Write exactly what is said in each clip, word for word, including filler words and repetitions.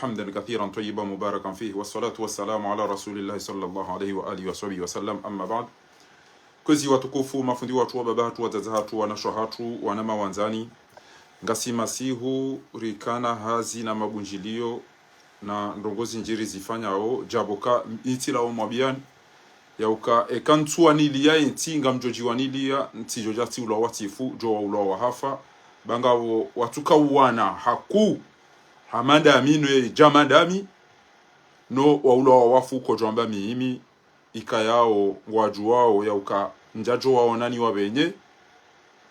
حمدا كثيرا طيبا مباركا فيه، والصلاة والسلام على رسول الله صلى الله عليه وآله وصحبه وسلم، أما بعد. Kwezi watukufu, mafundi watru, wababa hatru, wadzadze hatru, wanashe hatru, wanama wandzani, ngasi masihu rikana hazi na mabundjiliyo na ndrongoo zindji rizifanyao, djapvo ka itsi lawo mwambiyani, yauka eka ntsuwaniliya yentsi, ngamdjodjiwaniliya, ntsidjodja tsi ulwa watifu, djo wa ulwa wahafa, ba ngapvo watsuka uwana haku, ha madami no yedja madami, no wa ulwa wawafu kodjwamba mimi, ikayao ngwadjuwao yauka ndjadjo waonani wa pvenye,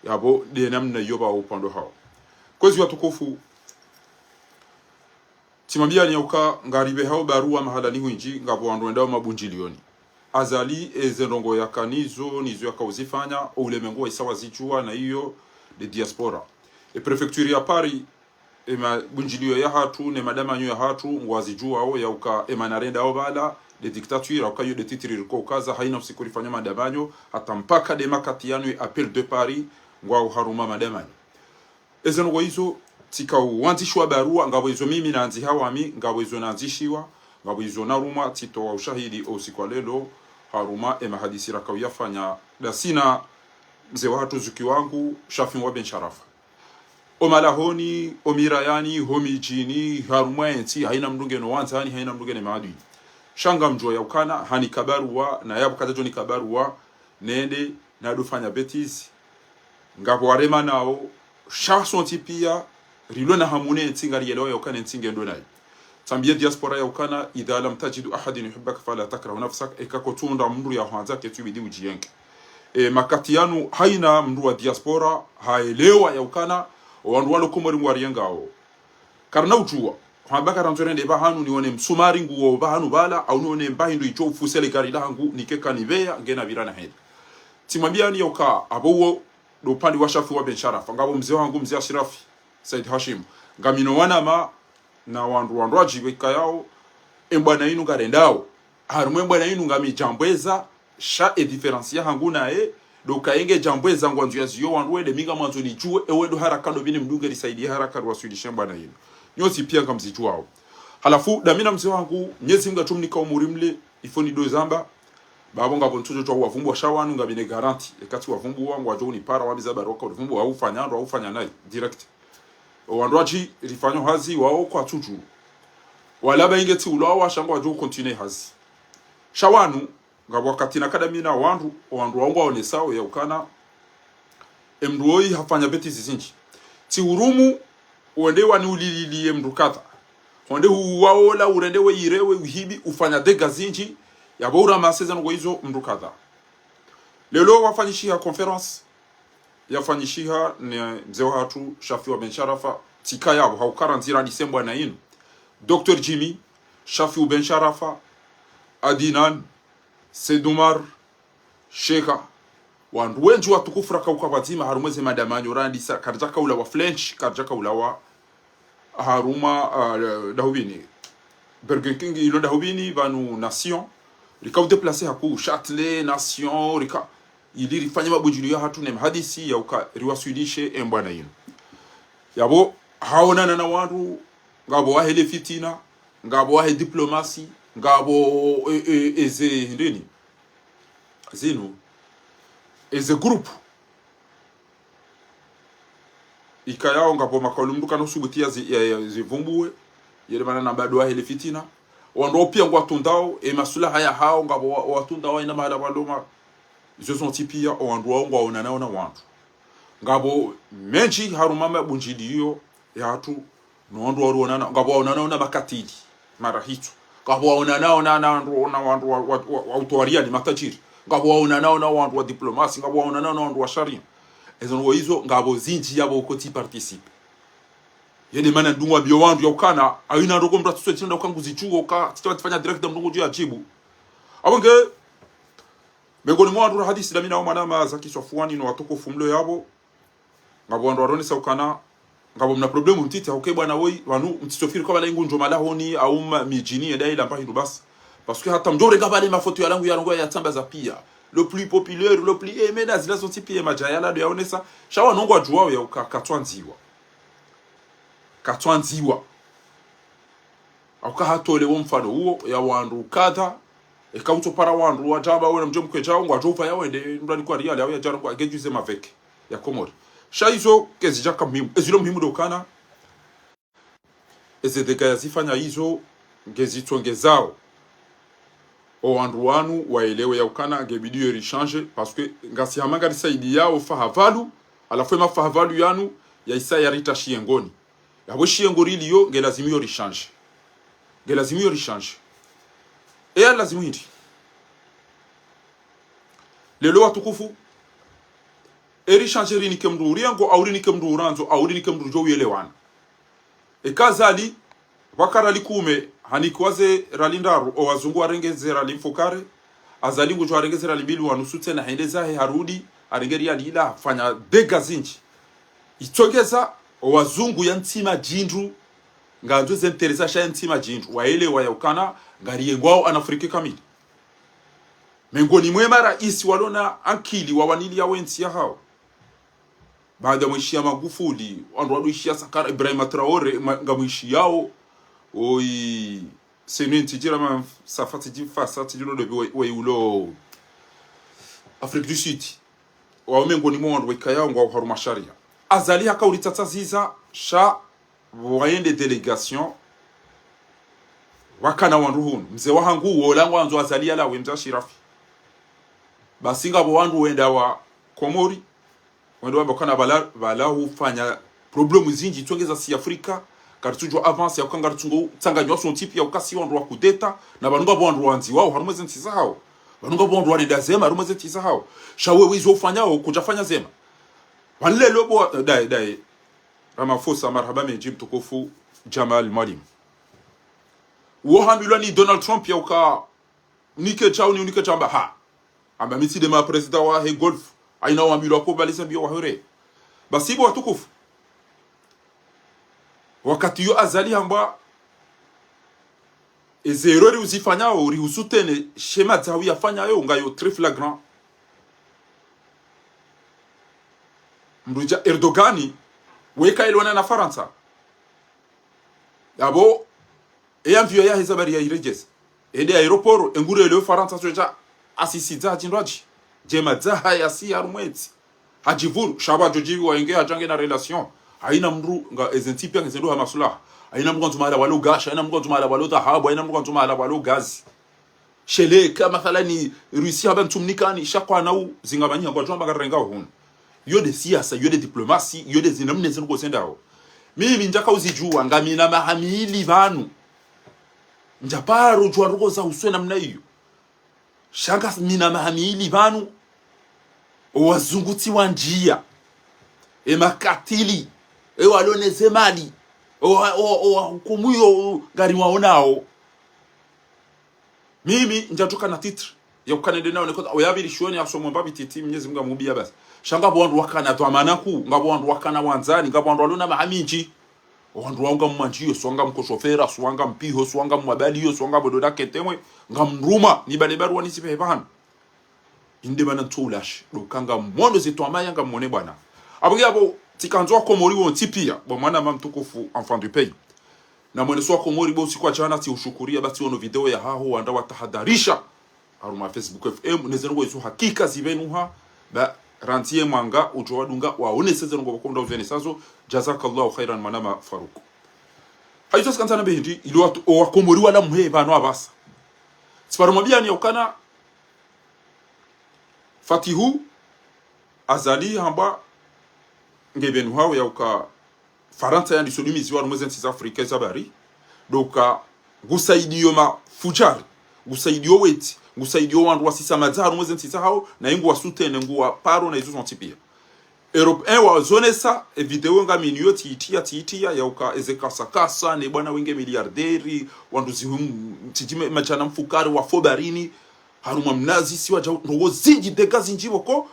yapvo de namna iyo pvao upvandre hawo. Kwezi watukufu, tsimwambiyani yauka ngaripvehao baruwa mahalani hwindji, ngapvo wandru wendao mabundjiliyoni. Azali eze ndrongoo yaka nizo, nizo yaka uzifanya, o ulemengu wa isa wazidjuwa na iyo de diaspora. E préfecture ya Paris, e mabundjiliyo yahatru, ne madamanyo yahatru, ngwazidjuwao yauka e mana rendao pvala, de dictature, yauka iyo de titre riko ukaza, haina usiku rifanya madamanyo, hata mpaka de makati yanu e Appel de Paris, ngwao harumwa madamanyo. Eze ndrongoo izo, tsika uwandzishiwa baruwa, ngapvo izo mimi nandzihao wami, ngapvo izo nandzishiwa, ngapvo izo narumwa, tsitowa ushahidi o usiku wa leo, harumwa e mahadisi raka uyafanya, dasina mze wahatru zuki wangu, Shafi wa Ben Sharafa. O malahoni, o mirayani, ho midjini, harumwa yentsi, haina mndru ngeno wandzani, haina mndru ngene maadui. Sha ngamdjuwa yaukana, hanika baruwa, na yapvo kadjadjo nika baruwa, nende, nadofanya bêtise. Ngapvo warema nao, sha sontsi piya, rilo na hamu ne ntsi ngariyelewa yaukana ntsi ngendo nayo. Tsambiye diaspora yaukana, إذا لم تجد أحدا يحبك فلا تكره نفسك, eka kotsunda mndru yahwandza ketsu ibidi udjiyenge. E, makati yanu haina mndru wa diaspora, haelewa yaukana, o wandru walo Komori ngwariyengao. Karina udjuwa, hamba karandzo rende pvahanu nione msumari nguwo pvahanu pvala, au nione mba hindru idjo ufusele gari lahangu, nike kanipveya, ngena pvira na hende. Tsimwambiyani yauka, apvo uwo, do upande wa Shafi wa Ben Sharafa, ngapvo mze wahangu, mze Ashirafi, Said Hashim. Ngamina wanama, na wandru wandru wadjibu ikayao, e mbwana inu ngarendao. Harumwa e mbwana inu ngamidjambweza, sha e différence yahangu naye, do uka yenge djambweza ngwandzo yaziyo wandru wende mi ngamwandzo nidjuwe, ewe do haraka do pvini mdunge risaidiye haraka riwaswilishe mbwana inu. Nyontsi piya ngamzidjuwao. Halafu, damina mze wahangu, Mnyezi Mngu atsumnika umuri mle, ifo nido zamba, ba apvo ngapvo ntsudjo djuwa uwavumbuwa sha wanu ngapvine garanti, eka tsiwavumbuwa ngwadjo unipara wambiza baruwa ka urivumbuwa, au ufanya ndo, au ufanya nayi, direct. O wandru wadji rifanya hazi wao kwatsudjuwa. Wala ba inge tsi ulwa washa ngwadjo ucontinuer hazi. Sha wanu, ngapvo wakati nakadamina wandru, o wandru wao ngwaonesao yaukana, e mndru woyi hafanya bêtise zindji. Tsi hurumu, wende wani ulililiye mndru kadha. Honde huwaola, urende we irewe, uhibi, ufanya dégâts zindji, yapvo uramaseza ndrongoo izo mndru kadha. Leo wafanyishiha conférence, yafanyishiha ne mze wahatru, Shafi wa Ben Sharafa, tsika yapvo, hauka randzira nise mbwana inu. Docteur Jimmy, Shafi wa Ben Sharafa, Adinan, Said Omar, Sheka, wandru wendji watukufu raka uka pvwadzima harumwa eze madamanyo randisa, karidjaka ulawa French, karidjaka ulawa harumwa, ah, dahupvini. Burger King ilo dahupvini, pvanu Nation, rika udéplacer haku Châtelet, Nation, rika, ili rifanye mabundjiliyo yahatru ne mahadisi yauka riwaswilishe e mbwana inu. Yapvo, haonana na wandru, ngapvo wahe le fitina, ngapvo wahe diplomasi, ngapvo, e, e, eze, ndeni, zinu, eze groupe. Ikayao ngapvo makaulu mndru kana usubuti ya zi-, ya, ya zivumbuwe, yele mana na bado wahe le fitina. Wandru wao piya ngwatundao, e masulaha yahao, ngapvo wa-, watundao ina mahala pvwaloma. Izo zontsi piya, o wandru wao ngwaonanao na wandru. Ngapvo mendji harumwa mabundjiliyo yahatru, no wandru waruonana, ngapvo waonanao na makatili, marahitso. Ngapvo waonanao na, na wandru, na wandru wa, wa, wa, wa utwariani, matajiri. Ngapvo waonanao na wandru wa diplomasi, ngapvo waonanao na wandru wa sharia. Ezo ndrongoo izo, ngapvo zindji yapvo kotsi participer. Yende mana ndungu ambiyo wandru yaukana, haina ndrongoo mndru atsutso tsinda uka nguzidjuwo uka, tsitsa tsifanya direct mndru ngudjo yadjibu. Apvo nge, mengoni mwa wandru rahadisi damina o mwanama Zaki Swafuwani no watukufu mlo yapvo, ngapvo wandru waronesa ukana, ngapvo mna problème ntiti, hauke bwana woyi, pvanu mtsisofiri kwa pvala ingu ndjo malahoni, au ma-, midjini, yenda ila mba hindru basi. Parce que hata mdjo urenga pvale mafoto ya langu ya langu ya tsambaza piya. Le plus populaire, le plus aimé, na zila zontsi piya madjaya la do yaonesa. Sha wanu ngwadjuwao yauka, katswandziwa. Katswandziwa. Hauka hatole wo mfano uwo ya wandru kadha, eka utsopara wandru wadjamba wena mdjo mkwedjao, ngwadjo upva ya wende, mdru anikwa riali, au yadjara kwa gejuze maveke ya Komori. Sha izo, kazidjaka muhimu. Ezilo muhimu ndo ukana, eze dégâts yazifanya izo, ngezitsongezao. O wandru wanu, waelewe ya ukana, ngebidi yo rishanje, parce que, ngasi hama ngarisaidiyao fahavalu, halafu ema fahavalu yanu, yaisa yaritashiye ngoni. Yapvo shiye ngo riliyo, nge lazimu yo rishanje. Nge lazimu yo rishanje. Eya lazimu hindri. Leo watukufu, erishanje rinike mdru uriyango, au rinike mdru urandzo, au rinike mdru djo uyelewana. Eka Azali, pvaka rali kume, hanikiwa ze rali ndraru, o wazungu warenge ze rali mfukare, Azali ngudjo warenge ze rali mbili wa nusu tsena, hende zahe harudi, harenge riali ila, hafanya dégâts zindji. Itsongeza, o wazungu ya ntsima djindru, ngandzo ze intérêts za sha ya ntsima djindru, waelewa ya ukana, ngariyengwao ana Afrika kamili. Mengoni mwe maraisi walona ankili wawaniliya we ntsi yahao. Baanda mwishiya Magufuli, wandru wandru ishiya Sankara, Ibrahima Traoré, ma-, ngamwishiyao, oyi, senu ntsi djira ma-, safa tsi dji fasa tsi djiro dobi we, we ulo Afrique du Sud. Wao mengoni mwa wandru wekayao ngwao harumwa sharia. Azali haka ulitsatsa ziza, sha pvo wayende délégation, wakana wandru hunu. Mze wahangu, wola ngwandzo Azali yalawe, mze Ashirafi. Basi ngapvo wandru wenda wa Komori, wende wamba ukana pvala, pvala hufanya problèmes zindji, tsongeza si Afrika, karitsudjwa avance, ya uka ngaritsungo tsanganywa sontsi piya ukasi wandru wa kudeta, na pvanu ngapvo wandru wandziwao, harumwa ze ntsi zahao. Pvanu ngapvo wandru warenda zema, harumwa ze ntsi zahao. Sha wewe izo ufanyao, kudjafanya zema. Pvanu leo bo, daye, daye. Ramaphosa, marahaba mendji mtukufu Djamal Mwalimu. Wo hambilwa ni Donald Trump ya uka, nike chao ni unike chamba ha. Amba mi tsi nde ma président wahe Golfe. Haina wambilwa ko baliza mbio wahere. Basi bo watukufu. Wakati yo Azali hamba, eze erreur uzifanyao, uri usoutenir, she madzawi yafanyayo, ngayo très flagrant. Mdru dja Erdogan, weka elwana na Farantsa. Yapvo, eya mviyo yaheza bari ya iredjeza. Ende aéroport, engure ele Farantsa sweja asisidza hachindwaji. Djema dzaha yasi harumwa entsi. Hadjivuru, sha pvadjo djiviwa enge hadja nge na relation. Haina mdru nga eze ntsi piya ngeze ndo ha masulaha. Haina mdru ngwandzo mahala pvalo gazi, haina mdru ngwandzo mahala pvalo dhahabu, haina mdru ngwandzo mahala pvalo gazi. Sheleka, mathalani, Russie hamba ntsumnikani, sha kwana u, zinga manyi ngwadjo amba ngarenga hunu. Yo nde siasa, yo nde diplomasi, yo nde zinamna zinu ngozendao. Mimi ndjaka uzidjuwa, ngamina maha mili pvanu. Ndjaparo djuwa ndrongoo za usoni namna iyo. Sha ngamina maha mili pvanu, o wazungu tsi wandjiya. E makatili, e waloneze mali, o wa-, o, o wahukumu yo, ngariwaonao. Mimi, ndjadjuka na titre, ya ukana nde nao nekota, oya pvili shioni ya somo mbapvi titi, Mnyezi Mungu amubiya basi. Sha ngapvo wandru wakana dhwamana kuu, ngapvo wandru wakana wandzani, ngapvo wandru walona maha mindji. Wandru wao ngamumandjiyo, swa ngamkoshofera, swa ngampiho, swa ngamwabaliyo, swa ngambodo na ketemwe, ngamruma, nibale barua nisipehe pvahanu. Inde bana ntsu ulashi, ndo uka ngamono ze twamaya ngamone bwana. Apvo nge apvo, tsikandzo wa Komori wontsi piya, bo mwanama mtukufu, enfant du pays. Na mweneso wa Komori bo usiku wa djana, tsi ushukuriya, ba tsi wono video yahaho, wanda watahadharisha. Harumwa Facebook F M, neze ndrongoo izo hakika zipvenuha, ba randziye mwanga, udjo wadunga, waonese ze ndrongoo pvoko mdru uzenesazo, jazakallahu khairan mwanama Faruku. Hayizo tsikandza nambe hindri, ili watu, o wa Komori wala muhe pvanu apvasa. Tsiparo mwambiyani ya ukana, Fatihu, Azali hamba, ngepvenuhao ya uka Farantsa yandiso dumiziwa harumwa ze ntsi za Afrika za bari, ndo uka ngusaidiyo mafujari, ngusaidiyo wetsi, ngusaidiyo wandru wasisa madza harumwa ze ntsi zahao, na ingu wasoutenir, nguwaparo na izo zontsi piya. Europe un wazonesa, e video ngaminiyo tsiitiya, tsiitiya, ya uka eze kasa kasa, ne bwana wenge milliardaire, wandru zihum, tsidjime madjana mfukare, wafo barini, harumwa mnazi, siwa djau, ndrongoo zindji, dégâts zindji pvoko,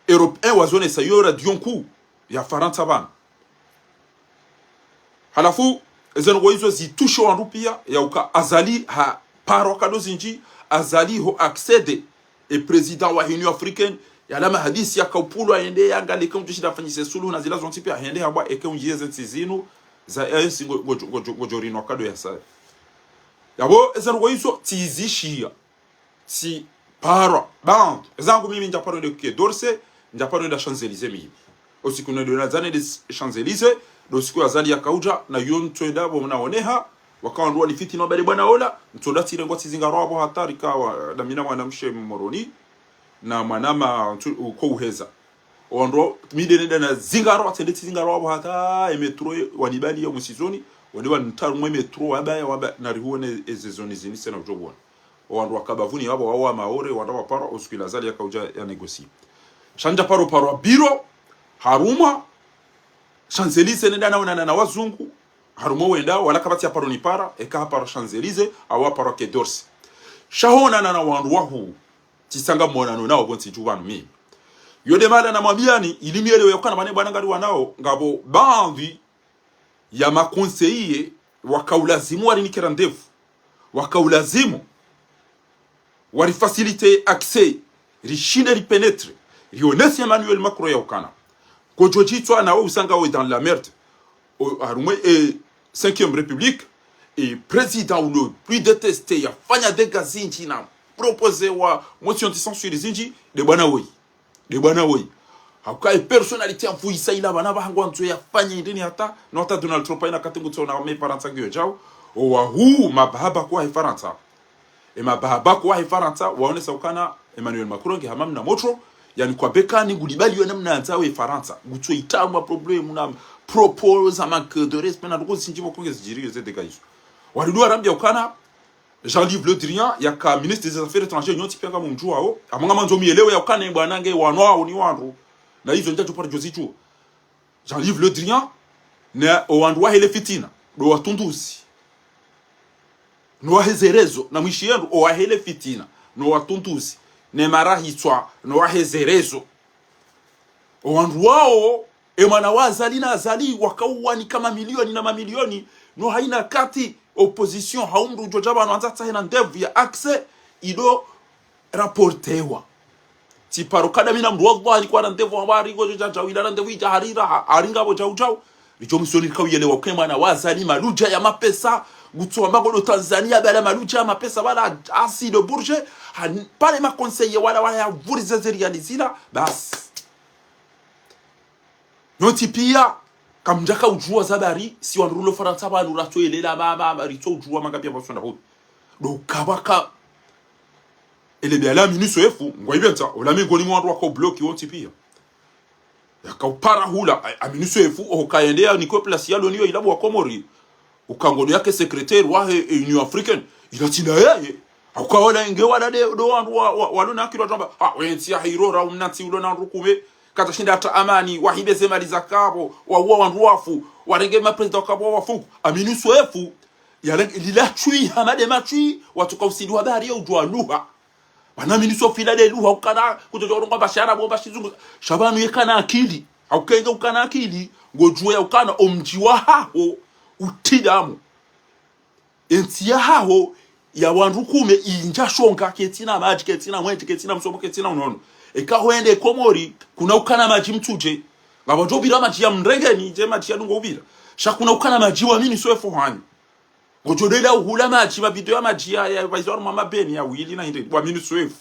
Europe un wazonesa, yo radio nkuu ya Farantsa pvanu. Halafu, eze ndrongoo izo zitushe wandru piya, ya uka Azali haparo kado zindji, Azali ho accéder e président wa Union Africaine, yala mahadisi yakaupvulwa yende, yangalie eka undjishinda afanyise suluhu na zila zontsi piya, hende hamba eka undjiye ze ntsi zinu, za A E C ngo-, ngo-, ngo-, ngodjo rinwa kado ya saya. Yapvo, eze ndrongoo izo, tsizishiya. Tsiparwa. Bon, ezangu mimi ndjaparo nde Quai d'Orsay, ndjaparo nde Champs-Élysées mimi. Osiku nende na dzane nde Champs-Élysées, ndo siku ya Azali yakaudja, na yo ntsoenda pvo mnaoneha, waka wandru wanifitini wamba nde bwana ola, ntsoenda tsirengwa tsizingarwa pvo hata rika wa, na mi na mwanamshe Moroni, na mwanama ntsu-, uko uheza. Owandru, mi nde nende nazingarwa, tsende tsizingarwa pvo hata, e métro, wanibali yo mwisizoni, wende wanitria harumwa e métro, wamba, wamba, narihuone eze zoni zini tsena udjo pvona. Owandru waka bapvuni yapvo wawo wa Maore, wandru waparwa, osiku ila Azali yakaudja ya négocier. Sha ndjaparo parwa biro, harumwa, Champs-Élysées nende naonana na wazungu, harumwa wenda, wala kapvatsi yaparo nipara, eka haparwa Champs-Élysées, au haparwa Quai d'Orsay. Sha honana na wandru wahu, tsisanga monano nao pvo ntsi dju pvanu mimi. Yo nde mahala namwambiyani, ili mwelewe ukana pvane bwana ngari wanao, ngapvo baadhwi ya ma conseillers wakaulazimu warinike rendez-vous, wakaulazimu wari faciliter accès, rishinde ri pénétrer, rionese Emmanuel Macron ya ukana. Kodjo djitswa nawe usanga we dans la merde. O, harumwa e cinquième République, e président ou le plus détesté, yafanya dégâts zindji na proposer wa motion de censure zindji, nde bwana woyi. Nde bwana woyi. Hauka e personnalité ya mfuyisa ila pvanu pvahangu wandzo yafanye ndeni hata, no hata Donald Trump haina wakati ngutso ona me Farantsa ngiyo djao. Owahu, mababa kwa he Farantsa. E mababa kwa he Farantsa, waonesa ukana Emmanuel Macron nge hama mna motro, yani kwa beka ni ngulibali yo namna andza we Farantsa. Ngutso ita ma problème na propos za manque de respect na ndrongoo zindji pvo konge zidjiri ze dégâts izo. Walidu warambia ukana, Jean-Yves Le Drian, yaka ministre des Affaires étrangères, nyontsi pia ngamumdjuwao, amanga mandzo mwelewe ya ukana bwana nge wanwao ni wandru. Na izo ndjadjo para djo zidjuwa. Jean-Yves Le Drian, ne owandru wahe le fitina, ndo watunduzi. No wahe ze réseaux, na mwishi yendru, owahe le fitina, no watunduzi, ne marahitswa, no wahe ze réseaux. Owandru wao, e mwana wa Azali na Azali, wakauwanika mamilioni na mamilioni, no haina wakati opposition, hau mndru udjo dja pvanu andza tsahe na rendez-vous ya accès, ido rapportewa. Tsiparo kada mi na mndru wallahi nikwa rendez-vous wamba ringodjo dja djau ila rendez-vous idja harira, ha-, haringa pvo djau djau. Ridjo msoni rikauyelewa uke mwana wa Azali maludja ya mapesa, ngutso wamba ngodo Tanzania pvala maludja ya mapesa pvala assis de Bourges, ha-, pvale ma conseillers wala wala ya vurize ze riali zila, basi. Nyontsi pia, kamdjaka udjuwa za bari, si wandru lo Farantsa pvanu ratso yelela ma, ma, ma, ritso udjuwa manga pia pvasonda hulu. Ndo kapvaka, ele bia la Amine Souef, ngwa ibentsa, ola mengoni mwa wandru wako bloki wontsi pia. Yakaupara hula, a-, Amine Souef, oho kayendeya nikwe place yalo niyo ila pvo wa Komori. Uka ngodo yake secrétaire wahe, e, Union Africaine. Ila tsi nda yeye. Hauka wala nge wala nde, ndo wandru wa, wa, walo na akili wadjo amba, ah, we ntsi ya hiro ra umna ntsi ulo na wandru kume. Katsashinda hata amani, wahibe ze mali za kapvo, wauwa wandru wafu, warenge ma président wa kapvo wafu. Amine Souef, yale, lila tswi, hama nde matswi, watsuka usidi wa bahari ya udjuwa lugha. Pvanu Amine Souef ila nde lugha ukana, kutsodjo urongowa mba shiarabu, mba shizungu. Sha pvanu yekana akili. Hauka nge ukana akili, ngodjuwa ya ukana omdji wahaho, utsi damu. Entsi yahaho, ya wandru kume, indja shonga, ketsina madji, ketsina mwendje, ketsina msomo, ketsina unono. Eka hwende Komori, kuna ukana madji Mitsudje. Ngapvo djo pvira madji ya Mrengeni, dje madji ya dungo upvira. Sha kuna ukana madji wa Amine Souef hanyu. Ngodjo ndeya uhula madji, mabido ya madji ya, ya, pvaizo harumwa mabeni ya wili na hindri, wa Amine Souef.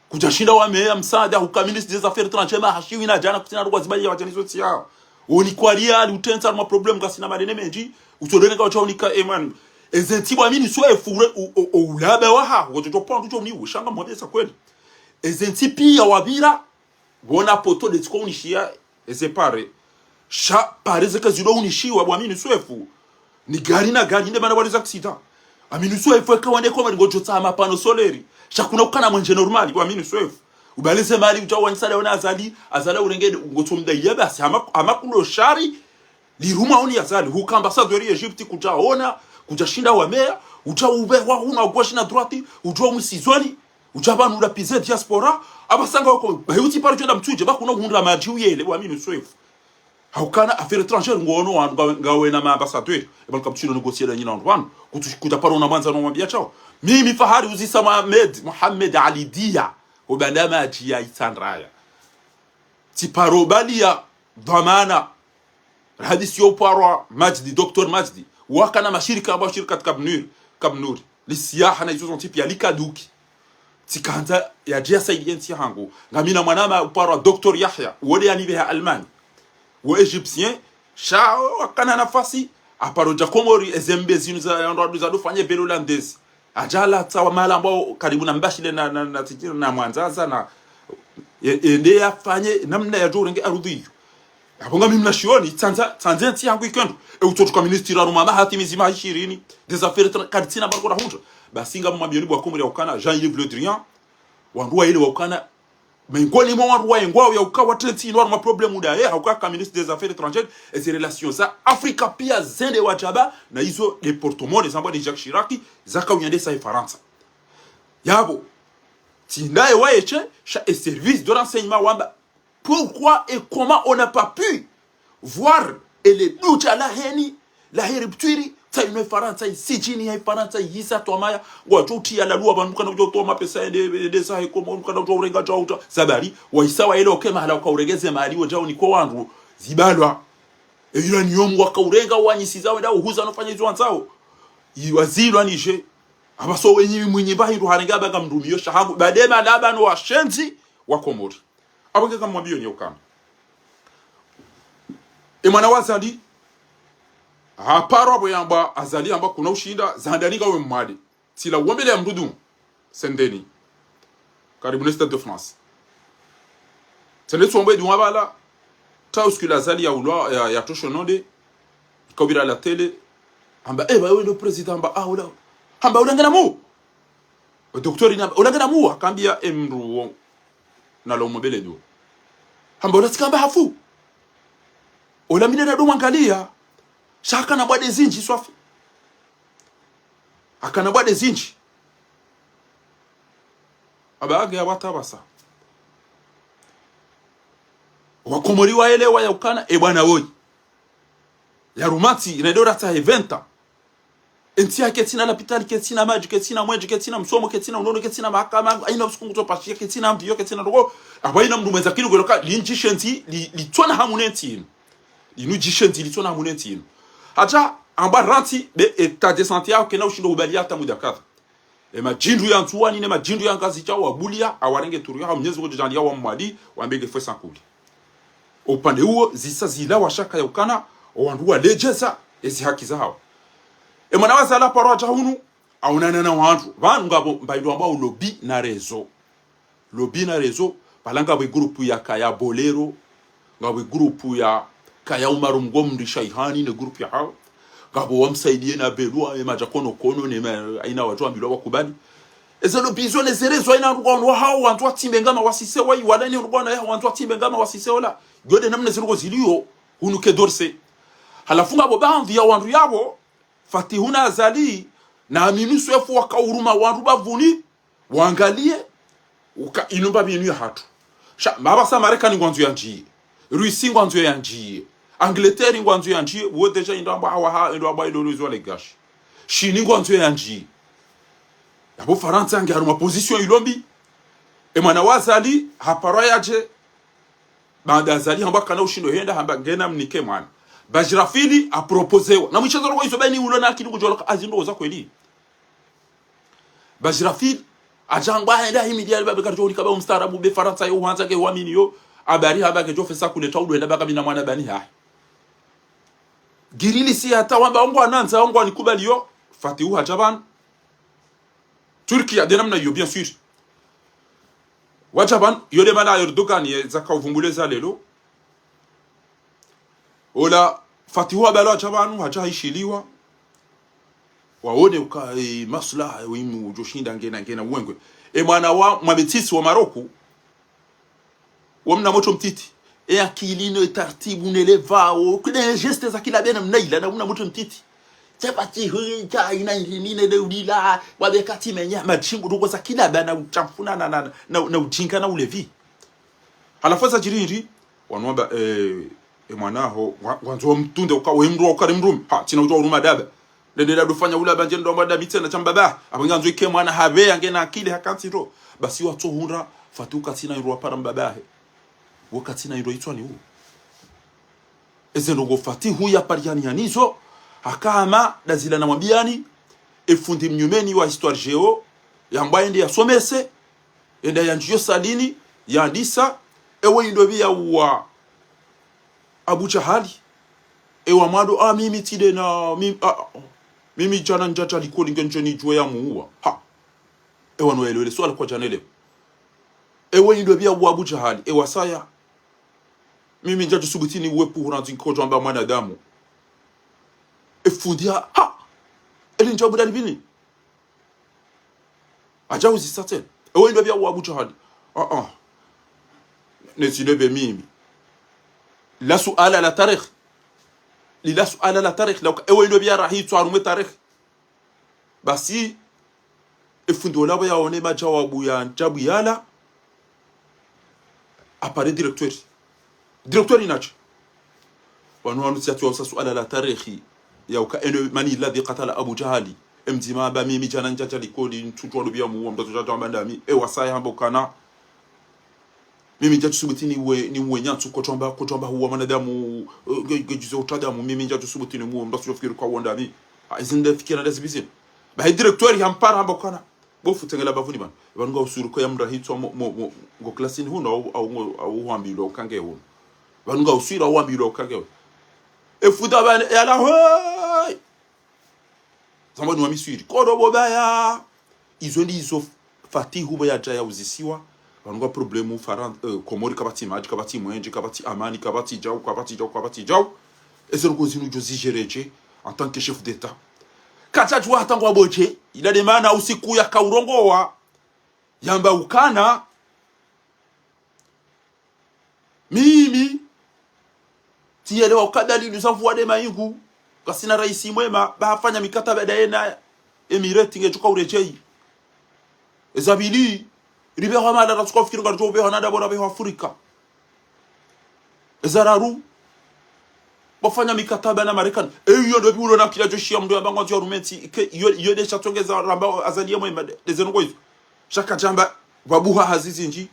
Kudjashinda wa meya msaada, huka ministre des affaires étrangères, mahashiwi na djana kutsina rukwa zibali ya wadjani zontsi yao. Oni kwa riali, utentsa harumwa problème ngasina manene mendji, utsodene ka utsaunika, e mwana. Eze ntsi wa Amine Souef, ure, u, u, u, ulaba wahaho, ngodjo pvandu tso uniwe, shanga mwabesa kweli. Eze ntsi pia wapvira, pvona poto nde tsiko unishiya, eze pare. Sha pare zeka zido unishiwa pvo Amine Souef. Ni gari na gari nde mana waliza accident. Amine Souef eka wende Komori ngodjo tsaha ma panneaux solaires. Sha kuna ukana mwendje normal pvo Amine Souef. Ubalize mali udja wanyisa leo na Azali, Azali urenge ngotso mdaiya basi, hama, hama kulo shari, liruma oni Azali, huka ambassadeur ya Egypte kudja ona, kudjashinda wa meya, udja ube wa huna gauche na droite, udja mwisizoni, udja pvanu ula pize diaspora, apvasanga wako, bahi utsi paro djwenda Mitsudje, ba kuna uhundra madji uyele, pvo Amine Souef. Haukana affaires étrangères ngono wanu nga, ngawena ma ambassadeur, eba nka mtsino négocier na nyina wanu, kutsu, kudja paro na mwandzano mwambia shao. Mimi Fahari uzisa Mohamed, Mohamed Ali Dia, ubanda madji ya Itsandraya. Tsiparo baliya dhwamana, hadisi yo pvarwa Majdi, docteur Majdi, wakana mashirika amba shirika tika BNUR, Kamnuri. Lisiyaha na izo zontsi piya likaduki. Tsikandza yadje yasaidiye ntsi yahangu. Ngamina mwanama uparwa Docteur Yahya. Wo nde yanipveha Allemagne. Wo Égyptien. Sha wakana nafasi. Aparo dja Komori ezembe zinu za, za, zadofanye vélo landese. Adja latsa wa mahala ambao karibu na Mbashile na, na, na, na, na Mwandzaza na, e, ende yafanye namna yadjo urenge arudhi iyo. Apvo ngami mna shioni, tsandza, tsandza ntsi yahangu ikendro. E utsotsuka ministri harumwa mahatsi mizima ishirini. Des affaires étrangères, karitsina barko rahundra. Basi ngamwambioni bo wa Komori ya ukana, Jean-Yves Le Drian. Wandru wa ile wa ukana, mengoni mwa wandru wa engwao ya uka watrentsi inu harumwa problème ndaye, hauka ka ministre des affaires étrangères, ezi relations za Afrika piya zende wadjaba, na izo nde porte-monnaie, zambwa nde Jacques Chirac, zaka uyandesa e Farantsa. Yapvo, tsi ndaye waeshe, sha e service de renseignement wamba, pourquoi et comment on n'a pas pu voir ele dudja la heni, la heri butwiri, tsa inu e Farantsa, isijini ya e Farantsa, ihisa twamaya, ngwadjo utiya laluwa pvanu, mkana udjo utowa mapesa ende, ende zahe Komori, mkana udjo urenga djauta, zabari, waisa waelewa ke mahala uka urengeze mali, wadjao ni kwa wandru, zibalwa. E uranium waka urenga, wanyisiza, wenda uhuza, nofanya izo wandzao. Iwazilwa nije. Apvaso wenyi mwinyi pvahindru harenge apvanga mndru miyo shahangu. Badema laba no washenzi wa Komori. Apvo nge kamwambiyo nyeukana. E mwana wa Azali, haparo apvo yamba Azali yamba kuna ushinda, zandani ngawe mwade. Tsila wombele ya mdudu. Sendeni. Karibu ne Stade de France. Tsende tsombe du mabala. Ta uskula Azali ya ulwa, ya, ya tosho nonde. Ikawira la télé. Hamba, eh, ba, wewe ndo président, hamba, ah, ula. Hamba, ula ngena mu. O docteur ina, ula ngena mu, hakambiya e mndru wo. Na lo mobele do. Hamba, ula tsikamba hafu. Ula mi nde nado mwangaliya. Sha hakana bwade zinji swafi. Hakana bwade zinji. Aba age abata basa. Wakomori waelewa ya ukana, e bwana woyi. Ya rumatsi, ina dora ta eventa. Entsi ya ketsina lapitali, ketsina madji, ketsina mwendje, ketsina msomo, ketsina unono, ketsina mahakama, haina usiku ngutso pashiya, ketsina mviyo, ketsina ndoko. Aba haina mndru mwendza kinu gweloka, linji shenzi, li, litsona hamu ne ntsi inu. Linu djishenzi, litsona hamu ne ntsi inu. Hata, amba rantsi, be, état de santé yaho, kena ushindo ubaliya hata muda kadha. E madjindru ya Ndzuwani ne madjindru ya Ngazidja wabuliya, awarenge turu yaho, Mnyezi Mungu djandjiya wa mwadi, wambege fwe sankuli. Upande uwo, zisa zila washaka ya ukana, owandru waledjeza, ezi haki zahawo. E mwana wa Azali paro adja hunu, aonana na wandru. Pvanu ngapvo, mbaindru amba ulobi na rezo. Lobi na rezo, pvala ngapvo e groupe ya Kaya Bolero, ngapvo e groupe ya Kaya Umaru Mgomri Shaihani ne groupe yahawo, ngapvo wamsaidiye na Belwa, e madja kono kono, ne ma, haina wadjo ambilwa wakubali. Eze lobi izo ne ze rezo haina ndrugwa wanu wahawo, wandzo watsimbe ngama wasise wayi, wala ne ndrugwa wana yahawo, wandzo watsimbe ngama wasise ola. Yo nde namna ze ndrugwa ziliyo, hunu Quai d'Orsay. Halafu ngapvo baadhwi ya wandru yapvo, Fatihu na Azali, na Aminu Swefu waka uruma wandru bapvuni, wangaliye, uka inu mbapvi inu ya hatru. Sha, mapvasa Marekani ngwandzo yandjiye. Russie ngwandzo yandjiye. Angleterre ngwandzo yandjiye. Wo déjà indro amba hawa ha, indro amba ilo luzo le gashi. Chine ngwandzo yandjiye. Yapvo Farantsa nge harumwa position ilombi. E mwana wa Azali, haparo yadje. Baanda Azali hamba kana ushindo henda, hamba ngena mnike mwana. Bajrafili aproposewa. Na mwishenzo loko izo beni ulo na akili kudjoloka azi ndo za kweli. Bajrafil, adja ngwa henda himidiya, babe karidjo unika ba umstaarabu, be Farantsa yo, hwandza ke hwamini yo, habari hamba ke djo fesa kuleta udo henda baka mina mwana bani hahe. Girili si hata wamba ongwa nandza, ongwa nikubali yo, Fatihu hadja pvanu. Turquie, nde namna yo, bien sûr. Wadja pvanu, yo nde mana Erdogan, ye zaka uvumbule za lelo. Ola Fatihu wa balo hadja pvanu, hadja haishiliwa. Waone uka, e, maslaha, e, wimu, udjo shinda ngena, ngena, uwengwe. E mwana wa, mwa metisi wa Maroku. Wa mna motro mtiti. E akili no, e tartibu, ne levao. Kuna e geste za kila bena mna ila, na mna motro mtiti. Tse pati hu, tsa ina irini, ne de ulila. Wabe kati menya, madjimbu, ndrugwa za kila bena, utsamfuna na, na, na, na udjinga na ulevi. Halafu zadjiri ndri, wanu wamba, eh, e mwana ho, wa, wandzo wamtunde uka, we mndru wa ukari mndrume. Ha, tsina udjo uruma daba. Ndende dadu fanya ula banje ndo amba dabi tsena tsamba ba. Apvo ngandzo ike mwana habe yange na akili hakantsi ro. Basi watso hundra, Fatihu katsina indro wapara mbabahe. Wo katsina indro itswani wu. Eze ndrongoo Fatihu ya pariani yanizo, hakama, dazila na mwambiani, E fundi mnyumeni wa histoire géo, yamba yende yasomese, yende yandjiyo salini, yandisa, ewe indo pvi yauwa Abu Jahali, ewa mwando, ah, mimi tside na, mimi, ah, mimi djana ndjadja likoli ngendjo nidjuwe yamuuwa. Ha. Ewa no elewele, swala kwadja nelewa. Ewe indo pvi yauwa Abu Jahali, ewa saya. Mimi ndjadjo subuti niuwe puhu randzi nkodjo amba mwanadamu. E fundi ha, ha. Eli ndjabu dali pvini. Hadja uzisa tsena. Ewe indo pvi yauwa Abu Jahali. Ah, ah. Netsi ndepve mimi. La suala la tarikh. Li la suala la tarikh. Lauka, ewe indo pvi yarahitswa harumwa e tarikh. Basi, e fundi ola pvo yaone madjawabu ya ndjabu yala, apare directeur. Directeur inatsi. Wanu wanu tsi yatsi wausa suala la tarikhi, yauka eno mani alladhi qatala Abu Jahali. E mdzima amba mimi djana ndjadja likoli, ntsudjuwa ndo pvi yamuuwa, mndru atsudja amba ndami. Ewa saya hamba ukana. Mimi ndjadjo subuti niuwe, niuwe nyantsu, kodjo amba, kodjo amba huwa mwanadamu, eh, nge, nge djuze utra damu, mimi ndjadjo subuti nimuuwe, mndru atsudjo fikiri kwa wonda mi. Ah, izi nde fikira nde zipvi zinu. Bahi directeur yampara hamba ukana. Bo fundi ngela bapvuni pvanu. Pvanu ngausuwiri ko ya mndru ahitswa mo, mo, mo, ngo klasini hunu, au, au, ngo, au huambilwa uka nge hunu. Pvanu ngausuwiri au huambilwa uka nge hunu. E fundi pvanu, yala, hey! Zamba ni wamiswiri. Kodo bo baya. Izo ndizo Fatihu pvo yadja yauzisiwa. Pvanu nga problème Faran-, eh, Komori kapvatsi madji, kapvatsi mwenje, kapvatsi amani, kapvatsi djau, kapvatsi djau, kapvatsi djau. Ezo ndrongoo zinu djo zigereje en tant que chef d'État. Katsadjuwa hata ngwabodje, ila nde mana usiku yakaurongowa. Yamba ukana. Mimi, tsiyelewa uka dalilu za pvwa nde mayingu, ngasina raisi mwema, ba hafanya mikataba ndaye na Emirati ngedjo uka uredjeyi. Eza pvili, ripvehwa mahala ratsuka ufikiri ngaridjo upvehwa na ndapvo rapvehwa Afrika. Eza raru, wafanya mikataba na Marekani. Eyo ndo pvi ulo na kila djoshiya mndru yamba ngwandzo yarume ntsi, ike, iyo, iyo nde sha tsongeza ramba Azali ye mwema, nde, nde ze ndrongoo izo. Sha kadjamba, pvabuha hazi zindji,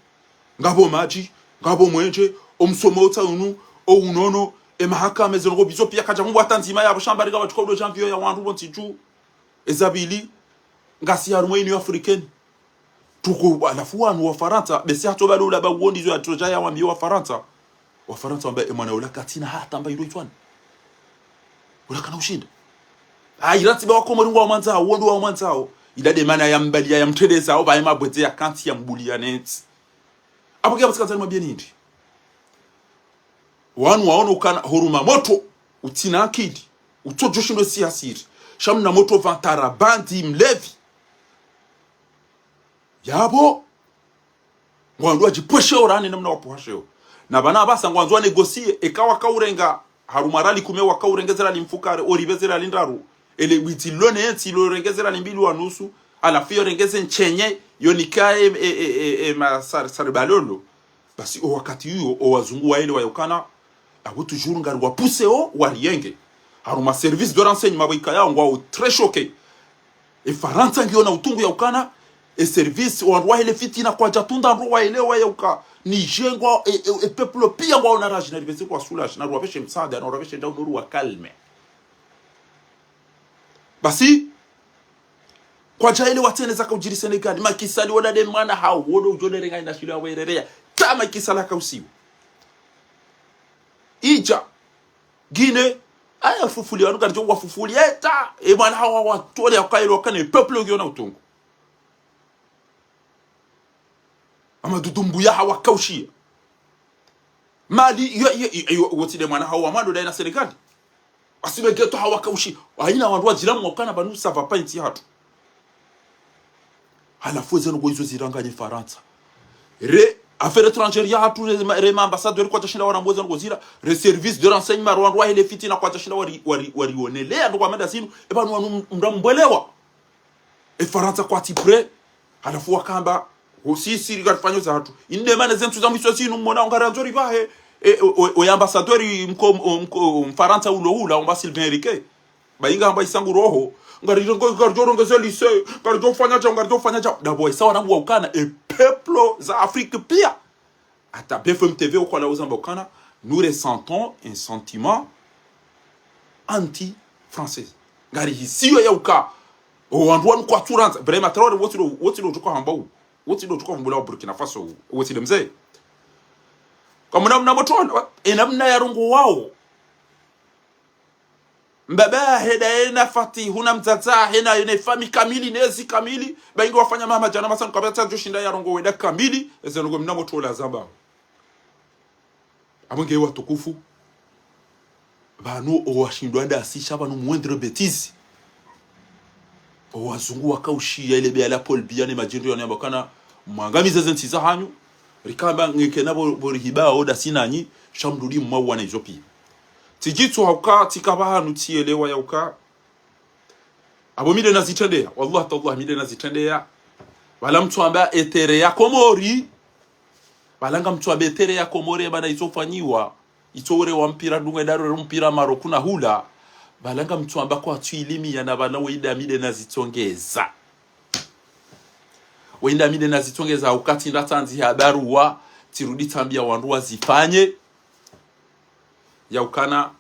ngapvo madji, ngapvo mwenje, o msomo utsa unu, o unono, e mahakama, eze ndrongoo pvi zo pia kadja mubwata ndzima yapvo sha mba rika pvatsuka udo dja mviyo ya wandru pvo ntsi dju. Eza pvili, ngasi harumwa Union Africaine. Tuku, halafu wanu Wafarantsa, besi hatso pvalo ula ba uwo ndizo yatsodja yawambiye Wafarantsa. Wafarantsa wamba e mwana ula katsina hata mba ilo itswani. Ula kana ushinda. Ayi, ratsi ba Wakomori ngwamwandzao, uwo ndo wamwandzao. Ila nde mana yambaliya, yamtrendeza, o ba yamabwedze yakantsi yambuliya nentsi. Apvo kiya pvatsi kandzani mabiyeni hindri. Wanu waono ukana huruma motro, utsina akili, utsodjo shindo siyasiri. Sha mna motro vantara bandi mlevi. Yapvo, ngwandzo wadjipvweshe orani namna wapvwasheo. Na pvanu apvasa ngwandzo wanégocier, eka wakaurenga, harumwa rali kume wakaurenge ze rali mfukare, oripve ze rali ndraru. Ele witsi lone yentsi lorenge ze rali mbili wa nusu, halafu yo renge ze ntsenye, yo nikaye, e, e, e, e, ma sar-, saribalolo. Basi o wakati uwo, o wazungu waelewa yaukana, apvo toujours ngari wapuseo, wariyenge. Harumwa service de renseignement pvo ikayao ngwao très choqués. E Farantsa ngiyo na utungu yaukana, e service, wandru wahele fitina kwadja tunda ndro waelewa yauka, nijengwa, e, e, e peuple pia ngwao na raji, na ripveze kwa sulaji, na ruwapveshe msaada, na ruwapveshe ndau, no ruwa calme. Basi, kwadjaelewa tsena zaka udjiri Sénégal. Macky Sall wola nde mwana hawo, wola udjo lerenga ina shilo ya werereya. Ta Macky Sall akausiwa. Idja. Guinée. Aya fufuli, wanu karidjo wafufuli. Eta. E mwana hawo watole yakaelewa kana e peuple ngiyo na utungu. Amadou Doumbouya hawakaushiya. Mali, iyo, iyo, iyo, iyo, wotsi nde mwana hawo wa mwando ndaye na Sénégal. Wasibe geto hawakaushi. Hayina wandru wadjila mwaukana pvanu ça va pas entsi yahatru. Halafu eze ndrongoo izo ziranganye Farantsa. Re affaires étrangères yahatru, re ma-, re ma ambassadeurs kwadjashinda warambwe eze ndrongoo zila. Re service de renseignement, wandru wahele fitina kwadjashinda wari, wari, warioneleya ndrongoo amenda zinu. E pvanu wanu mndru ambwelewa. E Farantsa kwatsi prêt, halafu wakamba, o sisi rika rifanyo zahatru. Inde mana ze ntsu za mwiso zinu mona ngarandzo ripvahe, e, o, o, o ambassadeur mko, o, mko, o Mfarantsa ulo hula, amba Sylvain Riquet. Ba inga amba isa ngu roho, ngari, ngaridjo rongeze lycée, ngaridjo fanya djau, ngaridjo fanya djau. Ndapvo isa wanambu waukana, e peuple za Afrique pia. Hata B F M T V ukwala uzamba ukana, nous ressentons un sentiment anti-français. Ngarihisiyo yauka, O wandru wanu kwatsu randza. Ibrahima Traoré, wontsi ndo, wontsi ndo udjo hamba u. Wontsi ndo udjo vumbula wa Burkina Faso u. Wontsi nde mze. Kamuna mna motro, e namna yarongowao. Mbaba heda ena Fatihu na mdzadze hena ene fami kamili, nezi kamili. Ba inge wafanya maha madjana masanu kabla tsadjo shinda yarongowe nda kamili. Eze ndrongoo mna motro la zamba. Apvo nge watukufu. Pvanu owashindwa ndasi sha pvanu moindre bêtise. Owazungu wakaushiya ile beya la Paul Biya ne madjindru yanu yamba ukana mwangamize ze ntsi zahanyu. Rikamba ngekena pvo, pvo rihibao ndasi nanyi, sha mrudi mwauwana izo piya. Tsidjitso hauka, tsika pvahanu tsielewa yauka. Apvo mi nde nazitrendeya, wallah tallah mi nde nazitrendeya. Pvala mtsuamba e terrain ya Komori. Pvala ngamtsuamba e terrain ya Komori, mana itsofanyiwa, itsoure wa mpira ndunge daro mpira Maroku na hula. Pvala ngamtsuamba kwatsu ilimiya na pvanu wenda mi nde nazitsongeza. Wenda mi nde nazitsongeza hauka tsi nda tsandziha baruwa, tsirudi tsambiya wandru wazifanye. Yaukana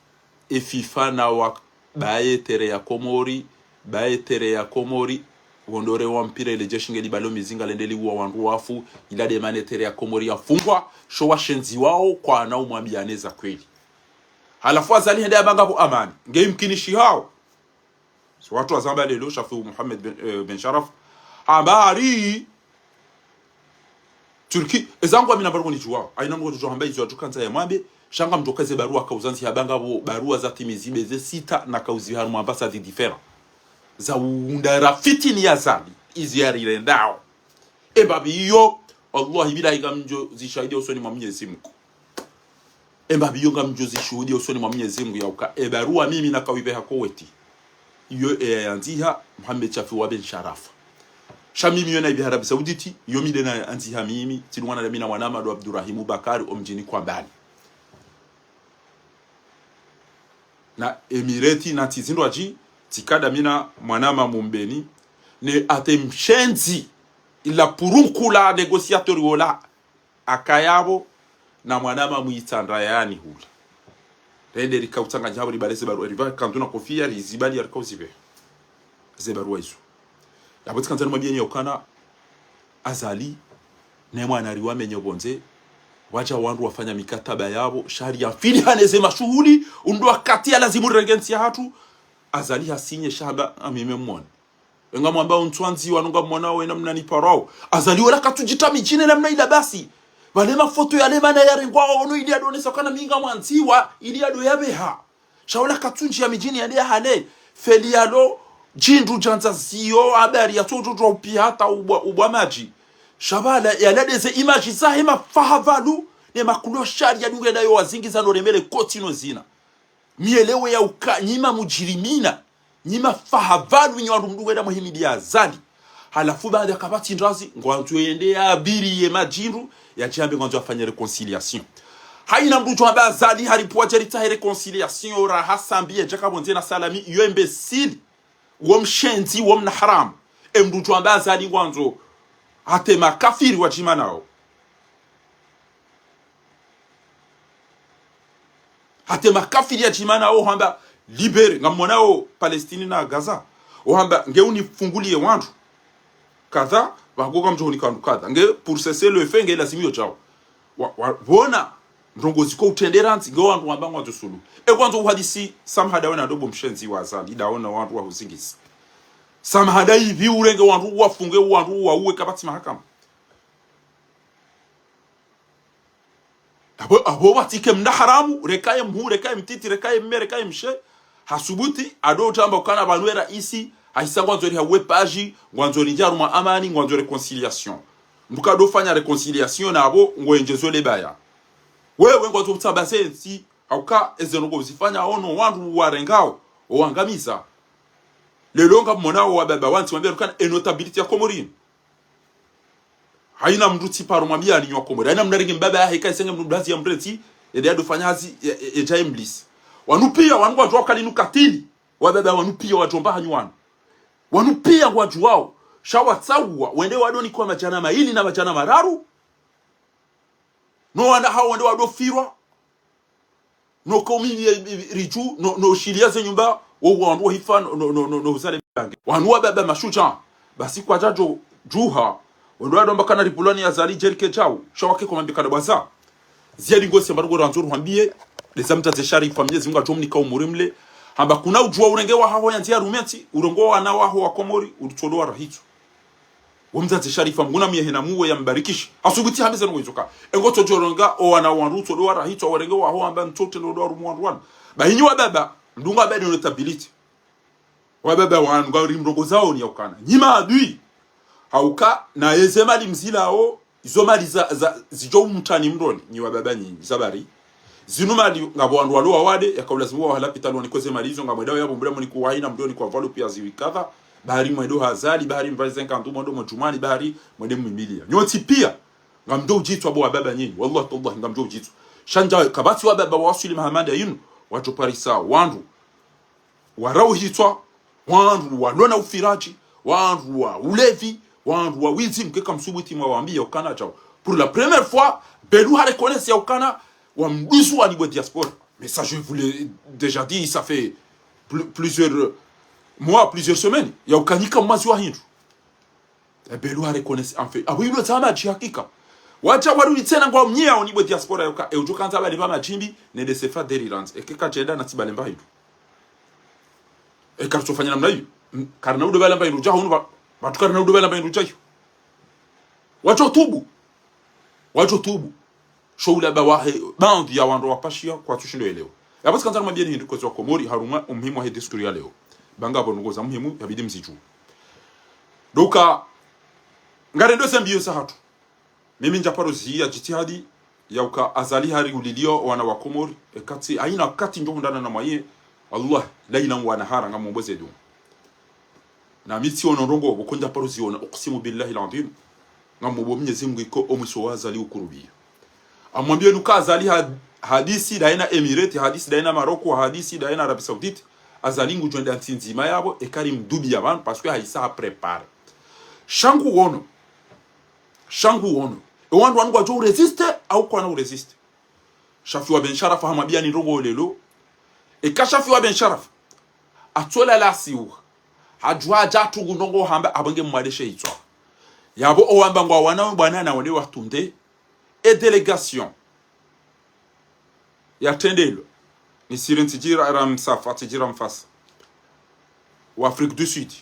e FIFA na wa baye terrain ya Komori, baye terrain ya Komori, wondro re wa mpira ile jeshi nge libalo mizinga lende liuwa wandru wafu, ila nde mana e terrain ya Komori yafungwa, sho washenzi wao kwana umwambiyane za kweli. Halafu Azali hende yamba ngapvo amani, nge imkinishihao. So wandru wazamba leo, Shafiu Mohamed Ben, eh, Ben Sharaf, hamba hari Turki, ezangu amina baruwa nidjuwao. Haina mndru udjo hamba izo yadjo kandza yamwambe, sha ngamdjo keze baruwa kauzandzi hamba ngapvo baruwa za timizi be ze sita na kauzi harumwa ambassade différent. Za undra fitini ya Azali, izi yarirendao. Embapvi iyo, wallahi billahi ngamdjo zishahidiya usoni mwa Mwenyezi Mungu. Embapvi iyo ngamdjo zishuhudiya usoni mwa Mwenyezi Mungu yauka. E baruwa mimi nakawipveha Koweti. Iyo eya yandziha Mohamed Shafiu wa Ben Sharafa. Sha mimi iyo naipveha Arabie Saoudite, iyo mi nde nayandziha mimi, tsidungana nda mi na mwanama ndo Abdurahimu Bakari, omdjini Kwambani. Na Emireti na ntsi zindrwadji, tsika nda mi na mwanama Mumbeni, ne ate mshenzi, ila purunku la négociateur wola, akaya pvo na mwanama Mwitsandra yani hula. Rende rikautsanganya hapvo ribareze baruwa, riva kandu na kofiya, rizibali yarikauzibe. Ze baruwa izo. Yapvo tsikandza nimwambiyeni yaukana Azali, ne mwana riwamenye pvondze, wadja wandru wafanya mikataba yapvo, shariya mfili hane ze mashuhuli, undru wakati ya lazimu rirenge ntsi yahatru, Azali hasinye sha hamba amime mwone. Enga mwamba untswandziwa nunga mwana wena mna niparao. Azali wola katsudjitra midjini namna ila basi. Pvale mafoto yale mana yarengwa ono ili yadonesa ukana mi ngamwandziwa ili yado yapveha. Sha wola katsundjiya midjini yale yahale. Feli yalo djindru djandza ziyo habari ya tsodjo djwa upiya hata ubwa, ubwa madji. Sha pvala yale ndeze imaji zahe mafaha pvalu ne makulu shari yadunge nayo wazingiza no remele koti no zina. Mielewe yauka nyi ma mudjirimina, nyi mafaha pvalu nyi wandru mdunge nda mwahimidi ya Azali. Halafu baada kapvatsi ndrazi, ngwandzo yende yapviriye madjindru, yadje yambe ngwandzo yafanye réconciliation. Haina mndru udjo hamba Azali haripvuwa dje ritsahe réconciliation, raha sambi yadjaka pvondze na salami, iyo imbécile. Wo mshenzi, wo mna haramu. E mndru udjo hamba Azali ngwandzo, hata e makafiri wadjima nao. Hata e makafiri yadjima nao hamba libéré, ngamwonao Palestine na Gaza. Ohamba nge unifunguliye wandru kadha, pvagoka mdjo hunika wandru kadha. Nge pour cesser le feu, nge lazimu yo djao. Wa, wa, pvona, ndrongoo ziko utrendera ntsi, nge wandru wamba ngwandzo suluhu. E kwandzo uhadisi, samahada wena ndo bo mshenzi wa Azali, ndaona wandru wahuzingiza. Samahada ipvi urenge wandru uwafunge, wandru uwauwe kapvatsi mahakama. Apvo, apvo pvatsike mna haramu, rekaye mhuu, rekaye mtiti, rekaye mme, rekaye mshe, hasubuti, ado utsamba ukana pvanu we raisi, hahisa ngwandzo rihauwe page, ngwandzo rindje harumwa amani, ngwandzo réconciliation. Mbuka ado fanya réconciliation na apvo, ngwendjezo lebaya. Wewe ngwandzo utsamba ze ntsi, hauka eze ndrongoo uzifanya ono wandru uwarengao, owangamiza. Leo ngamwonao wababa wantsi wambia ukana e notabilité ya Komori. Haina mndru tsiparo mwambia ni nywa Komori. Haina mndru arenge mbaba yahe kaisenge mndru hazi ya mrentsi, ende yado fanya hazi, e, e, edja emlisi. Wanu piya, wanu ngwadjuwao ukana inu katili. Wababa wanu piya wadjomba hanyu wanu. Wanu piya ngwadjuwao. Sha watsauwa, wende wado nikwa madjana mayili na madjana mararu. No wana hawo wende wado firwa. No kaumi, e, e, ridju, no, no shiliya ze nyumba, wo wandru wahifa, no, no, no, no, no uzale. Wanu wababa mashudjaa. Basi kwadjadjo djuha. Wendo wadomba kana ripulwani ya Azali djerike djau. Sha wake komambi kana bwaza. Ziadi ngosi amba rugo randzo ruhwambiye. Leza mdzadze Sharifa, Mnyezi Mungu adjomnika umuri mle. Hamba kuna udjuwa urenge wahaho ya ndziya rumentsi, urenge wana waho wa Komori, uritsodo wa rahitso. We mdzadze Sharifa, Mngu namyehena muwe yambarikishe. Asubuti hambe zeno izoka. Engo tsodjoronga, o wana wandru utsodo wa rahitso, warenge waho amba ntsote ndo wa rumu wandru wanu. Ba inyi wababa, mdunga badi notability. Wababa wanu, ngari mrongozaoni ya ukana. Nyi maadui. Hauka, na eze mali mzilao, izo mali za, za, zidjo umtani mdroni, nyi wababa nyinyi, zabari. Zinu mali, ngapvo wandru walo wawade, yakaulazimu wahala pitaloni kweze mali izo, ngamwendao yapvo mbula moni kuwaina mdroni kwa valu pia ziwikadha, bahari mwendo ha Azali, bahari mvalize nkandu mwendo mdjumani, bahari mwende mwimbilia. Nyontsi pia, ngamdjo udjitswa bo wababa nyinyi, wallahi tallahi, ngamdjo udjitswa. Sha ndja, kapvatsi wababa waswili mahamanda yinu, wadjo parisa, wandru, warauhitswa, wandru walona ufiradji, wandru wa ulevi, wandru wa wizi, mkeka msubuti mwawambiya ukana djao. Pour la première fois, Belou ha reconnaître ya ukana, wamduzu wa nibo diaspora. Mais ça, je vous l'ai déjà dit, ça fait pl-, plusieurs mois, plusieurs semaines. Ya ukanyika mwazi wa hindru. E Belou ha reconnaître, en fait. Abo ilo zama dji hakika. Wadja warudi tsena ngwa mnyia o nibo diaspora ya uka, e udjo kandza bale ba madjimbi, nende sefa delirands. Eke kadjenda na tsi bale mba hindru. E karitsofanya namna iyo. M-, karina udo bale mba hindru dja hunu ba, batu karina udo bale mba hindru dja iyo. Wadjo tubu. Wadjo tubu. Sho ula ba wahe, baadhi ya wandru wapashia kwatsu shindo elewa. Yapvo tsikandza namwambieni hindru kwezi wa Komori, harumwa umuhimu wahe discours ya leo. Ba ngapvo ndrongoo za muhimu, yabidi mzidjuwe. Doka, ngarendo ze mbiyo za hatru. Mimi ndjaparo ziya djitihadi, ya uka Azali hari ulilio wana wa Komori, e kati, haina kati ndjo hundana na mwaye, Allah, laila wa nahara ngamombo ze dua. Na mi tsiono ndrongoo, pvoko ndjaparo ziona, uksimu billahi al-adhim. Ngamombo Mnyezi Mungu iko omwiso wa Azali ukurubiya. Amwambiye nuka Azali ha-, hadisi daina Emirate, hadisi daina Maroc, hadisi daina Arabie Saoudite. Azali ngudjo enda ntsi ndzima yapvo, ekari mdubi ya pvanu, parce que haisa ha préparer. Sha ngu wono. Sha ngu wono. E wandru wanu ngwadjo urésister, au kwana urésister. Shafi wa Ben Sharafa hamwambiya ni ndrongoo lelo. Eka Shafi wa Ben Sharafa. Atsola lasiwa. Hadjuwa djatru ngu ndrongoo hamba abonge mwade she itswa. Yapvo owamba ngwa wana we bwana na wende watunde. E délégation. Yatrendelwa. Ni Siri ntsidjira Ramsafa, ntsidjira Mfasa. Wa Afrique du Sud.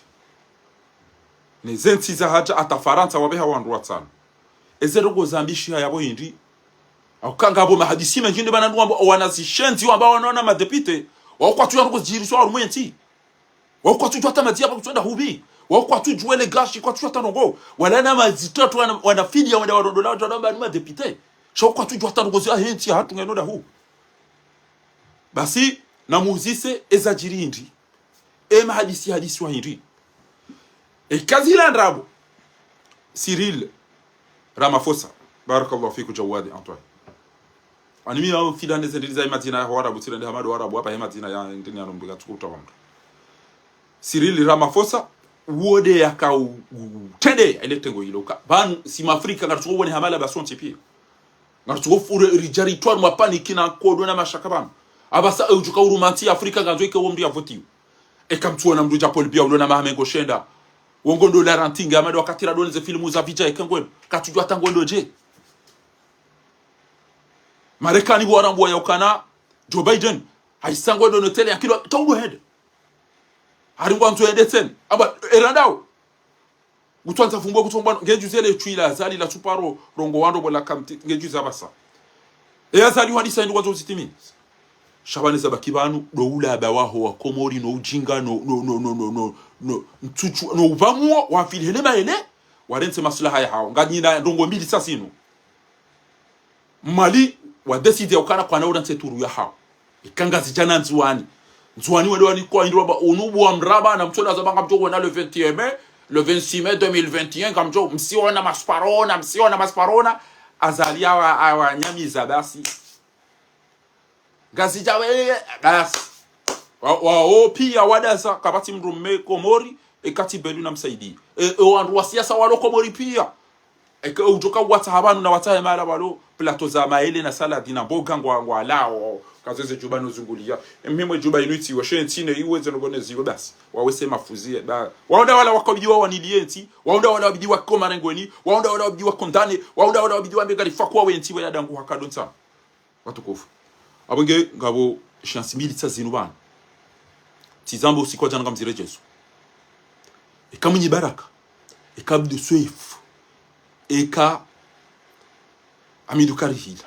Ne ze ntsi za hadja hata Farantsa wapveha wandru watsanu. Eze ndrongoo zambishiha yapvo hindri. Au kanga apvo mahadisi mendji nde bana ndrongoo wamba wana zishenzi wamba wana wana madéputé. Wao kwatsu ya ndrongoo zidjiriswa harumwa entsi. Wao kwatsu djuwa hata madziya pvakutsu enda hupvi. Wao kwatsu djuwa ele gashi kwatsu djuwa hata ndrongoo. Wala na mazitatu wana, wana fidiya wenda warondola wadjo wamba ni madéputé. Sha wao kwatsu djuwa hata ndrongoo ziya hentsi ya hatru ngeno dahu. Basi, namuzise, eza djiri hindri. E mahadisi hadisi wa hindri. E kazi la ndrabo. Cyril Ramaphosa. Barakallahu fiku Jawadi Antoine. Ani mi yao fila neze ndili za ye madzina ya Warabu, tsila nde hamadu Warabu, hapva ye madzina ya ndini ya nombika tsuku utawa mndru. Cyril Ramaphosa, wode yaka u-, u-, utrende, ile tengo ilo ka. Pvanu, si ma Afrika, ngarutsuko wone hamala ba sontsi pia. Ngarutsuko fure ridjari twari mwa paniki na nkodo na mashaka pvanu. Apvasa, e udjuka urumantsi ya Afrika, ngandzo ike wo mndru ya votiwa. Eka mtsuona mndru dja Paul Biya, ulona maha mengo shenda. Wongo ndo la ranting, amade wakati radone ze filmu za vidja eke ngwendo. Katsudjuwa hata ngwendo dje. Marekani pvo warambuwa ya ukana, Joe Biden, haisa ngwendo no tele ya kilo, taudu hende. Hari ngwandzo hende tsena. Amba, erandao. Kutswandza fumbo, kutsombwa, ngedjuzi ele tshwila, Azali la tsuparo, rongowa ndrongoo pvo la kamti, ngedjuzi apvasa. E Azali hadisa hindru ngwandzo uzitimi. Sha pvanu eza baki pvanu, ndo ula aba waho wa Komori, no ujinga, no, no, no, mtsutsu, no upvamuo, wafili hele mahele, warentse maslaha ya hawo. Nganyina ndrongoo mbili sa zinu. Mwali wa décider ukana kwana ula ntse turu ya hawo. Ika Ngazidja na Ndzuwani. Ndzuwani wende wani kwa hindru wamba unu buwa mraba na mtsola zaba ngamdjo wona le vingt et un mai, le vingt-six mai deux mille vingt et un, ngamdjo msiona masparona, msiona masparona. Azali awa, awa nyamiza basi. Ngazidja we, basi. Wa, wa, o, pia wadaza, kapvatsi mndru mme Komori, e kati Belou na msaidi. E, e, wandru wa siasa walo Komori pia. Eke udjoka watsaha pvanu na watsahe mahala pvalo, plateau za maele na saladi na mboga ngwa, ngwalao, kazo ze djuba no zunguliya. Emhimwe djuba inu itsiwa, she ntsi ne iwe ze nogone ziwe basi. Wawe se mafuzi, ba. Waonda wala wakabidi wawaniliye ntsi, waonda wala wabidi wakoma rengweni, waonda wala wabidi wakondane, waonda wala wabidi wambe ngarifa kwa we ntsi we ya dangu hakado ntsa. Watukufu. Apvo nge ngapvo chance mbili tsa zinu pvanu. Tsizamba usiku wa djana ngamzire Jesu. Eka Mwinyi Baraka. Eka Abdu Swefu. Eka Hamidu Karihila.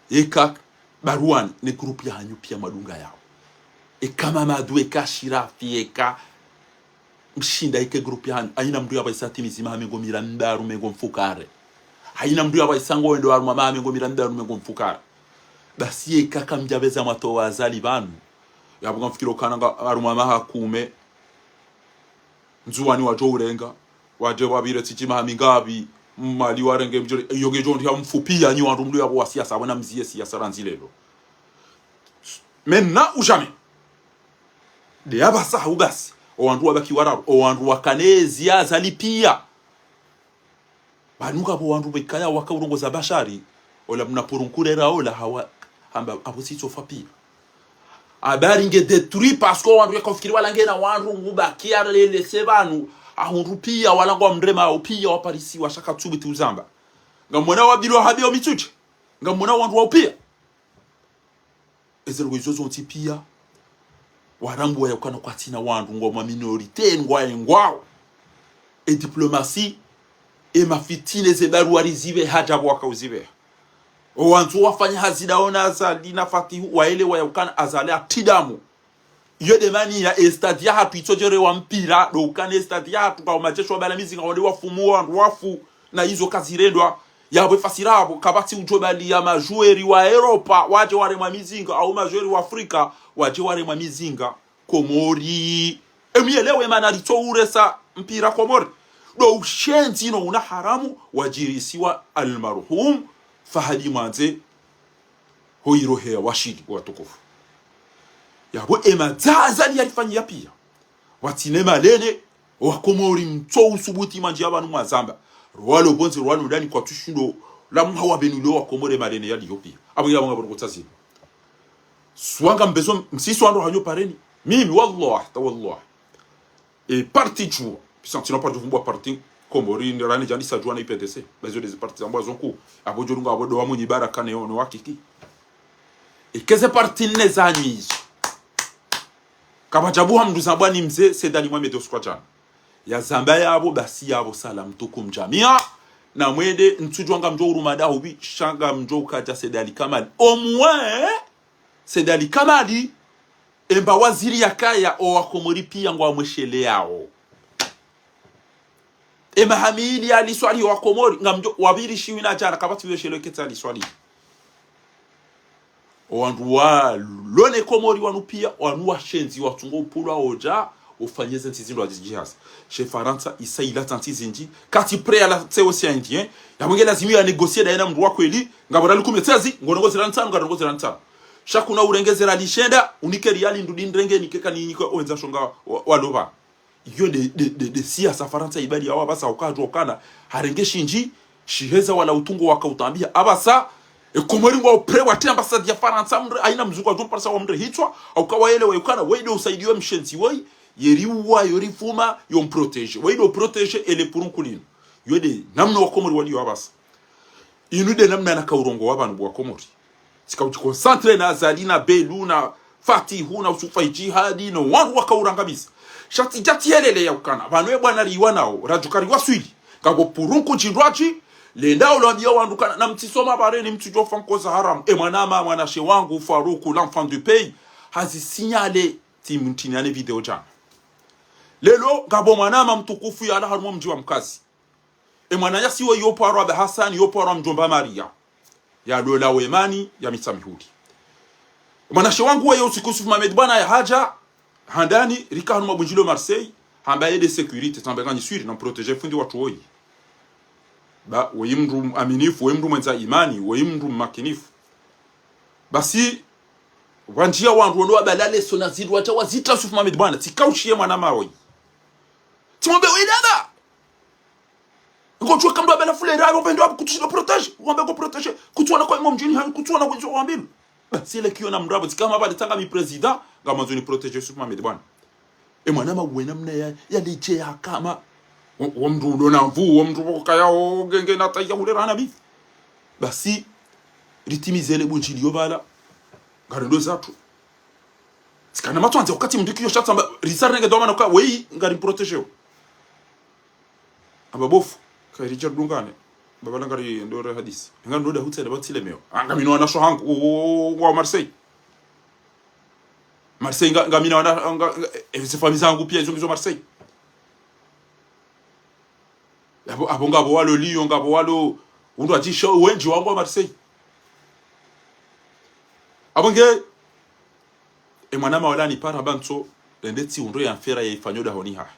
Eka Baruani ne groupe yahanyu piya mwadunga yawo. Eka Mamadu, eka Shirafi, eka Mshinda, eka groupe yahanyu. Hayina mndru yapvaisa timizi maha mengo miraru mengo mfukare. Hayina mndru yapvaisa ngwendo harumwa maha mengo miraru mengo mfukare. Basi eka kamdjapveza mwatowa Azali pvanu. Yapvo ngamfikiri ukana nga harumwa maha kume. Ndzuwani wadjo urenga. Wadje wapvire tsi dji maha mingapvi. Mali warenge mdjori. Iyo ngedjo ndri ya mfupi ya nyi wandru mndru yapvo wa siasa. Apvo na mziye siasa randzi lelo. Maintenant ou jamais. Nde yapvasa hau basi. O wandru wabaki wararu. O wandru wakana ezi ya Azali piya. Pvanu ngapvo wandru pvwekaya waka urongoza Bashari. Ola mna purunkurera ola hawa hamba apvo sitsofa piya. Habari nge détruit parce que wandru yaka ufikiri wala ngena wandru ngubakiya lele se pvanu. Ahundru piya wala ngwa mrema au piya waparisiwa shaka tsubuti uzamba. Ngamwona wabilwa habe o Mitsudje. Ngamwona wandru wa upiya. Eze ndrongoo izo zontsi piya, warambuwa yaukana kwatsina wandru ngwa ma minorité ngwaengwao. E diplomasi, e mafitine ze baruwa rizipve hadja pvo waka uzipve. O wandzo wafanya hazi ndawo na Azali na Fatihu, waelewa yaukana Azali atsi damu. Iyo nde maana ya e stade yahatru itsodjorewa mpira, ndo ukana e stade yahatru ngao majeshi wa bala mizinga wande wafumu wandru wafu, na izo kazirendwa. Yapvo efasira apvo, kapvatsi udjo bali ya majoueurs wa Europa, wadje waremwa mizinga, au majoueurs wa Afrika, wadje waremwa mizinga, Komori. Emuyelewe mana ritso uresa mpira Komori. Ndo ushenzi no una haramu, wadjirisiwa almarhum Fahadi Mwandze, ho iroheya washili watukufu. Yapvo ema dza Azali yalifanyiya piya. Watsine malene, wakomori mtso usubuti mandji ya pvanu mwazamba. Rwalo pvondze rwalo ndani kwatsushindo, la mha wa pvenu leo wakomori malene yaliyo piya. Apvo yapvo ngapvo rukotsa zinu. Swanga mbezo, msiswa ndo hanyo pareni. Mimi, wallah, ta wallah. E parti djuwa. Puissant, sinon pas de vumba parti Komori, ni rani djandisa djuwa na U P D C. Bezo des partis zambwa zonku. Apvo djolunga apvo ndo wa Mwinyi Baraka ne ono wakiki. Eka ze parti nne zanyu izo. Kapvadjabuha mndru zambwa ni mze, Said Ali Mohamed Ouskou Djana. Yazamba yapvo, basi yapvo, salam tukum jamia. Na mwende, ntsudjuwa ngamdjo uruma dahubi, sha ngamdjo ukadja Said Ali Kamali. Omwe, Said Ali Kamali, emba waziri yakaya, o wakomori piya ngwamwesheleyao. Ema hamili ya liswali wa Komori, ngamdjo, wapviri shiwi na djana, kapvatsi weshelo ketsa liswali. O wandru wa lone Komori wanu piya, wanu washenzi, watsungo upulwa odja, ufanye ze ntsi zindru azidjihazi. She Farantsa, isa ilatsa ntsi zindji, katsi prêt ya latse osi ya Indien, yapvo nge lazimu ya négocier ndaye na mndru wa kweli, ngapvo rali kume tsezi, ngorongoze rali ntsanu, ngarongoze rali ntsanu. Sha kuna urengeze rali shenda, unike riyali ndrudi nrenge, nike kani nike owenza shonga wa, walopva. Iyo nde, nde, nde, nde siasa Farantsa ibali yawo apvasa ukadjuwa ukana. Harenge shindji, shiheza wala utungo waka utambiha. Apvasa, e Komori ngwao prêt watsi ambassade ya Farantsa mndre, hayina mzungu wadjo mparisa wa mndre hitswa, hauka waelewa yaukana, waye nde usaidiwa mshenzi woyi, yeriuwa, yorifuma, yomprotéger. Waye nde uprotéger, ele purunkulinu. Iyo nde, namna wakomori waliyo apvasa. Inu nde namna naka urongowa pvanu bo wakomori. Tsika udjiconcentré na Azali na Belu na Fatihu na Usufa Idjihadi no wandru waka urangamiza. Sha tsidja tiyelele yaukana. Pvanu e bwana riwa nao, radjuka riwaswili. Ngapvo purunku djindrwadji, lenda ulwambiya wandru kana, na mtsisoma bareni mtsudjofa nkoza haramu. E mwanama, mwanashe wangu, Faruku, l'enfant du pays, hazi signalé tsi mtini ane vidéo djana. Lelo, ngapvo mwanama mtukufu yalawa harumwa mdji wa Mkazi. E mwananyasi we yoparwa Ba Hassan, yoparwa mdjomba Maria. Yalola wemani, ya mitsa mihuli. E mwanashe wangu we yo usiku Yusuf Mohamed bwana yahadja, handani, rika hanu mabundjilo Marseille, hamba ye nde sécurité, tsamba nganjiswiri, na mprotéger fundi watru woyi. Ba, woyi mndru aminifu, woyi mndru mwendza imani, woyi mndru mmakinifu. Basi, wandjiya wandru wono wabalale sona zindru wadja wazitra Yusuf Mohamed bwana, tsika ushiye mwanama woyi. Tsimwambe, we dada! Utsuwe kamdru abela fulera, ayo pvendro apvo kutsushilo protéger. Wambe ko protéger. Kutsuwana kwa imo mdjini hanyu, kutsuwana kutsuwa wambilu. Basi ile kiyo na mdrabo, tsi kama pvale tsanga mi président, ngamandzo ni protéger Yusuf Mohamed bwana. E mwana mawena mna ya, ya leje ya kama. Wo, wo mndru ulo na mvu, wo mndru wo kaya o genge na taya ulera na bifi. Basi, ritimize le bundjili yo pvala. Ngarendo zatru. Tsikana matwanze wakati mndru kiyo sha tsamba, risari nenge doma na kwa, weyi, ngari protéger. Amba bofu, kayiri djadungane. Baba langa ri ndo re hadisi. Nga ndo da hutse da batsi le meo. Anga mi no wana sho hangu, o, o, o, wa Marseille. Marseille nga, nga mi na wana, nga, nga, e, ze famille zangu pia izo ngizo Marseille. Apvo, apvo ngapvo walo Lyon, ngapvo walo, undru adjisha, wendji wangu wa Marseille. Apvo nge, e mwana mawala ni para bantso, lende tsi undru ya mfera ya ifanyo dahoni hahe.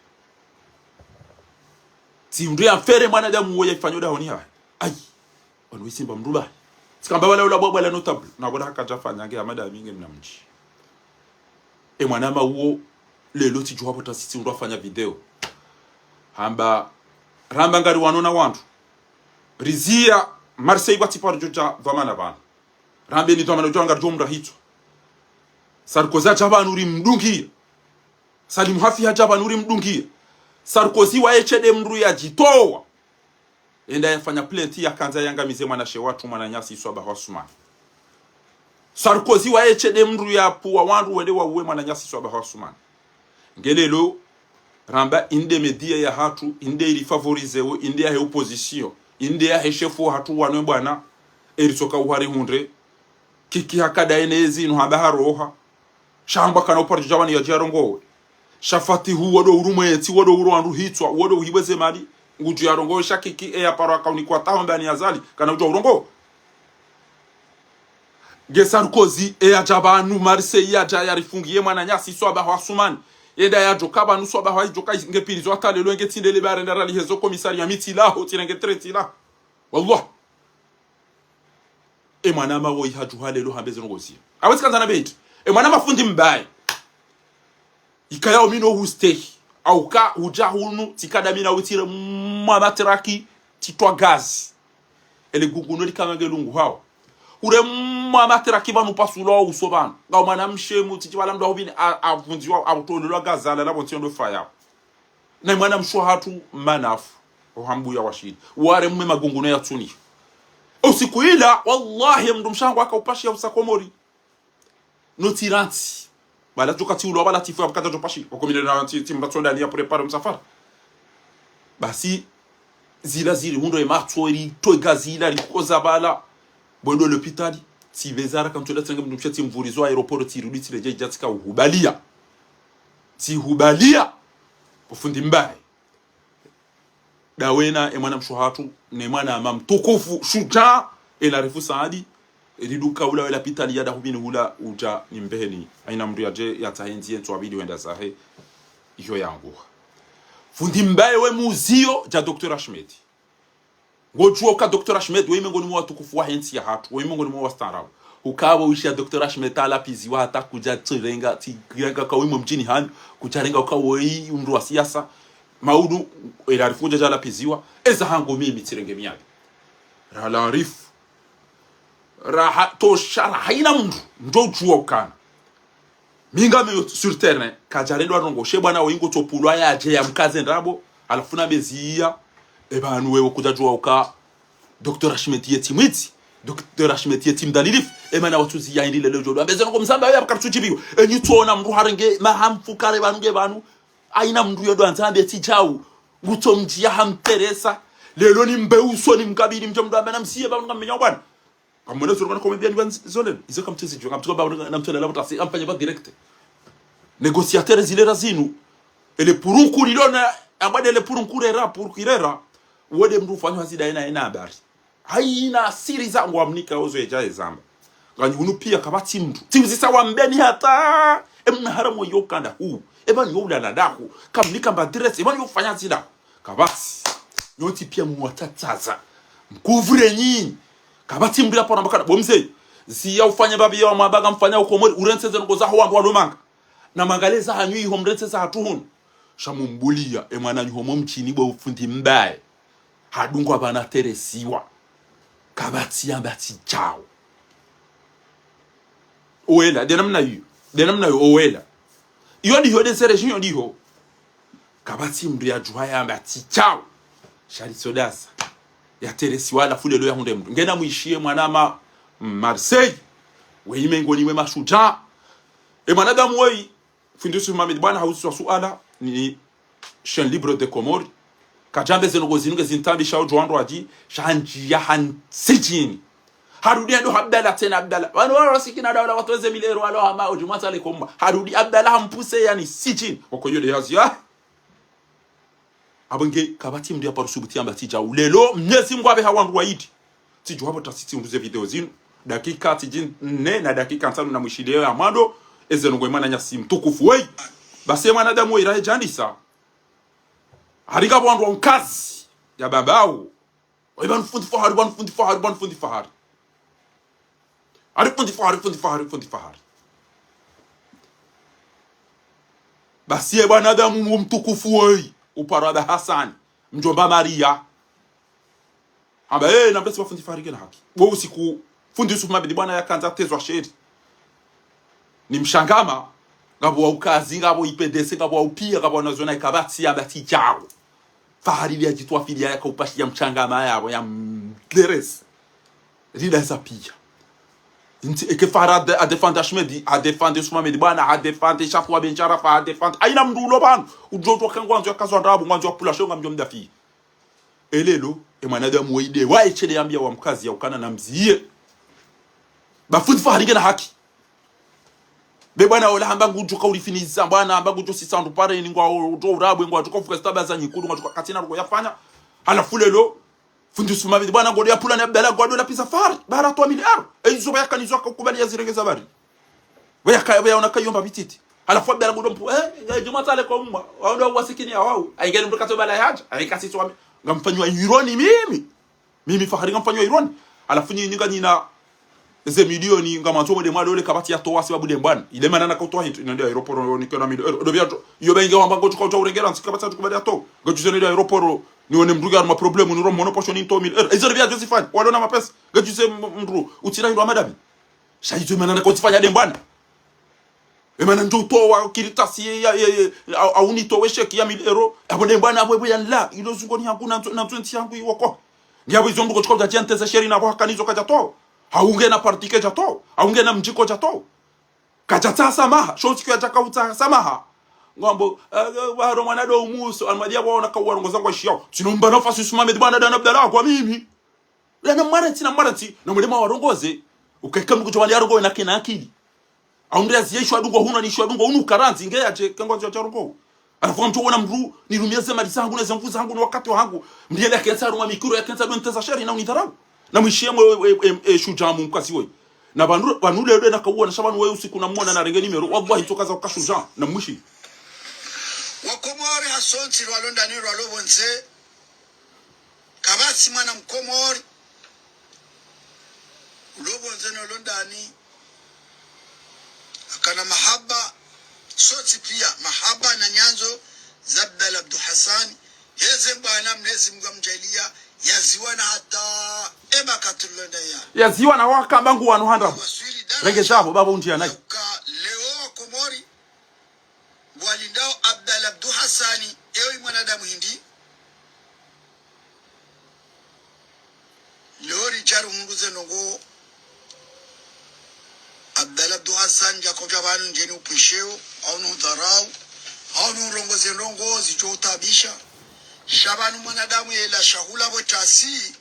Tsi undru ya mfera mwanadamu wo ya ifanyo dahoni hahe. Ayi. Wanu isimba mndru bahi. Tsikamba wala ula bwabwa la notable. Na wala haka djafanya nge hamada minge mna mdji. E mwana ma uwo, lelo tsi djuha pvo ta sisi undru afanya video. Hamba, ramba ngari wano na wandru. Riziya, Marseille kwa tsi paro djodja dhwamana pvanu. Rambe ni dhwamana udjo ngari djo mndru hitswa. Sarkozy hadja pvanu rimdungiya. Salim Hafi hadja pvanu rimdungiya. Sarkozy wa echede mndru ya djitowa. Enda yafanya plainte yakandza yangamize mwanashe watru mwananyasi Swabaha Asumani. Sarkozy wa echede mndru ya puwa wandru wende wa uwe mwananyasi Swabaha Asumani. Nge lelo, ramba inde média ya hatru, inde iri favoriser wo, inde yahe opposition, inde yahe shefu hatru wanwe bwana, eri soka uhari hundre, kiki hakada ene ezi inu hamba haroha, sha hamba kana upari djabani ya djarongowe. Sha Fatihu wodo urumwe etsi, wodo uro wandru hitswa, wodo uhibwe ze mali, ngudjo yarongowe sha kiki eya paro akauni kwa taho mbani Azali, kana udjo urongowe. Nge Sarkozy, eya dja pvanu Marseille yadja yarifungiye mwananyasi Swabaha Asumani. Yenda yadjoka pvanu Swabaha idjoka nge pirizo hata lelo nge tsindele barenda rali hezo komisari ya mitsi laho, tsirenge treti laho. Wallah. E mwana ma wo ihadjuha lelo hambe zeno ngozi. Awe tsikandza na beti. E mwana ma fundi mbaye. Ikaya omino hustehi. Au ka hudja hunu, tsikada mina witsire mwa matraki, tsitwa gazi. Ele gunguno likanga nge lungu hawo. Ure mwa matraki pvanu pasula wa uso pvanu. Nga mwana mshe mu, tsitsi pvala mndru ahubini, a, avundziwa, avutolelwa gazi, ala labo ntsiyo ndo faya. Na mwana mshe hatru manafu. Ohambu ya washidi. Ware mwe magunguno ya tsuni. Usiku ila, wallahi, mndru mshe hangu haka upashi ya usa Komori. No tirantsi. Bala djoka tsi ulwa, bala tifu ya bukata djo pashi. Wakomine na tsi, tsi mbatso ndani ya préparer msafara. Basi, zila ziri hundro ye matso, eri towe gazi ila, rikoza bala. Bwendo lopitali. Tsipveza haraka ntsola tsirenge mndru mshe tsimvurizo aéroport tsirudi tsiredjeyi dja tsika uhubalia. Tsihubalia. Ufundi mbaye. Dawena, e mwana mshe hatru, ne mwana ma mtukufu, shudja, e Larifu Saadi, e liduka ula we lapitali ya dahubini hula udja ni mbeheni. Haina mndru yadje, yatsahe ndzi ye ntsu abidi wenda zahe, iyo yanguha. Fundi mbaye we muziyo, dja Docteur Ahmed. Ngodjuwa uka Docteur Ahmed, we mengoni mwa watukufu wahe ntsi ya hatru, we mengoni mwa wastaarabu. Ukapvo wishiya Docteur Ahmed talapviziwa hata kudja tsirenga, tsirenga ka wimo mdjini hanyu, kudja renga uka woyi mndru wa siasa, maudu, e Larifu kudja djalapviziwa, eza hangu mimi tsirenge miyabi. Ra Larifu. Raha, tosha, raha ina mndru, ndo udjuwa ukana. Mi ngami yo sur terrain, kadjarendwa ndrongo, she bwana woyi ngo tsopvulwa yadje yamkaze ndrabo, halafu na beziya, e pvanu wewe kudjadjuwa uka, Docteur Ahmed ye tsi mwidzi, Docteur Ahmed ye tsi mdhalilifu, e mana watsuzi ya indi lelo djodo. Ambeze ndrongo msamba ya karitsudjibiwa, e nyi tsona mndru harenge, maha mfukare pvanu nge pvanu, haina mndru yodo andza ambe tsi djau, ngutso mdjiya hamteresa, lelo ni mbe uso ni mkabili mdje mndru ambe na msiye pvanu ngamenya bwana. Kamwene zuru kana kombe bia ni banzi zolelo. Izo kamtezi djo, kamtuka ba na mtole la butasi, amfanya ba direct. Négociateur zile razinu. Ele purunku lilona, ambade ele purunku rera, purunku rera. Wode mndru ufanyo hazi da ena, ena habari. Haina siri zangu amnika ozo edja ezamba. Nganyi hunu pia kapvatsi mndru. Tsi uzisa wambeni hata. Emna haramu yo kanda hu. Eba ni yo ulala dahu. Kamnika mba adresse. Eba ni yo ufanya zida. Kapvatsi. Nyontsi pia mwatsatsaza. Mkuvure nyinyi. Kapvatsi mndru yapvo namba kana. Bo mze. Ziya ufanya babi ya wa mabanga mfanya ukomori. Urentse ze ndrongo zaho wandru walomanga. Na mangaleza hanyu iho mrentse za hatru hunu. Sha mumbulia. E mwananyu homo mdjini bo ufundi mbaye. Hadungwa pvanu hateresiwa. Kapvatsi yamba tsi djao. Owela, nde namna iyo. Nde namna iyo, owela. Iyo ndiyo, nde ze région ndiyo. Kapvatsi mndru yadjuha yamba tsi djao. Sha lisodasa. Yateresiwa halafu lelo yahundre mndru. Ngena mwishiye mwana ma Marseille. Weyi mengoni mwe mashudjaa. E mwanadamu weyi. Fundi Yusuf Mohamed bwana hauziswa suala ni Chaîne Libre des Comores. Kadjambe ze ndrongoo zinu nge zintaabisha udjo wandru wadji, sha handjiya han sijini. Harudi hando Abdallah tsena Abdallah. Wanu walo wasikina daula watweze milero walo hama udji mwatsa le komba. Harudi Abdallah hampuse yani sijini. Wako iyo nde hazi ya. Apvo nge kapvatsi mndru yaparo subuti yamba tsi djao. Lelo, Mnyezi Mngu apveha wandru wayidi. Tsidjuwa pvo tasi tsi undru ze video zinu. Dakika tsidji nne na dakika ntsanu na mwishiliyo ya mwando. Eze ndrongoo mwananyasi mtukufu weyi. Basi ye mwanadamu weyi rahe djandisa. Hari ngapvo wandru wa mkazi. Ya babao. Weyi pvanu fundi Fahari, pvanu fundi Fahari, pvanu fundi Fahari. Hari fundi Fahari, fundi Fahari, fundi Fahari. Basi ye mwanadamu mtukufu weyi. Uparo Aba Hasani. Mdjomba Maria. Hamba, eh, nambesi wa fundi Fahari ngena haki. Bo usiku, fundi Yusuf Mohamed bwana yakandza tezwa sheri. Ni mshangama, ngapvo wa ukazi, ngapvo I P D C, ngapvo wa upia, ngapvo wanazioni, kapvatsi yamba tsi djao. Fahari liya djitwa filiya yaka upashiya mshangama yapvo ya mdleresi. Lila za pia. Nti eke Fahari hade-, hadefandi Ahmed, hadefandi Yusuf Mohamed bwana, hadefandi Shafu wa Ben Sharafa, hadefandi. Hayina mndru ulo pvanu. Udjo udjo ka ngwandzo yakazwa ndrabo, ngwandzo yapvula shonga mdjo mdafi. E lelo, e mwanadamu weyi nde waye shele yambiya wa mkazi ya ukana na mziye. Ba fundi Fahari ngena haki. Be bwana ola hamba ngudjo ka ulifiniza, bwana hamba ngudjo sisa ndru pare ni ngwa udjo urabwe, ngwadjo ka ufuka zitaba za nyikuru, ngwadjo ka katsina ndrongoo yafanya. Halafu lelo, fundi Yusuf Mohamed bwana ngudjo yapvula na Abdallah ngudjo lapvisa Fahari. Bara twa miliari. E izo pvo yakanizo ka ukubali yazirengeza bari. Pvo yaka, pvo yaona kayomba pvititi. Halafu Abdallah ngudjo mpu, eh, eh, djuma tsale kwa mwa. Wao ndo wasikini ya wao. Ayigeni mndru katso bala yadja. Ayikasi tswame. Ngamfanywa ironi mimi. Mimi Fahari ngamfanywa ironi. Halafu nyinyi nganyina ze milioni ngamwandzo mwende mwalole kapvatsi yatowa sibabu nde mbwana. Ile mana naka utowa hindru. Ina nde aéroport ni kena milioni. Eh, ndo pvia to. Iyo pvo inge wamba ngudjo ka udjo urengera ntsi kapvatsi yadjo kubali yatowa. Ngadjuze nde aéroport. Niwone mndru nge harumwa problème. Niro mhono posho ni nto mille euros. Izo nde pvia djo zifanya. Walo na mapesa. Ngadjuze m-, mndru. Utsira hindru wa madami. Sha izo mana naka utsifanya nde mbwana. E mana ndjo utowa karatasi ya, ya, ya, au, au nitowe sheki ya mille euros. Apvo nde mbwana apvo, apvo ya nla. Ilo zungoni hangu na ntsu-, na ntsu ntsi hangu iwoko. Nge apvo izo ndrongoo tsi ka udja djanteza sheri na apvo hakanizo kadjatowa. Hau nge na parti kedjatowa. Hau nge na mdji kodjatowa. Kadjatsaha samaha. Sho usiku yadjaka utsaha samaha. Ngwambo, eh, eh, waro mwana ndo umuso. Almadi ya waona ka warongoza ngwa ishiyao. Tsino mba nafasi Yusuf Mohamed bwana dana Abdallah kwa mimi. Lana mwaranti na mwaranti, na mwende mwawarongoze. Ukaika mndru kudjo wali yarongowe na kena akili. Aumri aziye ishwa dungo hunu, ni ishwa dungo hunu, karantsi, nge yadje, kengwa nzo yadja rongowe. Halafu ngamdjo wona mndru, nirumie ze mali zangu, ne ze nvu zangu, ne wakati wahangu. Mndru yele yakentsa harumwa mikro, yakentsa ndo nteza sheri, na unidharau. Na mwishiye mwe, e, e, e, shudjaa mkazi woyi. Na pvanu, pvanu leo nde naka uwona, sha pvanu weyi usiku na mwona na renge nimero, wallahi tsoka za uka shudjaa, na mwishi. Wakomori hasontsi lwalo ndani lwalo pvondze. Kapvatsi mwana mkomori ulo pvondze no ulo ndani akana mahaba, sontsi pia, mahaba na nyandzo za Abdallah Abdou Hassan. Heze mbwana Mnyezi Mngu amdjaaliya, yaziwana hata eba katulonda ya. Yaziwana wakamba ngu wanu handa. Waswili daraja. Renge zabo, baba undjia nayi. Yauka leo Wakomori ngwalindao Abdallah Abdou Hassani, ewe mwanadamu hindri. Leo ridja rihundru ze ndrongoo, Abdallah Abdou Hassani, ndjaka udja pvanu ndjeni upvisheo, au nihudharau, au nihurongoze ndrongoo zidjo utaabisha. Sha pvanu mwanadamu yela shahula pvo tasi,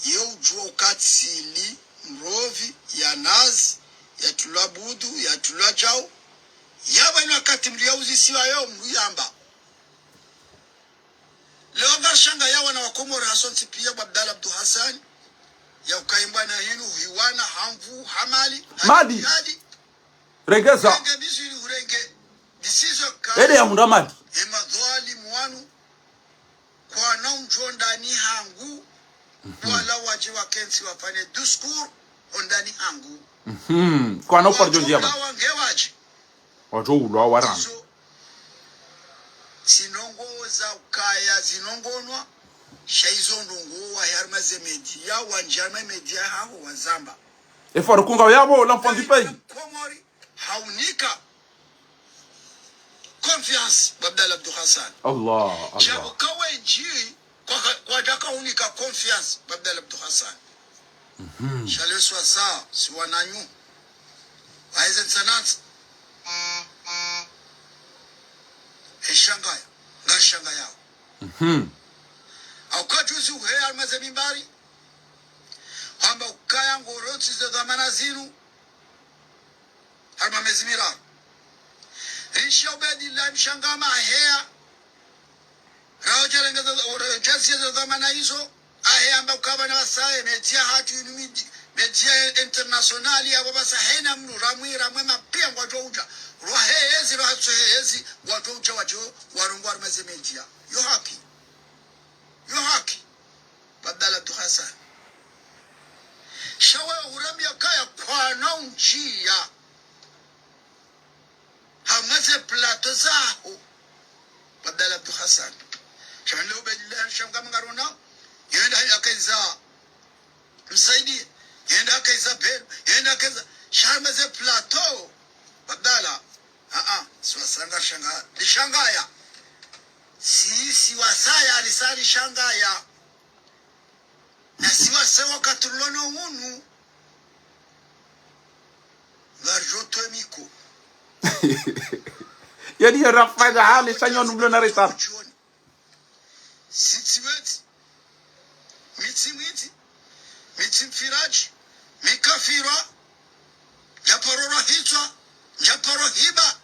ye udjuwa uka tsili mrovi, ya nazi, ya tulwa budu, ya tulwa djau. Yapvo inu wakati mndru yauzisiwa yo, mndru yamba. Leo ngarishangayao wana wa Komori hasontsi pia bo Abdallah Abdou Hassani, ya uka imbwana hinu, hiwana, ha nvu, ha mali, ha mali. Hali. Regeza. Urenge bizili, urenge decision ka. Ele ya mndru mali. Emadhwalimu wanu. Kwana undjo ndani hangu, mhm, wala wadje wakentsi wafanye discours ondani hangu. Mhm. Kwana uparo djo ndziya ba. Wadjo ulawa nge wadje. Wadjo ulawa warana. Izo, zinongo za ukaya, zinongonwa, Sha izo ndrongoo wahe harumwa ze média, wandjia harumwa média haho wazamba. E Faruku ngawe yapvo, l'enfant du pays. Komori, haunika confiance, bo Abdallah Abdou Hassan. Allah, Allah. Djapvo ka wendji, kwa, kwadjaka unika confiance, bo Abdallah Abdou Hassan. Sha leo swasa, si wananyu. Waheze ntsanantsa. Eshangaya, ngashangayao. Hauka juzi uheya harumwa ze mimbari, hamba ukaya ngorotsi ze dhwamana zinu harumwa mezi miraru. Risha Ubedillah Mshangama aheya, raho djarengeza, djaziya ze dhwamana izo, aheya amba ukaya pvanu pvasa ye média hatru inu midi-, média international yapvo pvasa hena mndru ramwi, ramwe mapia ngwadjo udja. Rwaheyezi, rwatsoheyezi, ngwadjo udja wadjo, warongoa harumwa ze média. Yo haki. Yo haki. Bo Abdallah Abdou Hassan. Sha we hurambia kaya kwana undjia harumwa ze plateau zaho, bo Abdallah Abdou Hassan. Sha leo Ubedillah Mshangama ngarona, yenda yakaiza Msaidie, yenda yakaiza Belu, yenda yakaiza, sha harumwa ze plateau, bo Abdallah. Aa, si wasaya ngashanga-, rishangaya. Si, si wasaya, risa rishangaya. Na si wasaya wakati rilo no unu, ngaridjo twe miko. Yaani, ya Rafael, hali, sha nyi wanu mlo na retard. Si tsi wetsi. Mi tsi mwitsi. Mi tsi mfiradji. Mi kafirwa. Ndjaparo rwa hitswa. Ndjaparo hiba.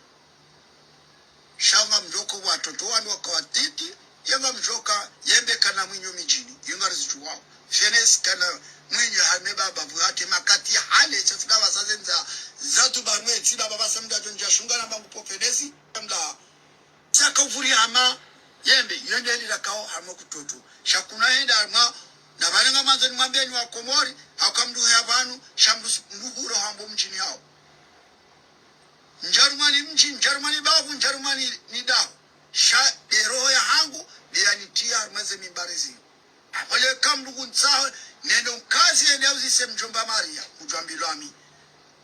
Sha ngamdjoka watoto wanu waka watiti. Ye ngamdjoka yembe kana mwinyo midjini. Yo ngarizidjuwao. Fenesi kana mwinyo hame baba vuhate makati hale. Sha tsi daba sa zendza. Zatu ba mwe tsi daba pvasa mndru adjo ndja shunga na mbangu po fenesi. Mla. Saka uvuri hama yembe, yende lila kao hama kutoto. Sha kuna henda hama, na pvale ngamandzo nimwambie nyi wa Komori, hauka mndru heya pvanu, sha mndru s-, mndru huro hambo mdjini hao. Ndjarumwa ni mdji, ndjarumwa ni bavu, ndjarumwa ni, ni daho. Sha de roho yahangu, de yanitria harumwa ze mimbari zinu. Apvo leka mndru kuntsaho, nende nkazi yende yauzise mdjomba Maria, mdjomba Bilwami.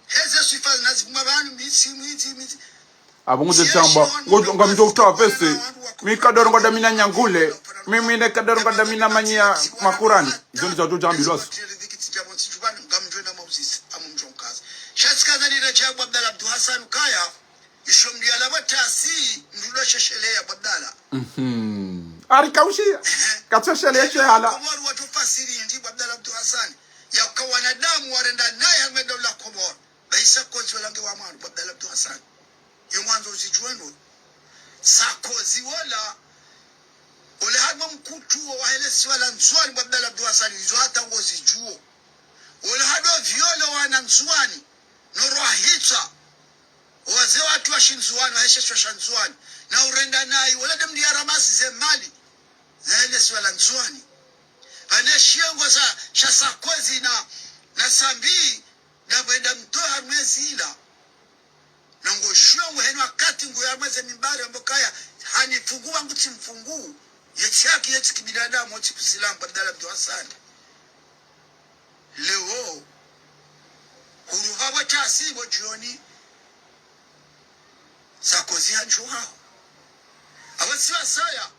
Heze swifa nazipvuma pvanu, mi tsi mwitsi, mi tsi. Apvo ngudjo tsamba, ngodjo, ngamdjo kutoa pese. Mi kadoro ngodamina nyangule, mi, mi ne kadoro ngodamina manyia makurani. Izo ndizo wadjo djambilwa zo. Sha tsikaza lile dja bo Abdallah Abdou Hassan kaya, isho mdru yalapva tasi, mndru ndo shesheleya bo Abdallah. Mhm. Ari kaushiya. Katsosheleya she hala. Komori watsu fasiri ndi bo Abdallah Abdou Hassan. Yaka wanadamu warenda naye harumwa daula Komori. Bahi Sarkozy wala nge wa mwando bo Abdallah Abdou Hassan. Yo mwandzo uzidjuwe ndo. Sarkozy wola. Ole harumwa mkutu wo wahe lesiwa la Ndzuwani bo Abdallah Abdou Hassan. Izo hata ngozidjuwo. Ole hado viole wana Ndzuwani. No rwahitswa. Wazee watru wa shindzuwani, waheshe shwa sha Ndzuwani. Na urenda nayi, wala de mndru yaramasi ze mali. Zahe lesiwa la Ndzuwani. Pvane shiongo za, sha Sarkozy na, na Sambi, na pvwenda mtoha mwezi ila. Na ngo shiongo henu wakati ngu ya mweze mimbari ambo kaya, hani fungu wangu tsi mfungu. Yetsi haki, yetsi kibinadamu, yetsi kusilamu, bo Abdallah Abdou Hassan. Leo, huruha bo tasi bo djioni, Sarkozy handjuha. Apvo si wasaya,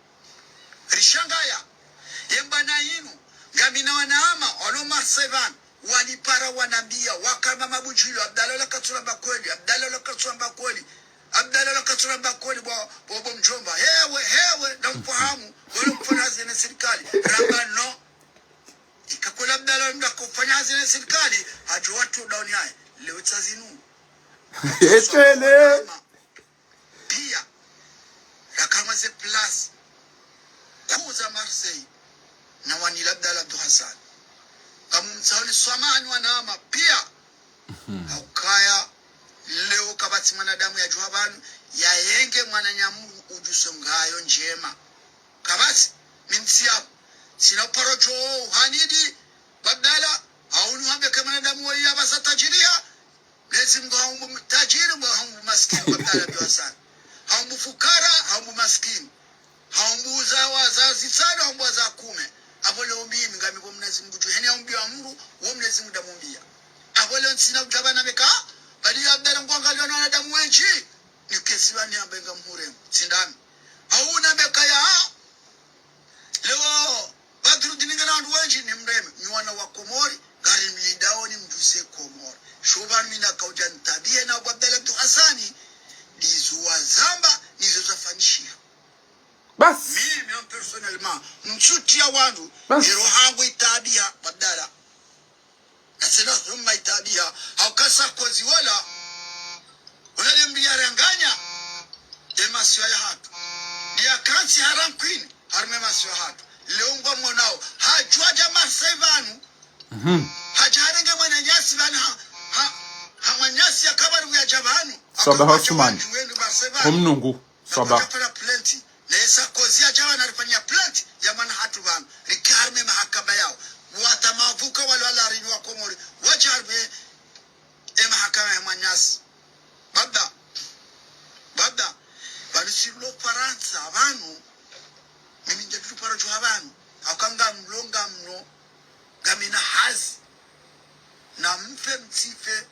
rishangaya, ye mbwana yinu, ngamina wanama, walo Marseille pvanu, wanipara wanambia, wakamba mabudjilo, Abdallah ola katsuramba kweli, Abdallah ola katsuramba kweli, Abdallah ola katsuramba kweli, bo, bo, bo mdjomba. Hewe, hewe, na mfahamu, wale mfanya hazi ne sirikali, ramba no. Ika kweli Abdallah mndru akofanya hazi ne sirikali, hadjo watru dauni yaye. Leo tsa zinu. Eshele. Pia. Raka harumwa ze place kuu za Marseille. Na wanila Abdallah Abdou Hassan. Ngamumtsaoni swamahani wanama. Pia. Haukaya. Leo kapvatsi mwanadamu yadjuwa pvanu. Yayenge mwananyamu udjuse ngayo ndjema. Kapvatsi, mi ntsi yapvo. Tsina uparo djo uhanidi, bo Abdallah, hau ni uhambe ke mwanadamu woyi yapvasa tajiriya, Mwenyezi Mungu haumbu tajiri, mbo haumbu maskini, bo Abdallah Abdou Hassan. Haumbu fukara, haumbu maskini. Haumbu za wa, za zitsano, haumbu wa za kume. Ami bo Mwenyezi Mungu dju heni ya umbiya mdru, wo Mwenyezi Mungu ndamumbia. Apvo leo ntsina udjaba na meka, bali ya Abdallah ngwangalio na wanadamu wendji. Nikesi pvani ambe ngamhuremu, tsindami. Au na meka ya, leo, Badrudini ngena wandru wendji nimreme, mi wana wa Komori, ngari mlindao nimdjuse Komori. Sho pvanu mi nakaudja nitabiye na Abdallah Abdou Hassani, ndizo wazamba, ndizo zafanyishiha. Basi. Mimi, personnellement, ntsutriya wandru, basi, eroho hangu itabiya, Abdallah. Na tsena huma itabiya, hauka Sarkozy wala, wala lemri yaranganya, emasiwa yahatru. Ndiya kantsi harankwini, harumwa emasiwa yahatru. Leo ngwamonao, hadjuwa dja Marseille pvanu, mhm, hadja harenge mwananyasi pvanu ha, ha, ha mwananyasi yakabari uyadja pvanu. Swaba Hasumani. Wendru Marseille pvanu. Homnungu. Swaba. Nakudja fanya plainte. Naye Sarkozy hadja pvanu harifanyia plainte ya mwana hatru pvanu. Rike harumwa emahakama yao. Wata mavuka walo walarini wa Komori. Wadja harumwa emahakama ya mwananyasi. Baba. Baba. Pvanu sirilo Farantsa pvanu. Mimi ndjadjulu paro djuha pvanu. Hauka ngamlo, ngamlo. Ngamina hazi. Na mfe mtsife.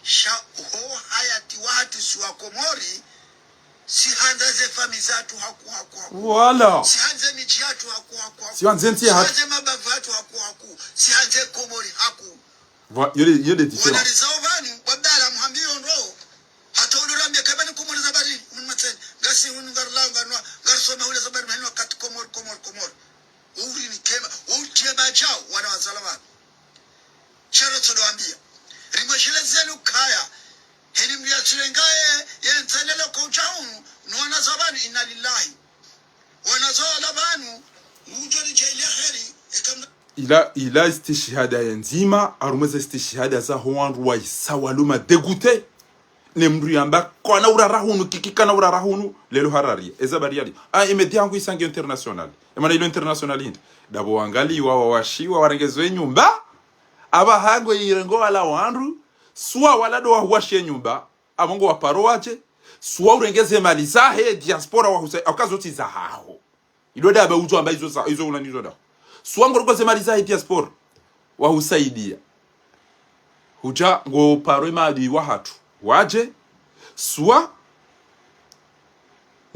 Sha ho hayati wahatru si wa Komori, sihandza ze famiyi zahatru haku, haku, haku. Voilà. Sihandze midji yahatru haku, haku, haku. Sihandze ntsi yahatru. Sihandze mabavu yahatru haku, haku. Sihandze Komori haku. Voi-, yo nde, yo nde différence. Wona rizao pvanu, Abdallah muhambi yo ndro. Hata ulo rambia kabani Komori za bari, mmatseni. Ngasi hunu ngarlanga nwa, ngarisoma hule za bari, mhenwa kati Komori, Komori, Komori. Uri ni kema, utie bajao, wana wazala pvanu. Sharo tsodo ambia. Rimweshele zelu kaya. Heni mria tsirengaye, ye ntselelo kwa udja unu, no wana za pvanu, inna lillahi. Wana za wala pvanu, udjo ni dja ile heri, eka mna- Ila, ila istishihada ya ndzima, harumwa ze istishihada zaho wandru wa isa waluma dégoûté. Ne mndru yamba, kana urara hunu, kiki kana urara hunu, lelo harari. Eza bari yali. Ah, e média hangu isangi international. E mana ilo international hindri. Ndapvo wangaliwa, wawashiwa, warengezwe nyumba. Apvaha ngo irengo wala wandru. Swa wala ndo wahuwashe nyumba. Apvo ngo waparo wadje. Swa urengeze mali zahe, diaspora wahusa, hauka zotsi zahaho. Ilo ndapvo udjo amba izo za, izo unanizo nda. Swa ngo rengeze mali zahe diaspora. Wahusaidia. Hudja ngo paro emaadui wahatru. Wadje. Swa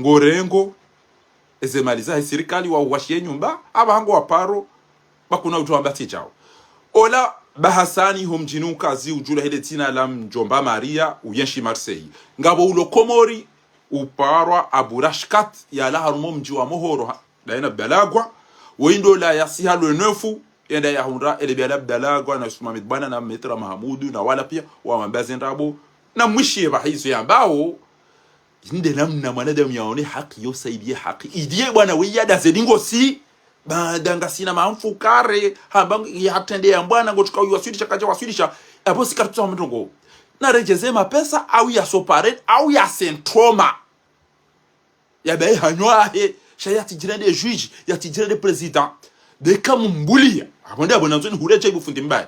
ngo rengo eze mali zahe sirikali wahuwashiye nyumba. Apvaha ngo waparo. Ba kuna udjo amba tsi djao. Ola Bahasani ho mdjini Ukazi udjulwa hele dzina la Mdjomba Maria uyenshi Marseille. Ngapvo ulo Komori. Uparwa Abu Rashkat, yalawa harumwa omdji wa Mohoro ha, ndaye na Abdallah Agwa, wo indo la yasiha le neuf, yenda yahundra ele biala Abdallah Agwa na Yusuf Mohamed Bwana na Maître Mahamudu na wala pia, wamwambia ze ndrabo, na mwishiye pvaha izo yambao, inde namna mwanadamu yaone haki, yo saidiye haki, idiye bwana we yada ze dingo si, baada ngasina mamfukare, hamba ngi-, yatrende ya mbwana, ngotsuka uyu waswilisha, kadja waswilisha, apvo si kartsu wa mndrongo. Na redjeze mapesa, au ya sopare, au ya sentroma. Ya baye hanywa ahe, sha yatsidjire nde juge, yatsidjire nde président. Ndeka mumbuliya, apvo nde apvo nandzo ni huredja ibu fundi mbaye.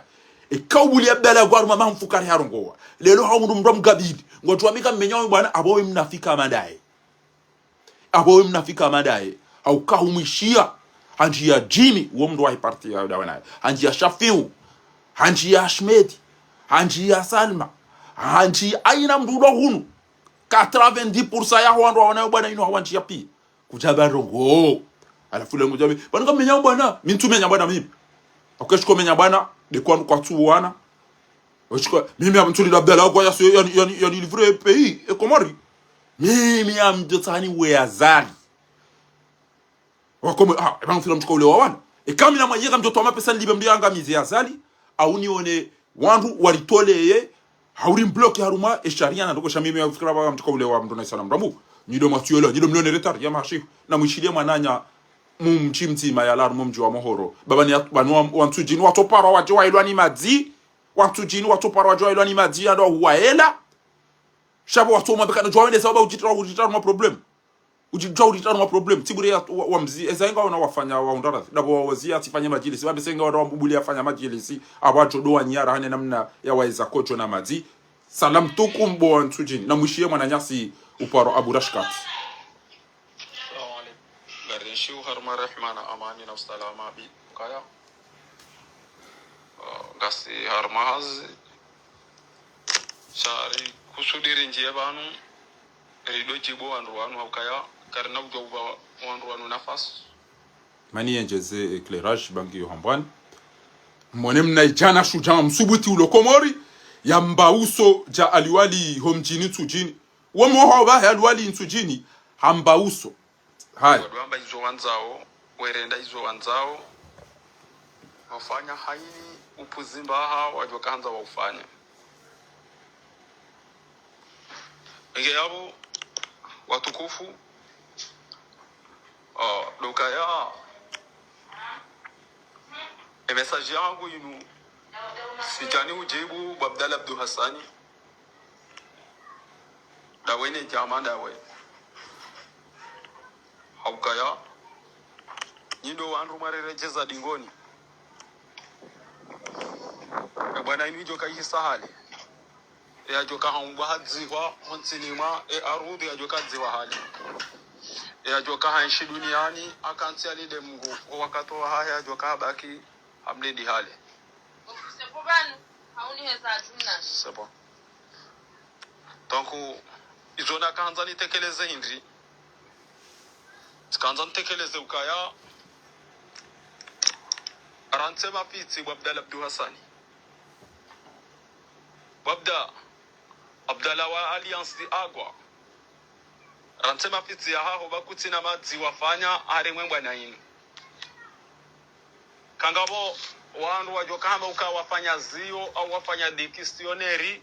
Eka ubuliya Abdallah Agwa harumwa mamfukare harongowa. Lelo hahundru mndru wa mgabili, ngotsuwa mika mmenya uyu bwana, apvo we mnafiki hama ndaye. Apvo we mnafiki hama ndaye, hauka humwishiya, handjiya Djimi, uwo mndru wahe parti ya dawa naye. Handjiya Shafiu, handjiya Ashmedi, handjiya Salma, handjiya hayina mndru ulo hunu. Quatre-vingt-dix pour cent yaho wandru wawonayo bwana inu hawandjiya pia. Kudja ba ndrongo. Halafu le ngudja be, pvanu ka mmenya bwana, mi ntsu menya bwana mimi. Hauka shiko menya bwana, nde kwanu kwatsu wana. Oshiko, mimi ya mtuli la Abdallah Agwa ya so, yani, yani, yani livre pays, e Komori. Mimi ya mdo tsani we Azali. Wa Komori, ah, eba mfila mtsuka ule wa wana. Eka mi na mwa yeka mdo towa mapesa nilibe mdo yangamize Azali, au nione wandru waritoleye, hauri mbloki harumwa, e sharia na ndoko sha mimi ya fikira ba mtsuka ule wa mdo na isana mrambu. Nyido mwatsuyo leo, nyido mlione retard, ya mashi. Na mwishiliye mwananya, mumdji mdzima yalawa harumwa omdji wa Mohoro. Baba ni ya, pvanu wa, wa Ntsudjini, watsoparwa wadje wailwa ni madzi. Wa Ntsudjini watsoparwa wadje wailwa ni madzi, ya ndo huwaela. Sha pvo watsomwambe kana djuwa wende sababu udjitara, udjitara harumwa problème. Udjitara, udjitara harumwa problème. Tsi bure ya, wa, wa mzi, eza inga wana wafanya wa undrarathi. Ndapvo wa wazi yatsifanye madjilisi. Wambe se inga wana wambubuliya yafanya madjilisi. Apvo adjo ndo wanyara hane namna ya waeza kodjo na madzi. Salam tukum bo wa Ntsudjini. Na mwishiye mwananyasi uparwa Abu Rashkat. Salam alaikum. Ngarenshi uharumwa rehma na amani na usalama bi. Haya. Ah, ngasi harumwa hazi. Sha rikusudi rindjiye pvanu, ridjo djibu wandru wanu ha ukaya, karina udjo upva wandru wanu nafasi. Mani yendjeze éclairage bangi yo hambwani. Mwone mna idjana shudjaa msubuti ulo Komori, yamba uso dja Aliwali ho mdjini Ntsudjini. Wo mwoho wa pvahe Aliwali Ntsudjini, hamba uso. Haya. Wadjo amba izo wandzao, werenda izo wandzao. Wafanya haini upuzi mbaha, wadjo kahandza waufanye. Inge yapvo, watukufu, ah, ndo ukaya, e message yangu inu, sitsaha udjibu bo Abdallah Abdou Hassani. Ndawe ne djama ndawe. Ha ukaya, nyi ndo wandru mwareredjeza dingoni. E bwana inu idjo kaihisa hale. E yadjo kahambwa hadzihwa, ho ntsini mwa, e arudhi yadjo kadzihwa hale. E yadjo kahanshi duniani, akantsi alinde Mngu, o wakati wahahe yadjo kabaki, hamlindi hale. C'est bon. Donc, izo nakandza nitekeleze hindri. Tsikandza nitekeleze ukaya, rantse mafitsi bo Abdallah Abdou Hassani. Bo Abda, Abdallah wa Alliance Agwa. Rantse mafitsi yahaho ba kutsina madzi wafanya harumwa e bwana inu. Kangapvo wandru wadjo kahamba uka wafanya ziyo au wafanya dictionnaire.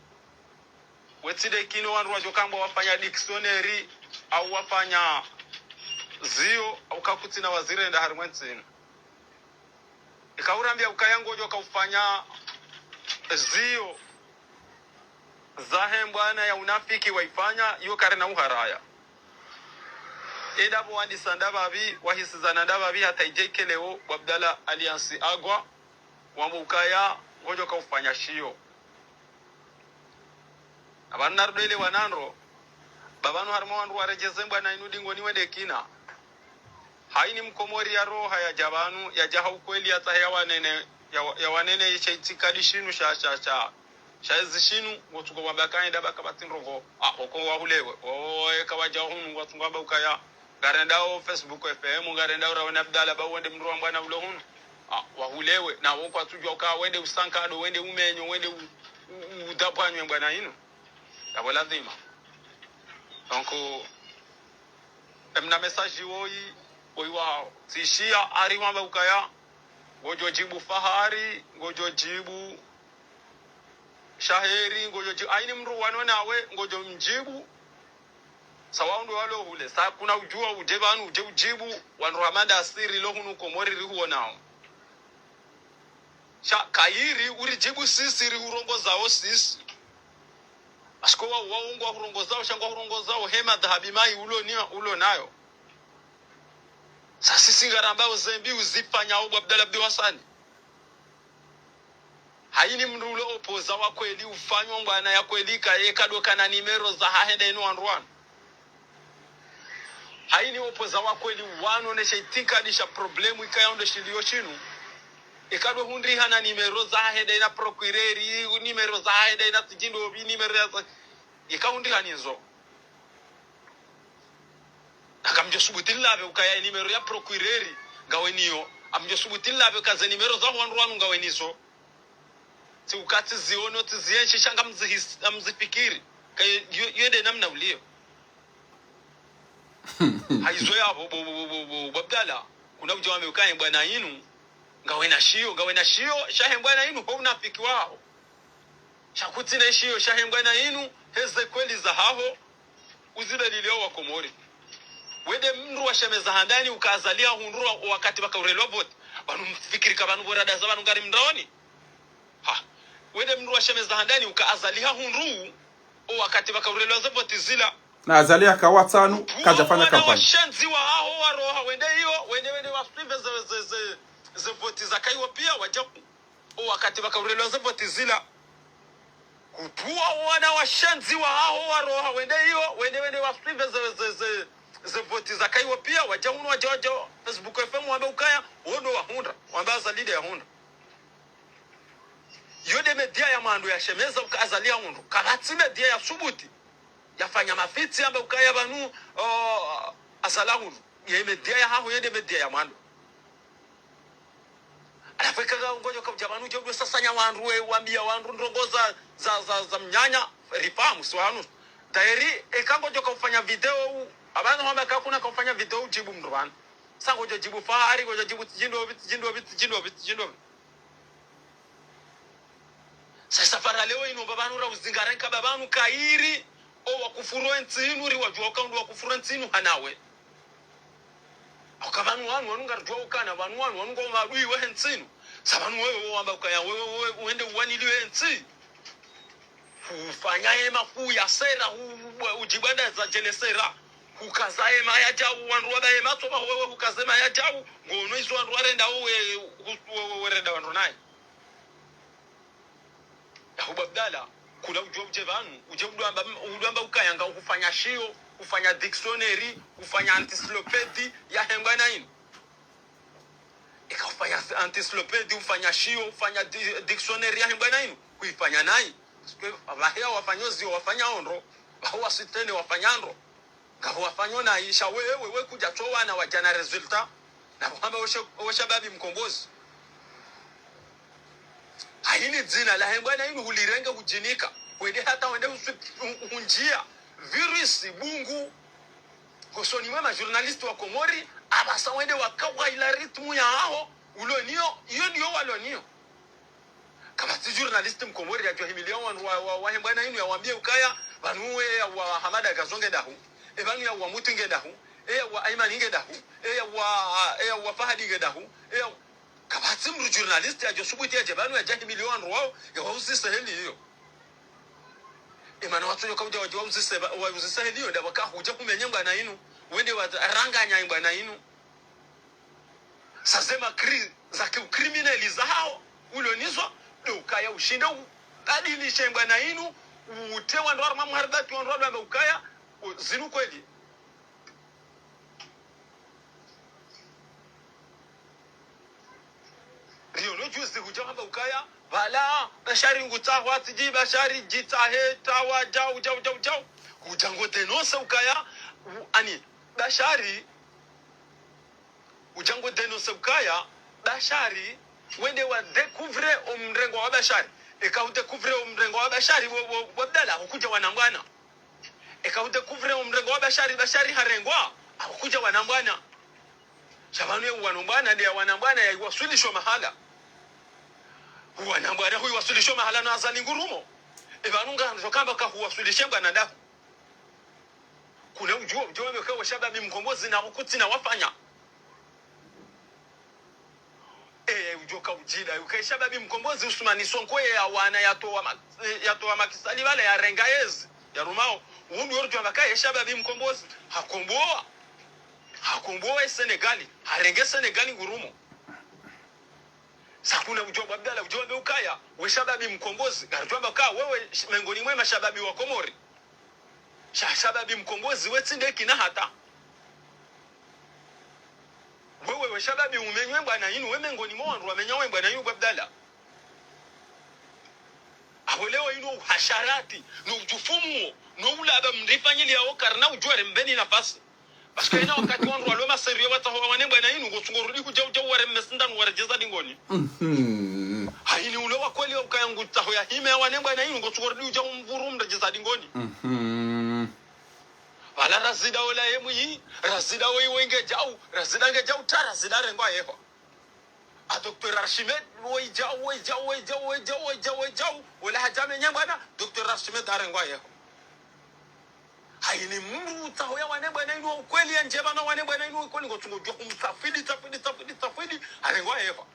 Wetsi de kino wandru wadjo kahamba wafanya dictionnaire au wafanya ziyo au ka kutsina wazirenda harumwa e ntsi inu. Ika urambia ukaya ngodjo kaufanya ziyo zahe mbwana ya unafiki waifanya, iyo karina uharaya. Eda pvo wandisa ndapvapvi, wahisizana ndapvapvi, hata idje ike leo, bo Abdallah Alliance Agwa, wamba ukaya, ngodjo kaufanya shiyo. Apvanu narudwele wanandro, ba pvanu harumwa wandru waredjeze mbwana inu dingoni wende kina. Haini Mkomori ya roha yadja pvanu, yadja ha ukweli yatsahe yawanene, ya, yawanene she itikadi shinu sha, sha, sha, sha ezi shinu, ngotsuko wamba kaenda ba kapvatsi ndrongo. Ah, oko wahulewe. O, eka wadja hunu, ngwatsungo wamba ukaya. Ngarendao Facebook F M, ngarendao rawone Abdallah, ba wende mndru wa mbwana ulo hunu. Ah, wahulewe, na wo kwatsudjua uka wende usankado, wende umenyo, wende u, u, udapwanywe mbwana inu. Yapvo lazima. Donc, emna message woyi, woyi wahao. Tsishiya, hari wamba ukaya, ngodjo djibu fahari, ngodjo djibu shaheri, ngodjo djibu, haini mndru wano nawe, ngodjo mdjibu, sa wao ndo walo hule. Sa kuna udjua udje pvanu, udje udjibu, wandru hamanda asiri lo hunu Komori rihuonao. Sha, kayiri, uridjibu sisi, rihurongozao sisi. Parce que wao, wao ngwahurongozao, sha ngwahurongozao, he madhahabi mayi ulo ni, ulo nayo. Sa sisi ngarambao zembi uzifanyao bo Abdallah Abdou Hassani. Haini mndru ule opposant wa kweli ufanywa mbwana ya kweli ka, eka ndo kana numéro zahahe nda inu wandru wanu. Haini opposant wa kweli wanu ne she itikadi sha problème ikaya ndo shiliyo shinu. Eka ndo hundriha na numéro zahahe nda ina procureur, numéro zahahe nda ina tsidjindo bi numéro ya za-, ika hundriha nizo. Ngamdjo subuti nilapve ukaya numéro ya procureur ngawe niyo. Ngamdjo subuti nilapve uka ze numéro za wandru wanu ngawe nizo. Tsi uka tsiziono, tsizienshi, sha ngamzihis-, ngamzifikiri. Kayo, yo, yo nde namna uliyo. Haizo yapvo, bo, bo, bo Abdallah. Kuna udja wambe ukaya mbwana inu. Ngawe na shiyo, ngawe na shiyo, sha he mbwana inu, ho unafiki waho. Sha kutsina shiyo, sha he mbwana inu, heze kweli zahaho, uzibelile o Wakomori. Wende mndru washemeza handani uka Azali hahundru o wakati pvakaurelwa vote. Pvanu mfikiri ka pvanu pvo radaza pvanu ngari mndraoni. Ha. Wende mndru washemeza handani uka Azali hahundru o wakati pvakaurelwa ze vote zila. Na Azali haka wa tsanu, kadjafanya wana kampani. Washenzi wahaho waroha, wende iyo, wende, wende wasuive ze, ze, ze, ze vote zakaiwa pia, wadja o wakati pvakaurelwa ze vote zila. Kutuwa wana washenzi wahaho waroha, wende iyo, wende, wende wasuive ze, ze, ze, ze vote zakaiwa pia, wadja hunu, wadja, wadja, Facebook F M wambe ukaya, Wo ndo wahundra, wamba Azali nde yahundra. Yo nde média ya mwando yashemeza uka Azali yahundru. Kapvatsi média yasubuti yafanya mafitsi yamba ukaya pvanu, o, Azali yahundru. Ye média yahaho, ye nde média ya mwando. Halafu eka ngodjo kaudja pvanu udje udwe sasanya wandru we, wambia wandru ndrongo za, za, za, za mnyanya, rifahamu, si wahanu. Dairi, eka ngodjo kaufanya video u, apvanu hamba kakuna kaufanya video udjibu mndru pvanu. Sa ngodjo djibu Fahari, ngodjo djibu tsidjindopvi, tsidjindopvi, tsidjindopvi, tsidjindopvi. Sa safari leo inu pvapvanu ra uzingara nka pvapvanu kayiri, o wakufuru entsi inu riwadjuwa uka ndo wakufuru entsi inu hanawe. Uka pvanu wanu, wanu ngaridjuwa ukana, pvanu wanu, wanu ngo maadui wahe ntsi inu. Sa pvanu wewe, wewe wamba ukaya, wewe, wewe, wende uwaniliwe entsi. Hufanya yema, huya sera, hu-, hu-, udjibwanda za djele sera. Hukaza yema yadjau, wandru waba yema, tsoba wewe, hukaza yema yadjau, ngono izo wandru warenda wewe, hu-, wewe, werenda wandru nayi. Yahuba Abdallah, kula udjuwa udje pvanu, udje udwamba, udwamba ukaya nga hufanya shiyo, hufanya dictionnaire, hufanya encyclopédie yahe mbwana inu. Eka hufanya encyclopédie, hufanya shiyo, hufanya di-, dictionnaire yahe mbwana inu, huifanya nayi. Parce que pvaheya wafanyo ziyo wafanya ondro, pvaho wasitene wafanya ndro. Ngapvo wafanyo nayi, sha wewe, wewe kudja tso wana wadja na résultat. Na wamba weshe, weshe shababi mkombozi. Hayini dzina lahe mbwana inu hulirenge hudjinika. Wende hata wende husu-, hu-, hundjia. Virus, bungu. Hosoni mwe ma journaliste wa Komori, apvasa wende wakawa ila rythme yahaho, ulo niyo, iyo ndiyo walo niyo. Kapvatsi journaliste mkomori yadjo himilia wandru wa, wa, wahe mbwana inu yawambie ukaya, pvanu we ya wa Hamada Gazo nge dahu, e pvanu ya wa Muti nge dahu, e ya wa Aimani nge dahu, e ya wa, e ya wa Fahadi nge dahu, e ya, kapvatsi mndru journaliste yadjo subuti yadje pvanu yadja himilia wandru wao, yawauzise heli iyo. E mana watsu yoka udja wadje wauzise, wauzise heli iyo, nda waka hudja humenye mbwana inu, wende waranganya mbwana inu. Sa zema cri-, za ki ucriminel zahawo, ulo nizo, ndo ukaya ushinde ubadilishe mbwana inu, utre wandru harumwa mharibati wandru wamba ukaya, u-, zinu kweli. Riyo no juzi hudja hamba ukaya, pvala, Bashari ngutsahwa, tsidji Bashari, djitsahe, tawa, djau, djau, djau, djau. Hudja ngo dénoncer ukaya, u-, ani, Bashari, udja ngo dénoncer ukaya, Bashari, wende wa découvre omrengo wa Bashari. Eka hu découvre omrengo wa Bashari, wo, wo, wo Abdallah, hukudja wana mbwana. Eka hu découvre omrengo wa Bashari, Bashari harengwa, hukudja wana mbwana. Sha pvanu ye wana mbwana, nde ya wana mbwana ya iwaswilisho mahala. Wana mbwana hu iwaswilisho mahala na Azali ngurumo. E pvanu nga handzo kamba ka huwaswilishe mbwana dahu. Kuna udjuwa, udjuwa mbe uka we shababi mkombozi na ukuti na wafanya. E, udjuwa ka udjida, uka shababi mkombozi Usumani Sonko ye ya wana yatowa ma-, e, yatowa Macky Sall pvala yarenga yezi, yarumao. Wundu yoru djuwa mba ka ye shababi mkombozi, hakombowa. Hakombowa e Senegali, harenge Senegali ngurumo. Sa kuna udjuwa Abdallah, udjuwa mbe ukaya, we shababi mkombozi, ngaridjuwa mba ka wewe sh-, mengoni mwe mashababi wa Komori. Sha shababi mkombozi we tsi nde kina hata. Wewe we shababi umenywe mbwana inu, we mengoni mwa wandru wamenya we mbwana inu, Abdallah. Apvo leo inu uhasharati, no udjufumu wo, no ulaba mndrifanyili yawo karina udjuwa rembeni nafasi. Parce que ina wakati wandru walo masérieux watsaho wawane mbwana inu, ngotsungo rudi hudja udja uwareme sindanu waredjeza dingoni. Mhm. Hayini ulo wa kweli wa ukaya ngutsaho ya hime yawane mbwana inu, ngotsungo rudi udja umvuru mredjeza dingoni. Mhm. Pvala Razida ola ye mwi, Razida oyi we nge djau, Razida nge djau ta, Razida rengwa yehwa. A docteur Archimède, oyi djau, oyi djau, oyi djau, oyi djau, oyi djau, oyi djau, ola hadja menye mbwana, docteur Archimède harengwa yehwa. Hayini mndru utsaho yawane mbwana inu wa ukweli, yandje pvanu yawane mbwana inu wa ukweli, ngotsungo djuwa humtsafidi, tsafidi, tsafidi, tsafidi, harengwa yehwa.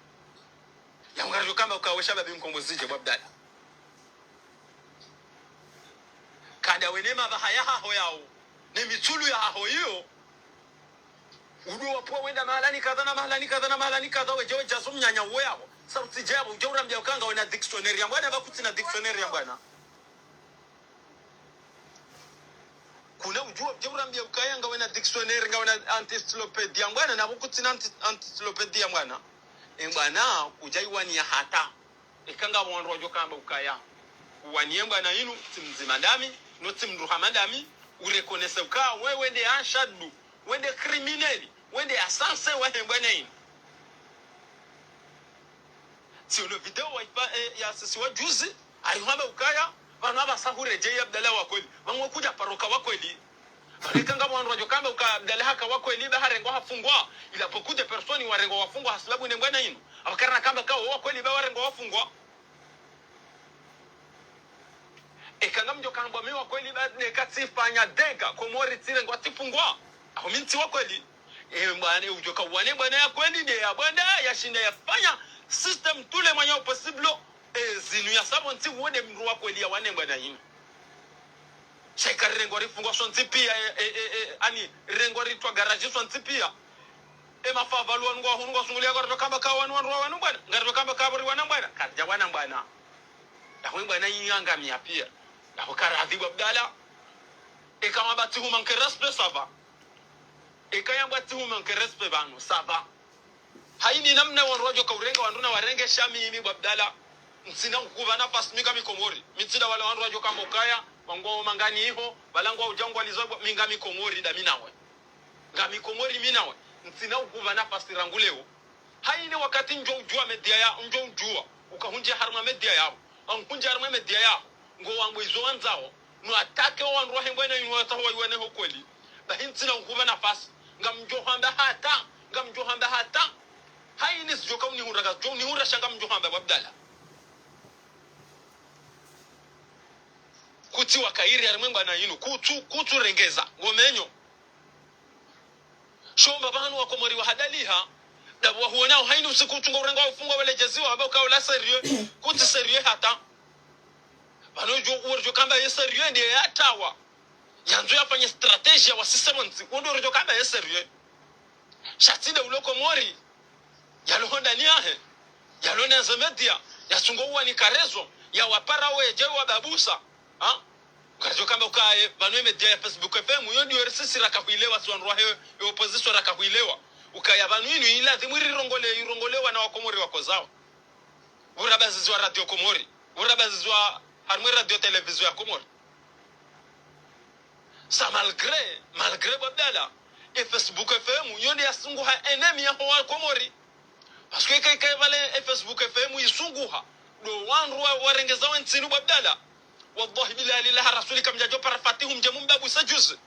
Yaungaridjo kamba uka we shababi mkombozi dje, bo Abdallah. Kada wene mapvaha yahaho yawo, ne mitsulu yahaho iyo, udjo wapvuwa wenda mahalani kadha na mahalani kadha na mahalani kadha, wedje wedja zo mnyanya uwo yawo. Sa utsidje yawo, udje urambia uka nga wena dictionnaire ya mbwana, pvakutsina dictionnaire ya mbwana. Kuna udjuwa udje urambie ukaya ngawena dictionnaire, ngawena encyclopédie mbwana, na pvo kutsina ency-, encyclopédie mbwana. E mbwana, kudjaiwaniya hata. Eka ngapvo wandru wadjo kamba ukaya uwaniye mbwana inu, tsi mdzima ndami, no tsi mdru hama ndami, ureconnaisse ukaya wewe nde ashadu, wende criminel, wende assassin wahe mbwana inu. Tsi ono video wa ipa, eh, ya sisi wa juzi, arihwamba ukaya, pvanu apvasa huredjeyi Abdallah wa kweli, pvanu kudja paroka wa kweli. Pvanu eka ngapvo wandru wadjo kamba uka Abdallah haka wa kweli ba harengwa hafungwa, il y a beaucoup de personnes warengwa wafungwa hasibabu ne mbwana inu. Apvo karina kamba ka wo wa kweli ba warengwa wafungwa. Eka ngamdjo kamba mi wa kweli ba neka tsifanya dégâts, Komori tsirengwa tsifungwa. Aho mi ntsi wa kweli. E mbwana udjo ka uwane mbwana ya kweli nde ya mbwana yashinda yafanya système tous les moyens possibles. E zinu ya savo ntsi uwone mdru wa kweli yawane mbwana inu. Sha ika rirengwa rifungwa sontsi piya, e, e, e, e, ani, rirengwa ritwa garage sontsi piya. E mafavalu wanu ngwa hunu ngwa sunguliya ngaridjo kamba ka wanu wandru wa wanu mbwana. Ngaridjo kamba ka pvo riwana mbwana. Karidja wana mbwana. Ndapvo mbwana inu yangamiya piya. Ndapvo karadhi bwa Abdallah. Eka wamba tsi huma nke respect, ça va. Eka yamba tsi huma nke respect pvanu, ça va. Haini namna wandru wadjo ka urenga wandru na warenge sha mi imi bwa Abdallah. Ntsina uhupva nafasi mi ngami Komori. Mi tsi nda wala wandru wadjo kamba ukaya, wangwa omangani iho, pvala ngwa udja ngwa lizo bwa, mi ngami Komori nda mi nawe. Ngami Komori mi nawe. Ntsina uhupva nafasi rangu leo. Haini wakati ndjo udjuwa média ya, ndjo udjuwa. Uka hundjiya harumwa média yaho. Au hundjiya harumwa média yaho. Ngo wambo izo wandzao. No attaquer wandru wahe mbwana inu watsaho waiwane ho kweli. Bahi ntsina uhupva nafasi. Ngamdjo hamba hata, ngamdjo hamba hata. Haini zidjo ka unihundra, ngazidjo unihundra sha ngamdjo hamba bwa Abdallah. Kutsi wa kayiri harumwa mbwana inu, kutsu, kutsu rengeza, ngomenyo. Sho mba pvanu wa Komori wahadaliha, ndapvo wahuonao haini usiku utsunga urenga wafungwa waledjeziwa, hamba uka ula sérieux, kutsi sérieux hata. Pvanu udjo, uridjo kamba ye sérieux ndiye yatawa. Yandzo yafanye stratégie ya wasise pvontsi, uwo ndo uridjo kamba ye sérieux. Sha tsi nde ulo Komori. Yalo hondani yahe. Yalo nenze média. Yasungo uwanika raison. Yawapara wedje wababusa. Ha? Ngaridjo kamba ukaye, pvanu e média ya Facebook F M, yo ndiyo risisi raka huilewa, si wandru wahe, e opposition raka huilewa. Ukaya pvanu inu, ilazimu irirongole, irongolewa na wa Komori wakozao. Urabazizwa Radio Komori. Urabazizwa harumwa e radio télévision ya Komori. Ça malgré, malgré bwa Abdallah, e Facebook F M, yo nde yasunguha ennemi yaho wa Komori. Parce que eka, eka pvale e Facebook F M isunguha, ndo wandru wa, warengeza we ntsi inu bwa Abdallah. Wallahi billahi lillahi rasuli kamdjadjo para Fatihu mdje mumbabuse juzi.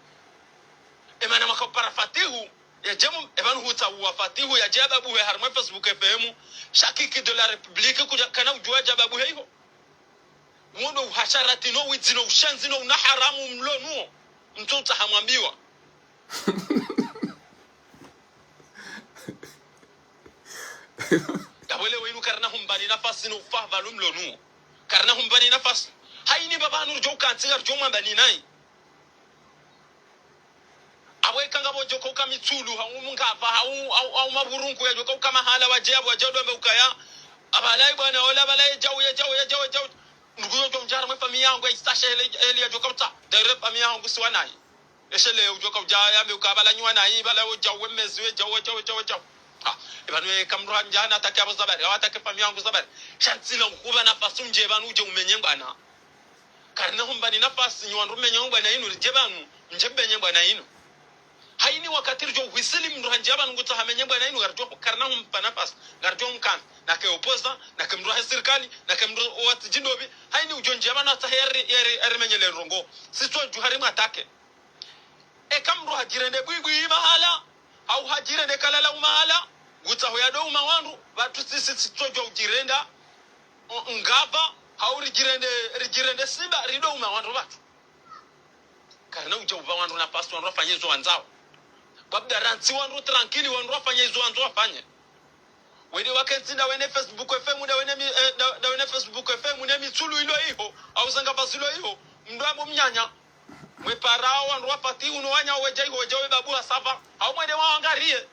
E mana mwaka para Fatihu, yadje mu, e pvanu hutsa uwa Fatihu, yadje yababuhe harumwa e Facebook F M, sha Kiki de la République kudja kana udjuwa yadje yababuhe iho. Wo ndo uhasharati no widzi no ushenzi no unaharamu mlo nuwo. Mtsu utsaha mwambiwa. Ndapvo leo inu karina humbani nafasi no ufavalu mlo nuwo. Karina humbani nafasi. Haini baba hanu ridjo ukantsi ngaridjo mwambani nayi. Apvo eka ngapvo djoka uka Mitsulu, hau Mngapva, hau, hau, hau Mapvurungu, yadjoka uka mahala wadje, apvo wadje wadjo wambe ukaya. Apvalayi bwana, ola apvalayi djau, ya djau, ya djau, ya djau. Ndugu yo djo mdjara mwe famiyi yangu, ya istashe hele, hele yadjoka utsa. Dere famiyi yangu si wanayi. Eshe le udjoka udja yambe uka apvala nyi wanayi, apvala wo djau, we mezi, we djau, we djau, we djau, we djau. Ha, e pvanu eka mdru handja na attaquer apvo zabari, hau attaquer famiyi yangu zabari. Sha ntsina uhupva nafasi undje pvanu udje umenye mbwana. Karina humbani nafasi nyi wandru mmenye mbwana inu, ridje pvanu, mdje mmenye mbwana inu. Haini wakati ridjo uhwisili mndru handjiya pvanu ngutsaha amenye mbwana inu, ngaridjo, karina humpa nafasi, ngaridjo mkana, nake opposant, nake mndru wahe sirikali, nake mndru watsi djindopvi, haini udjo ndjiya pvanu atsahe yari, yari, yari menye le ndrongoo. Sitso dju hari mwattaquer. Eka mndru hadjirende bwibwi mahala, hau hadjirende kalala umahala, ngutsaho yado uma wandru, pvatsu sisi sitso djo udjirenda, o, Mngapva, hau ridjirende, ridjirende Simba, rido uma wandru pvatsu. Karina udja upva wandru nafasi wandru wafanye izo wandzao. Bwa Abdallah, rantsi wandru tranquille, wandru wafanye izo wandzao wafanye. Wende wakentsi nda wene Facebook F M, nda wene mi-, eh, nda, nda wene Facebook F M, ne Mitsulu ilo iho, hau Mngapva zilo iho, mndru ambo mnyanya. Mwe para wandru wa Fatihu no wanya wedja iho, wedja we babu ha sava. Hau mwende wawangariye.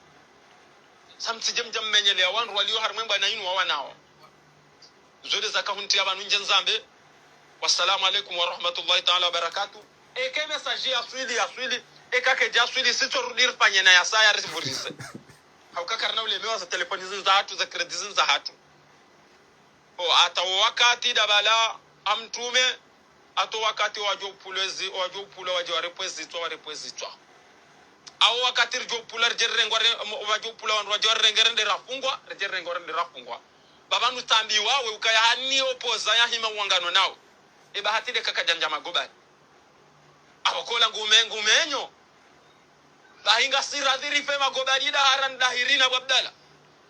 Sa mtsidje mdja mmenyeleya wandru waliyo harumwa e mbwana inu wawanao. Zo nde zaka huntriya pvanu ndje nizambe. Wassalamu alaikum warahmatullahi taala wabarakatuh. Eke message ya swili, ya swili, eka kedja swili, sitso rudi rifanye na ya saya rivurise. Hauka karina ulemewa, ze telefoni zinu za hatru, ze crédit zinu za hatru. O, hata o wakati dabala amtrume, hata o wakati wadjo pulwa zi, wadjo pulwa wadje warepwe zitswa, warepwe zitswa. Awo wakati ridjo pulwa ridje rirengwa re, mo, wadjo pulwa wandru wadje warirenge rende rafungwa, ridje rirengwa rende rafungwa. Baba nutsambiwa we ukaya hani opposant ya hima wangano nawo. E bahati nde kaka djandja magobani. Awo kola ngume, ngumenyo. Bahi ngasi radhi rife magobani da haran dahirina bo Abdala.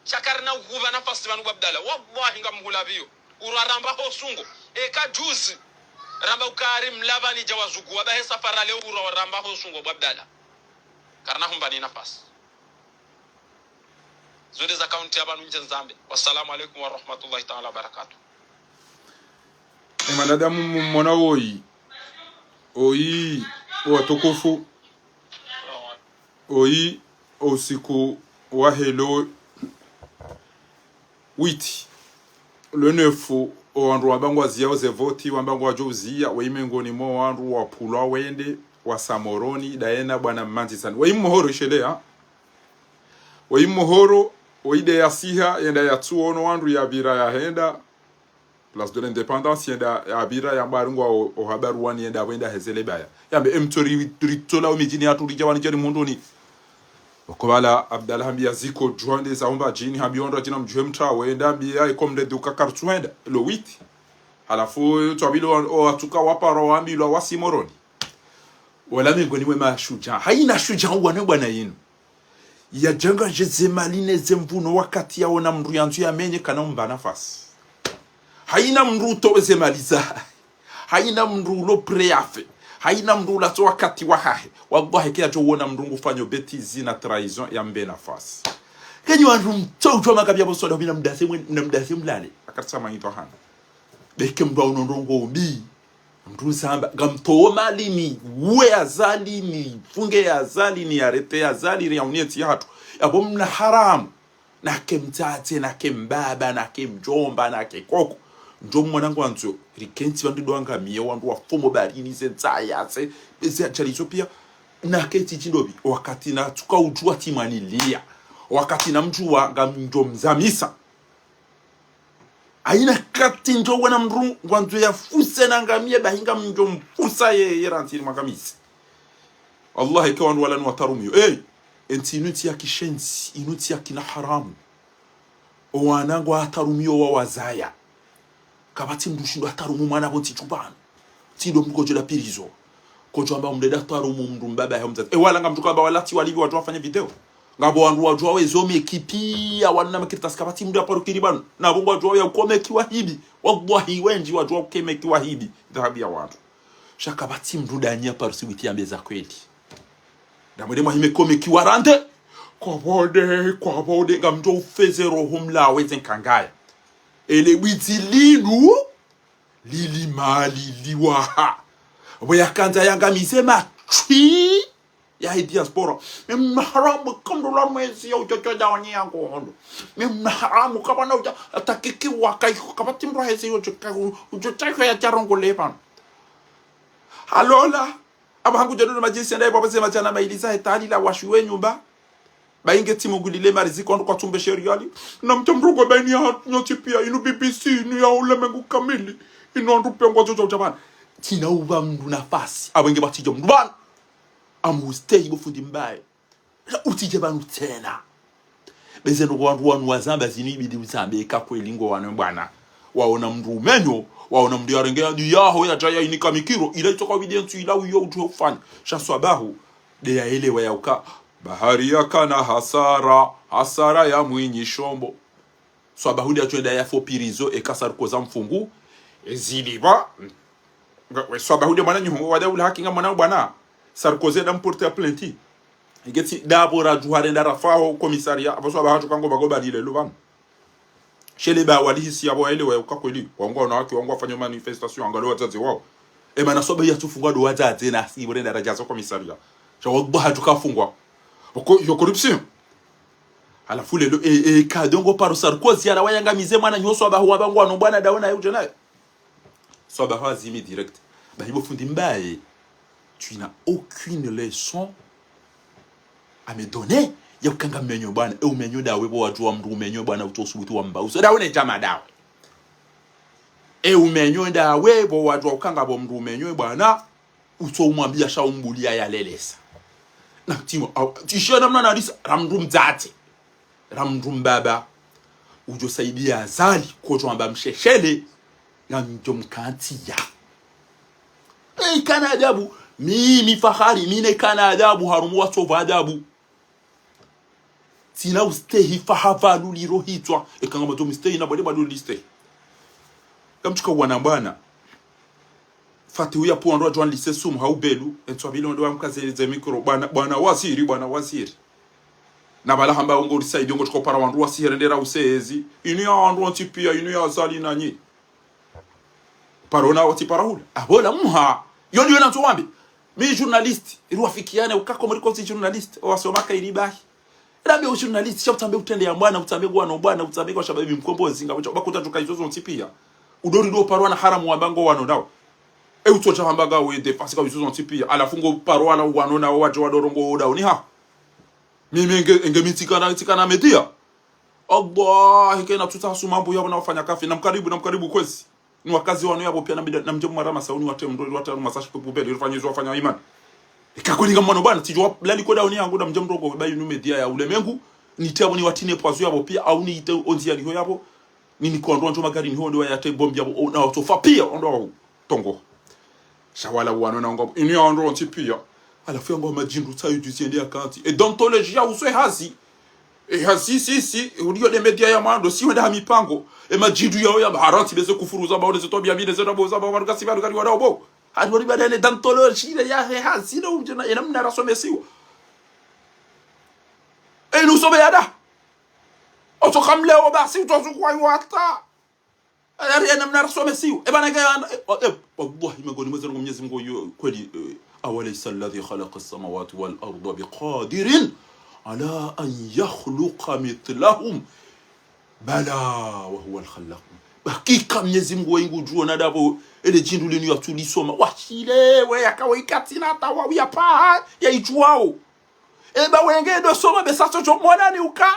Sha karina uhuba nafasi pvanu bo Abdala. Wallahi ngamhula pviyo. Urwa ramba ho sungo. Eka juzi. Ramba ukari mlapvani dja wazuguwa. Bahi safari leo urwa ramba ho sungo bo Abdala. Karina humbani nafasi. Zo nde za kaunti ya pvanu ndje nzambe. Wassalamu alaikum warahmatullahi taala wabarakatuh. E mwanadamu mmona woyi. Oyi, watukufu. Oyi, o usiku wa leo witi. Le neuf, o wandru wamba ngwaziyao ze voti, wamba ngwadjo uziya, weyi mengoni mwa wandru wapvulwa wende, wasa Moroni, dayena bwana Mmandzisani. Weyi Mmohoro ishelea. Weyi Mmohoro, weyi de yasiha, yenda yatsuono wandru yapvira yahenda. Place de l'Indépendance, yenda yapvira yamba ari ngwao, o habaruwani yenda pvo yenda hezele baya. Yambe, emtso ri, ritsola omidjini yatru ridja wani djeri mhunduni. Okobala Abdallah hambiya ziko djuhande za humba djini, hambiya ondro djina mdjuhe mtrawe, yenda hambiya iko mdre duka kartsu henda, lo witi. Halafu, tswabilo o, o watsuka waparo wambilwa wasi Moroni. Wala mengoni mwe mashudja. Hayina shudja uwane bwana yinu. Yadjanga dje ze mali ne ze mvuno wakati yaona mndru yandzu yamenye kana umba nafasi. Hayina mndru utowe ze mali za. Hayina mndru ulo prêt yafe. Hayina mndru ulatso wakati wahahe. Wallahi ke yadjo wona mndru ngufanyo bêtise na trahison yambe nafasi. Kenyi wandru mtso utwa makabiya bo soda mina mdase mwe, mina mdase mlale. Akatsa manyitwa hana. Beke mndru aono ndrongo mbi. Mndru zamba, ngamtowo mali ni uwe Azali, ni funge Azali, ni arrêté Azali, riyauniye ntsi yahatru. Yabo mna haramu. Nake mtsatse, nake mbaba, nake mdjomba, nake koko. Ndjo mwana ngwandzo, rikentsi wandru ndo wangamiye, wandru wafomo barini, ze ntsaya, ze, ze ajali zo piya. Nake tsi tsi ndopvi, wakati natsuka udjuwa tsi mwaniliya. Wakati namdjuwa ngamdjo mzamisa. Hayina kati ndjo wona mndru ngwandzo yafuse na ngamiye bahi ngamdjo mfusa ye, ye rantsi ni mangamizi. Allah eke wandru wala ni watarumiyo. Ey, entsi inu ntsi ya kishenzi, inu ntsi ya kina haramu. O wana ngwatarumiyo wawazaya. Kapvatsi mndru shindo atarumu mwana pvo ntsi tsu pvanu. Tsi ndo mndru kodjo la pirizo. Kodjo amba mndru eda tarumu mndru mbaba ya mdzadze. E wala ngamdjo kamba wala tsi walipvi wadjo wafanye video. Ngapvo wandru wadjo wawezo meki piya wanu na makartasi kapvatsi mndru aparo kiri pvanu. Na pvo ngwadjo wawe ya uko meki wahibi. Wallahi wendji wadjo wauke meki wahibi. Dhahabu ya wandru. Sha kapvatsi mndru danya paro siwiti yambe za kweli. Damwede mwahime ko meki warande. Kwa pvode, kwa pvode, ngamdjo ufeze roho mlawe ze nkangaya. Ele bwidzi linu. Lili mali liwaha. Pvo yakandza yangamize matswi yahe diaspora. Mimi mna haramu kamdru la mwezi ya uchocho da wani ya ngondo. Mimi mna haramu kapvana uja atakiki waka iko kapvatsi mndru hezi uchocho uchocho ya charongo lepvanu. Halola. Aba hangu djadunu majinsi yenda ipvo apvase madjana mayili za hetali la washiwe nyumba. Bainge timu ngulile mali ziko wandru kwatsumbe sheriali. Na mtsa mrongo baini ya nyontsi piya inu B B C inu ya ulemengu kamili. Inu wandru piya ngwadjo dja utabana. Tsina uba mndru nafasi. Abenge batsidja mndru pvanu. Amu stay bo fundi mbaye. Utsidje pvanu tsena. Beze ndo wandru wanu wazamba zinu ibidi uzambe eka kweli ngo wanu bwana. Waona mndru umenyo, waona mndru yarenge ya diyaho yadja ya inika mikiro, ila itsoka widi entsu ila uyo utsuhe ufanya. Sha swabahu, de yaelewa ya uka. Bahari yakana hasara, hasara ya mwinyi shombo. Swabahu de yatsuenda yafo pirizo, eka Sarkozy mfungu, ezili ba, nga, we swabahu de mwana nyuhungu, wada ula haki nga mwana bwana. Sarkozy da mporte ya plainte. Igeti dabo radjuha renda rafaho komisaria, apvo swabahu hatsuka ngo bago balile lo pvanu. Shele ba walihisi yabo waelewe uka kweli. Wangu wanawake, wangu wafanya manifestation, angalo wadzadze wao. E mana swabahu yatsufungwa ndo wadzadze na si ibo renda radjazo komisaria. Sha wallahi hatsuka fungwa. Oko, yo corruption. Halafu lelo, e, e, kadongo paro Sarkozy, ala wayangamize mwana nyo swabahu waba ngwano bwana dawe na yuje nayo. Swabahu azimi direct. Bahi bo fundi mbaye. Tu n'as aucune leçon à me donner. Ya uka ngam menyo bwana, e umenyo ndawe pvo wadjuwa mndru umenyo bwana, utso usubuti wamba. Uso ndawe ne djama ndawe. E umenyo ndawe pvo wadjuwa uka ngapvo mndru umenyo bwana, utso umwambiya sha umbuliya ya lelesa. Na timo, au, tishiya namna nalisa, ra mndru mdzadze. Ra mndru mbaba. Udjo saidiya Azali, kodjo amba msheshele, na mdjo mkantiya. E, ikana adabu, mi, mi Fahari, mi ne kana adabu, harumwa watsopva adabu. Tsina ustehi fahafa luliro hitswa, eka ngam ndo mstehi na bwade bwade listehi. Kamtsika wana bwana. Fati uya pvo wandru wadjo wanlise sumu ha ubelu, entswa bilo ndo wamkaze ze mikro, bwana, bwana waziri, bwana waziri. Na pvala hamba ungo risaidi, ungo tiko para wandru wasihere ndera usezi. Inu ya wandru wontsi piya, inu ya Azali nanyi. Paro na wotsi para hula. Apvo la muha. Yo ndiyo na ntso wambi. Mi journaliste, iri wafikiane, uka Komori kontsi journaliste, wasoma ka iri bahi. Ila mi u journaliste, sha utsambe utrende ya mwana, utsambe ngwano bwana, utsambe ngwa shababi mkombozi, ngapvo sha, bakuta tuka izo zontsi piya. Udori ndo paro wana haramu wamba ngo wano ndawo. E utsodja hamba ngawe défense ka izo zontsi piya. Halafu ngo paro wana wano nawo wadje wadoro ngo ndawo ni ha. Mimi enge, enge mi tsikana, tsikana média. Allah, hike na tuta hasu mambo yapvo na wafanya kafi. Na mkaribu, na mkaribu kwezi. Ni wakazi wanu yapvo piya na mida, na mdje mwara masauni wate mndro, wate masa shipe pubeli, rifanye izo wafanya imani. Ika kweli ngam mwana bwana, tsidjo wa, lali koda oni yangu na mdje mndro ngo, ba inu média ya ulemengu, nite yapvo ni watine pwazu yapvo piya, au ni ite onzi ya niho yapvo, ni niko wandru wandjo magari niho ndo wayate bombi yapvo, o, na watsofa piya, ondo wa tongo. Sha wala wano na ngo, inu ya wandru wontsi piya. Halafu ya ngo madjindru tsayo djuzi yende ya kanti. E d'anthologie ya uswe hazi. E hazi, si, si, uliyo nde média ya mwando, si wenda ha mipango. E madjindru yao ya baharansi, beze kufuru za bao, neze twabiya mbi, neze tabo za bao, wanu kasi banu kari wana obo. Hadi wani bada ne d'anthologie ya he hazi, na umdjena, ena mna rasomesiwa. E, nusome yada. Otso kamleo basi, utso zukwa yuwata. Ari ena mna rasomesiwa. E bana ke, e, o, e, wallahi, mengoni mweze ngo Mwenyezi Mungu yo, kweli, e, أوليس الذي خلق السماوات والأرض بقادر على أن يخلق مثلهم بلى وهو الخلاق. Hakika Mwenyezi Mungu waye ngudjuo na ndapvo, ele djindru linu yatsulisoma. Washile, we yaka we ikatsina hata wa uyapva, ya idjuwao. Eba wenge ndo soma besa tso djo mwana ni uka.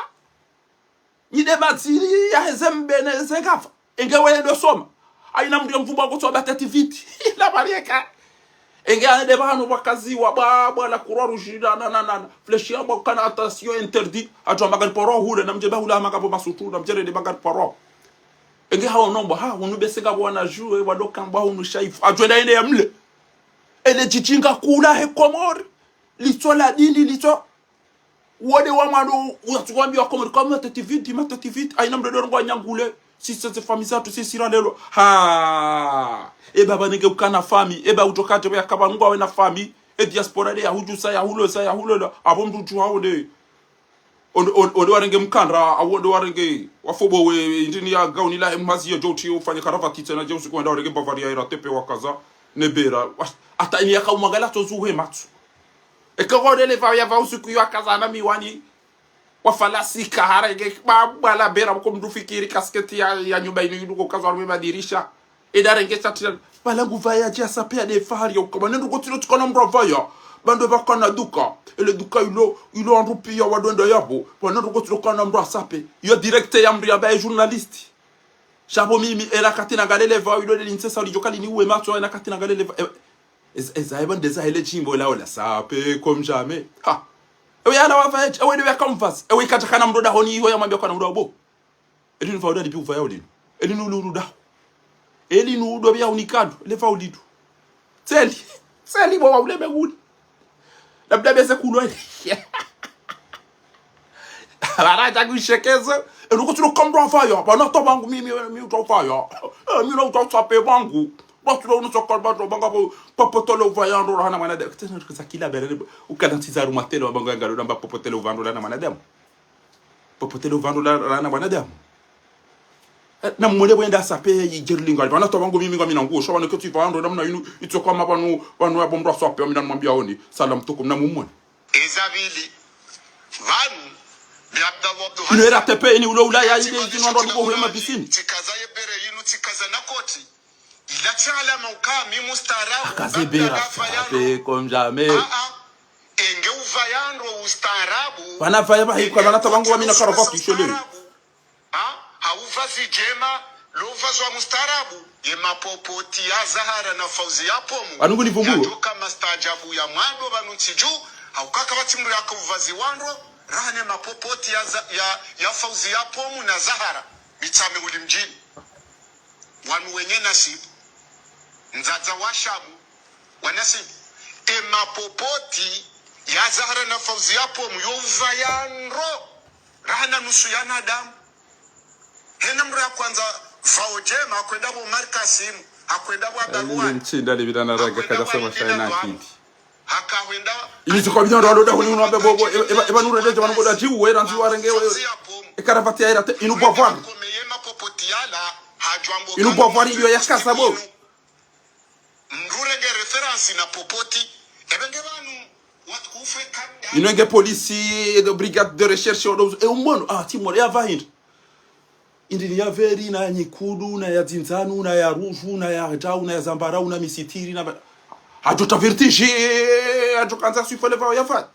Nyi nde madziri ya heze mbe ne ze ngafa. Enge weye ndo soma. Haina mndru ya mvumba kutso ba teti viti. La barieka. Enge ande pvanu wakazi wa bwa, bwa la Croix Rouge na, na, na, na, na. Flèche ya bwa kana attention interdit. Adjo amba ngari paro hule, na mdje ba hula hama ngapvo masutu, na mdje rende ba ngari paro. Enge hao nombo, ha, unu bese ngapvo wana juwe, wadoka mbwa unu shaifu. Adjo enda ende ya mle. Ele djidjinga kula he Komori. Litso la dini, litso Wode wa mwando, uyatsukwambi wa Komori, kwa mateti viti, mateti viti, haina mndru ndo ngwa nyangule, sisi ze fami zatru, sisi ra lelo. Ha! E baba nenge ukana fami, e ba utoka te ya kaba ngwa wena fami, e diaspora nde ya hudjusa, ya hulosa, ya hulola, apvo mndru udjuha wode. Onde, onde, onde warenge mkandra, au onde warenge, wafobo we, indini ya gauni la he mhazi yo djoti, ufanye karavati tsena, dje usiku wenda warenge Bavaria, ira tepe wakaza, ne bera, wa, hata ini yaka umwangala tso zuhe matso. Eka kwa ndele pvao yapvo usiku yo akaza na miwani. Wafalasi kahara ike ba, bala bera mko mndru fikiri kasketi ya, ya nyumba inu iduko kaza harumwa madirisha. Eda renge shati la, bala ngupvaya dja sape ya nde fahari ya uka. Pvanu ndrongoo tsilo tsikana mndru apvaya. Pvandru pvakana duka. Ele duka ilo, ilo wandru piya wadwenda yapvo. Pvanu ndrongoo tsilo kana mndru asape. Yo direct ya mndru yamba ye journaliste. Sha pvo mimi, ela kati nangalele pvao ilo nde lintsesa lidjoka liniuwe matso, ela kati nangalele pvao. E, Eza, eza, eba ndeza hele djimbo la ola sape comme jamais. Ha. Ewe yala wapva eti, ewe nde waka mvazi. Ewe ikatsa kana mndru dahoni iho yamwambia kana mndru abo. Elinu pvao ndali pi upvaya ulinu. Elinu ulu ulu daho. Elinu udo pvia unikado. Ele pvao ulidu. Tseli. Tseli bo wa uleme uli. Labda beze kulwa ele. Bara tsakushekeza. Enu kutsulo kamdru afaya. Pvanu to pvangu mimi, mi utsa ufaya. Eh, mi na utsa usape pvangu. Basi lo unusa kalba to pvanga pvo, popotele uvaya ndo rahana mwanadamu. Kutena kisa kila bere, ukala ntsiza harumwa tele wa pvanga ngalo namba popotele uvaya ndo rahana mwanadamu. Popotele uvaya ndo rahana mwanadamu. Eh, na mwele wenda sape yi jerlinga. Pvanu to pvangu mimi ngami na nguo. Sha pvanu keti uvaya ndo namna inu, itso kama pvanu, pvanu ya pvo mndru asape, amina namwambia oni. Salam tukum na mumone. Ezabili, pvanu, bi Abdallah Abdou Inu Hassan. R T P ini ulo Ulaya, ile izinu ndo ndiko hema bisini. Tsikaza ye bere yinu, tsikaza na koti. Latsi alama uka mi mustaarabu. Akazebera, ça fait comme jamais. Enge uvaya ndro ustaarabu. Pvana vaya pvahikwa, pvana tabangu wa mina karavati shele. Ha, ha uvazi djema, lo uvazi wa mustaarabu. Ye mapopoti ya Zahara na Fauziya Pomu. Pvanu nguni vumbuo. Yadjoka mastaajabu ya mwando pvanu ntsi dju. Ha uka kapvatsi mndru yaka uvazi wandro, raha ne mapopoti ya, ya, ya Fauziya Pomu na Zahara. Mitsame uli mdjini. Wanu wenye nasibu. Ndzadza wa Shamu. Wanasibu, e mapopoti ya Zahara na Fauziya Pomu yo uvaya ndro, raha na nusu ya nadamu. Hena mndru ya kwandza vao djema, hakwenda pvo Omar Kasim, hakwenda pvo Abdallah. Mtsinda libida na raga kaja sema shaina akili. Hakahwenda. Ini zikwa bidon rwalo da huni unwa be bobo, eba nure leje wanu boda jiwu, era nzi warenge, e karavati ya era te, inu bwa vwari. Inu bwa vwari iyo ya kasa bo. Mndru urenge référence na popoti. Ebe nge pvanu, watukufu e kabda. Inu enge polisi, e de brigade de recherche, odo, e umono, ah, tsi moro, ya pvahindri. Indri ni ya vert, na ya nyekudu, na ya dzindzanu, na ya rouge, na ya djau, na ya zambarau, na misitiri, na ba-, hadjo ta vertige, hadjo kandza sifo le pvao ya pvaya.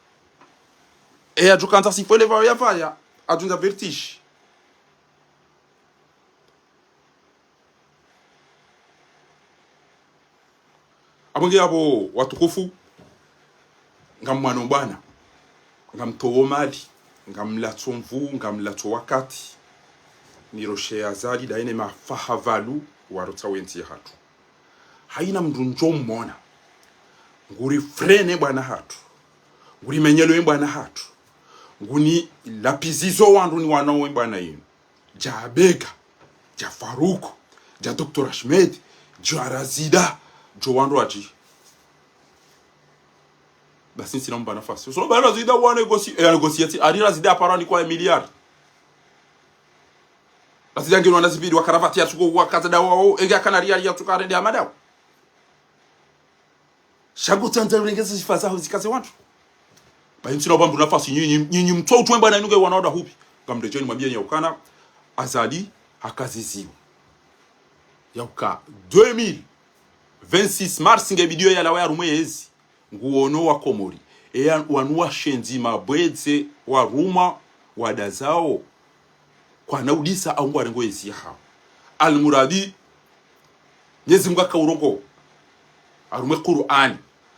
E hadjo kandza sifo le pvao ya pvaya, hadjo ndza vertige. Apvo nge apvo watukufu, ngamwano bwana, ngamtowo mali, ngamlatso nvu, ngamlatso wakati, niroshe Azali daye ne mafaha pvalu warotsa wentsi yahatru. Haina mndru ndjo mona, nguri freine bwana hatru, nguri menyelo ye bwana hatru, nguni lapizizo wandru ni wana we bwana inu. Dja Abega, dja Faruku, dja Docteur Ahmed, dja Razida, djo wandru wadji. Basi ntsina mba nafasi. So, ba Razida wa négocie, eh, négocier, ari Razida apara ni kwa milliard. Razida ngeno wana zibidi wa karavati ya tsuko wa kaza dawa o, ega kana riali ya tsuka rende ya madawa. Sha ngo tsandza urengeze sifa zaho zikaze wandru. Ba intsina ubambu nafasi nyinyi, nyinyi mtso utwemba na inunge wana oda hupi. Ngamdejeni mwambie nyi ukana, Azali hakaziziwa. Yauka deux mille vingt-six mars nge bidio yalawa yarumwe yezi. Nguono wa Komori. Eya wanu washenzi mabwedze warumwa wadazao. Kwana udisa au ngwarengo ezi yahawo. Almuradi, Mnyezi Mungu akaurongo harumwe Kur'ani,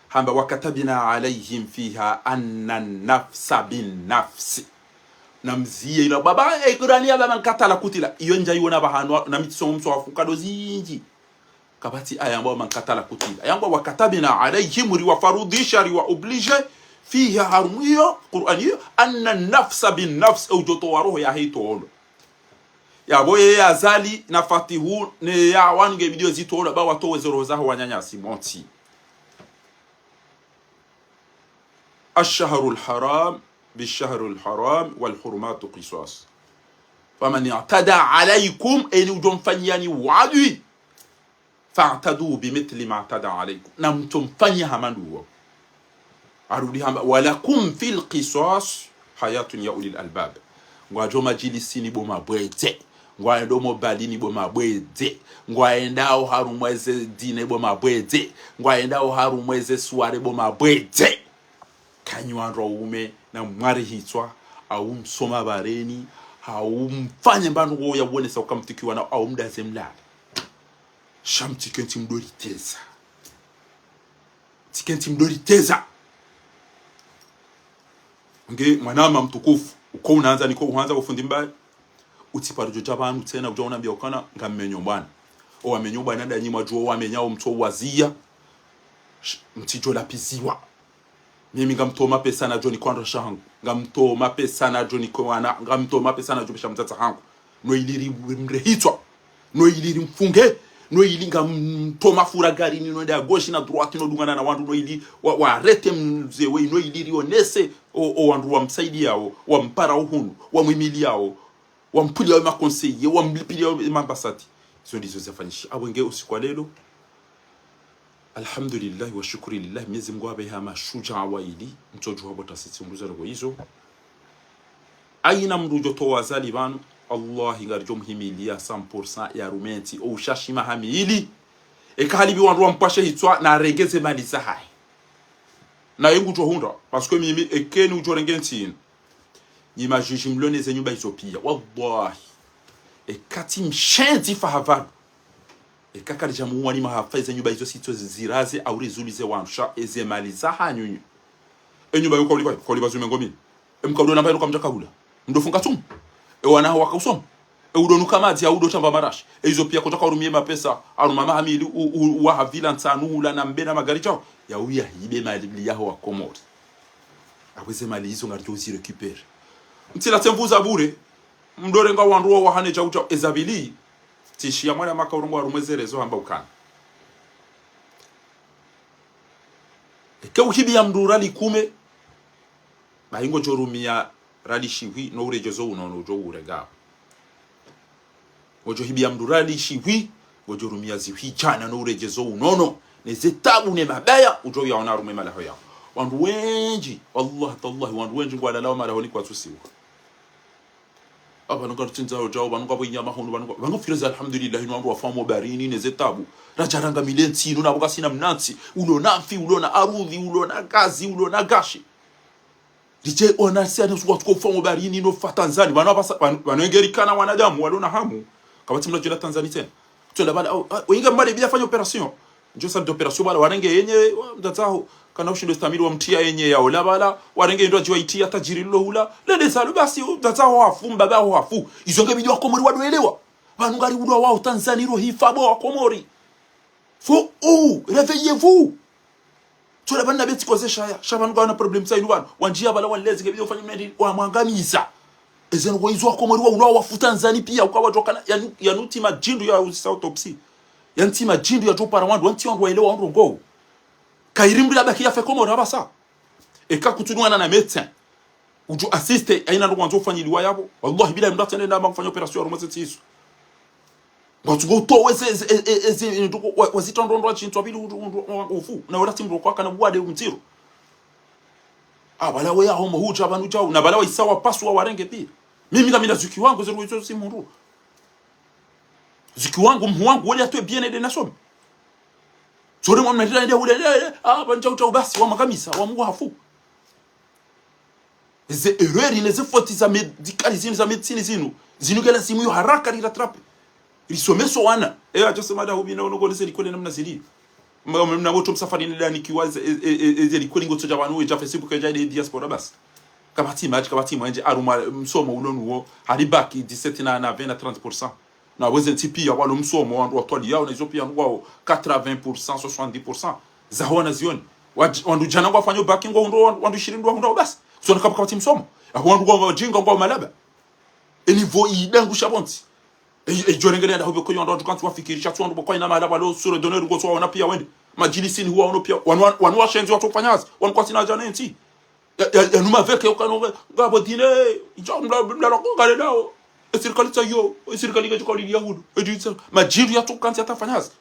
hamba: وكتبنا عليهم فيها أن النفس بالنفس. Namziye ila baba, e Kur'ani ya baba nkatala kutila. Iyo ndja iwona bahano, na mitsongo mso wafuka do zinji. Kapvatsi aya yambwa man katala kutila. Yambwa وكتبنا عليهم, riwafarudhisha, riwa oblige, فيها, harumwa iyo Kur'ani iyo, أن النفس بالنفس, e udjo towa roho yahe itolwe. Yapvo ye Azali na Fatihu ne ya wanu nge bidio zitolwa ba watowe ze roho zaho wananyasi montsi. الشهر الحرام بالشهر الحرام والحرمات قصاص فمن اعتدى عليكم, eni udjo mfanyiyani wadui, فاعتدوا بمثل ما اعتدى عليكم, na mtso mfanyiya hama nduwo. Harudi hamba: ولكم في القصاص حياة يا أولي الألباب. Ngwadjo majilisini bo mabwedze. Ngwaendo mo balini bo mabwedze. Ngwaendao harumwa ze dîner bo mabwedze. Ngwaendao harumwa ze soirée bo mabwedze. Kanyi wandru waume na mwari hitswa, au msoma bareni, au mfanye mbanu wo ya wonesa uka mtikiwa na, au mdaze mlale. Sha mtike ntsi mdo riteza. Mtike ntsi mdo riteza. Nge mwanama mtukufu, uko unandza niko uhandza ufundi mbaye. Utsiparo djo dja pvanu tsena udja unambia ukana ngammenyo bwana. O wamenyo bwana nda nyi mwadjuo wamenya o mtso waziya. Sh-, mtsidjo lapiziwa. Mimi ngamtowo mapesa nadjo nike wandru washe hangu. Ngamtowo mapesa nadjo nike wana, ngamtowo mapesa nadjo pesha mdzadze hangu. No ili ri-, rimrehitswa. No ili rimfunge. No ili ngamtowo mafura garini, no nde à gauche na droite, no dungana na wandru, no ili wa, wa arrêter mze we, no ili rionese o, o wandru wamsaidiyao, wampara uhunu, wamwimiliyao, wampuliyao ma conseillers, wamlipiliyao ma ambassades. Izo ndizo zafanyisha. Apvo nge usiku wa lelo. Alhamdulillahi wa shukuri lillahi, Mnyezi Mungu apveha mashujaa waili, mtsodjuha bo tasitsi mbuza rogo izo. Haina mndru udjo towa Azali pvanu, wallahi ngaridjo mhimiliya cent pour cent ya rumentsi, o ushashima hamili. Eka halibi wandru wampvashe hitswa na arenge ze mali zahahe. Na ye ngudjo hundra, parce que mimi, eka eni udjo renge ntsi inu. Nyi majuji mlo ne ze nyumba izo pia. Wallahi. Eka tsi mshenzi fahavala. Eka kalidja muwani mahafa eze nyumba izo sitso ziraze au rizuluze wandru sha eze mali zahanyu nyi. E nyumba yo kauliba, kauliba zume ngomini. E mkaudo namba inu kamdja kahula. Mdo funga tsumu. E wana hawo wakausoma. E udo nuka madzi, e udo tamba marashi. E izo pia kotsa kaurumie mapesa, aruma mahamili, u, u, uwaha villa ntsanu hula na mbe na magari djao. Ya uya hibe mali yaho wa Komori. Apvo ze mali izo ngaridjo uzi récupérer. Mtsila tsemvu za bure. Mdo renga wandru wawahane djau djau. Eza pvili. Tsishiya mwana maka urongoa harumwa ze réseaux hamba ukana. Eka uhibiya mndru riali kume, bahi ngodjo rumiya riali shihwi no uredjezo unono udjo urega. Ngodjo hibiya mndru riali shihwi, ngodjo rumiya zihwi djana no uredjezo unono. Ne ze tabu ne mabaya, udjo yaona harumwa e malaho yao. Wandru wendji, wallahi tallahi, wandru wendji ngwalalao malahoni kwatsusiwa. Apvanu ngarutsindzao djao, pvanu ngapvo inyama hunu, pvanu nga-, pvanu ngafikiri za alhamdulillah, inu wandru wafa mo barini, ne ze tabu. Radja rangamile ntsi inu, na pvo kasina mna ntsi, ulo na mfi, ulo na arudhi, ulo na gazi, ulo na gashi. Ridje ona si ane suku watsuko ufa mo barini, no fa Tanzani, pvanu apvasa, pvanu, pvanu engerikana wanadamu, walo na hamu. Kapvatsi mna djela Tanzani tsena. Tswela pvala, oh, ah, wenge mbali biya fanya opération. Ndjo salle d'opération pvala, warenge yenye, wa, mdzadze waho, kana ushindo stamili wamtriya yenye ya ola pvala, warenge ndo adjiwa itriya tajiri lilo hula, lele salo basi, mdzadze waho hafu, mbaba waho hafu. Izo nge bidi wa Komori wado elewa. Pvanu ngari ulwa wao Tanzani ro hifa bo wa Komori. Faut, oh, réveillez-vous. Tswela pvanu na betsi koze shaya, sha pvanu ngwana problème sa inu pvanu. Wandjiya pvala wanlezi nge bidi ufanya mnadi, wamwangamiza. Eze ndrongo izo wa Komori wa ulwa wafu Tanzani pia, uka wadjokana, yanu, yanu tsi madjindru ya uzisa autopsie. Yanu tsi madjindru ya djopara wandru, wanu tsi wandru waelewa wandru ngo. Kairi mndru labaki yafe Komori apvasa. Eka kutsu ni wana na médecin. Udjo assister, haina ndrongo wandzo ufanyiliwa yapvo. Wallahi billahi mndru atsende ndamba kufanya opération harumwa ze ntsi izo. Ngwatsuko utowe ze, ze, e, e, e, ze, ndoko, wa, wazita ndrongo wa shintsu apvili u, u, u, ufu. Na wala tsi mndru kwakana buwade mdziro. Ah, pvala we ya homo hudja pvanu djau. Na pvala wa isa wa pasu wa warenge pia. Mimi kamina zuki wangu, zero izo si mundru. Zuki wangu, mhu wangu, wole atwe bien aide nasome. Zore mwa mna djila ende hule, eh, eh, ah, pvanu djau djau basi, wamwangamiza, wamngu hafu. Ze erreur, ne ze fautes za médical zinu, za médecine zinu, zinu kela zimu yo haraka li rattraper. Risomeso wana. Eh, adjo sema da hubina, ono kone ze likoli namna zili. Mna, mna woto msafari ni dani kiwa ze, e, e, e, e, ze likoli ngotso dja pvanu, e dja Facebook, e dja ile diaspora basi. Kapvatsi madji, kapvatsi mwenje, harumwa msomo ulo nuwo, hari bac dix-sept na, na vingt na trente pour cent. Na weze ntsi pia walo msomo, wandru watwaliyao, na izo pia ngwao quatre-vingts pour cent, soixante-dix pour cent. Zaho wana zioni. Wad-, wandru djana ngwafanyao bac ngwao ndo, wandru, wandru ishirini ndo wahundrao basi. Zona kapva kapvatsi msomo. Aho wandru ngwao wajinga ngwao malaba. E niveau idangusha pvontsi. E, e, djorengele yanda hube koyo wandru kantsi wafikiri, sha tsi wandru boko ina malaba lo sure d'honneur ngotso waona pia wende. Madjilisini huwa ono pia. Wanu, wanu, wanu washenzi watsofanya hazi. Wanu kwasina djana ntsi. Ya, ya, ya numa veke yo kano, ngapvo dine, idjo mla, mla, mla, ngale nao. E sirikali tsa yo, e sirikali nge chukali ya hudu. E djitsa, madjindru yatsokantsi yatafanya hazi.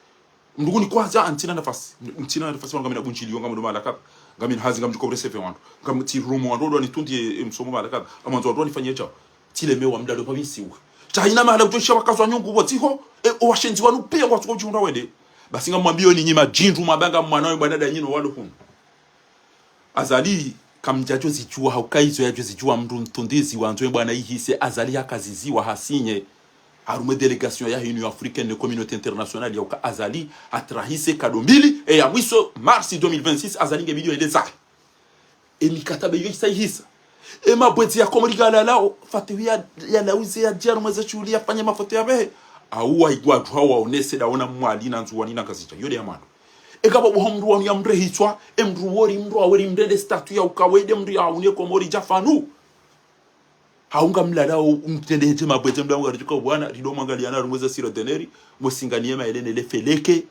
Mndru kuni kwaza, ntsina nafasi. Ntsina nafasi wanu ngamina bundjili yo, ngamdo mahala kadha. Ngamina hazi, ngamdjo kobre seve wandru. Ngamtsi rumo wandru, wandru wanitundi e, e msomo mahala kadha. Amwandzo wandru wanifanyie djao. Tsilemewa mdalo pvapvi ntsiwe. Tsi haina mahala kutosha wakazwa nyungu pvo tsiho, e, o washenzi wanu pia ngwatsuko udjihundra wende. Basi ngamwambiyo ni nyi madjindru, mabanga mwana we bwana da nyino walo hunu. Azali, kamdjadjo zidjuwa, hauka izo yadjo zidjuwa mndru mtundizi wandzo ye bwana ihise, Azali hakaziziwa hasinye. Harumwa e délégation ya Union Africaine ne communauté internationale, yauka Azali hatrahise kado mbili, e ya mwiso, mars deux mille vingt-six, Azali nge bidi yende zahe. E mikataba iyo isa ihisa. E mabwedzi ya Komori ngalalao, Fatihu ya, ya lauze ya djia harumwa ze shuhuli yafanye mafoto ya pvehe. Au wa igwadu hao waonese da ona Mwali na Ndzuwani na Ngazidja. Yo de ya mwando. Eka pvo buha mndru wanu ya mrehitswa, e mndru wori mndru aweri mrende statut ya uka wede mndru ya une Komori djafanu. Haunga mlalao mtrende hedje mabwedze mndru wa ngaridjuka bwana, rido mwangaliana harumwa ze siro deneri, mwesinganiye maelene le feleke,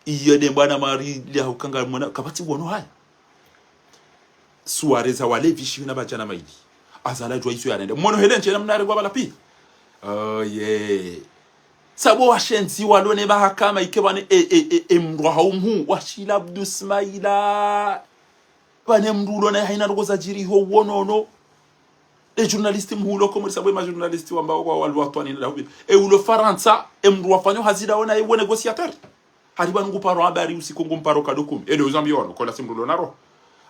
iyo de bwana mari lia hukanga mwana, kapvatsi wono haya. Suareza wale vishi na badjana maili. Azali adjuwa iso yarende. Mwono hele ntsi na mnare ngwa pvala pia. Oh, yeah. Sabo washenzi walo ne mahakama ike bane e, e, e, e mndru wa haumhu, washila Abdu Smaila. Bane mndru ulo na haina ndrongo zadjiri ho uonono. E journaliste mhu ulo Komori sabo e ma journaliste wamba kwa walo watwani na dahubi. E ulo Farantsa, e mndru wafanyo hazi da ona e wo négociateur. Hari pvanu nguparo habari usiku ngumparo kado kumi. Ele uzambi wano, kola si mndru lo na roho.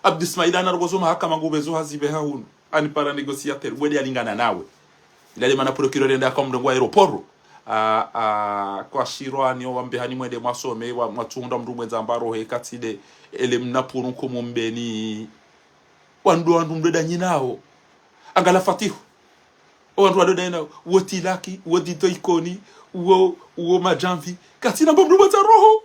Abdismaila na rogozo mahakama ngupvezo hazibe ha hunu. Ani para négociateur, wende alingana nawe. Ila le mana procureur ende aka mndru ngwa aéroport. A, a, kwa shirwa ni wambe hani mwende mwasome, wa, mwatunda mndru mwendza mbaro he katsi de, ele mna puru nkumu mbeni. Wandru, wandru mdo danyi nao. Angala Fatihu. Wandru wado danyi nao. Wo tilaki, wo dito ikoni, wo, wo madjamvi. Katsina mbo mndru mwendza roho.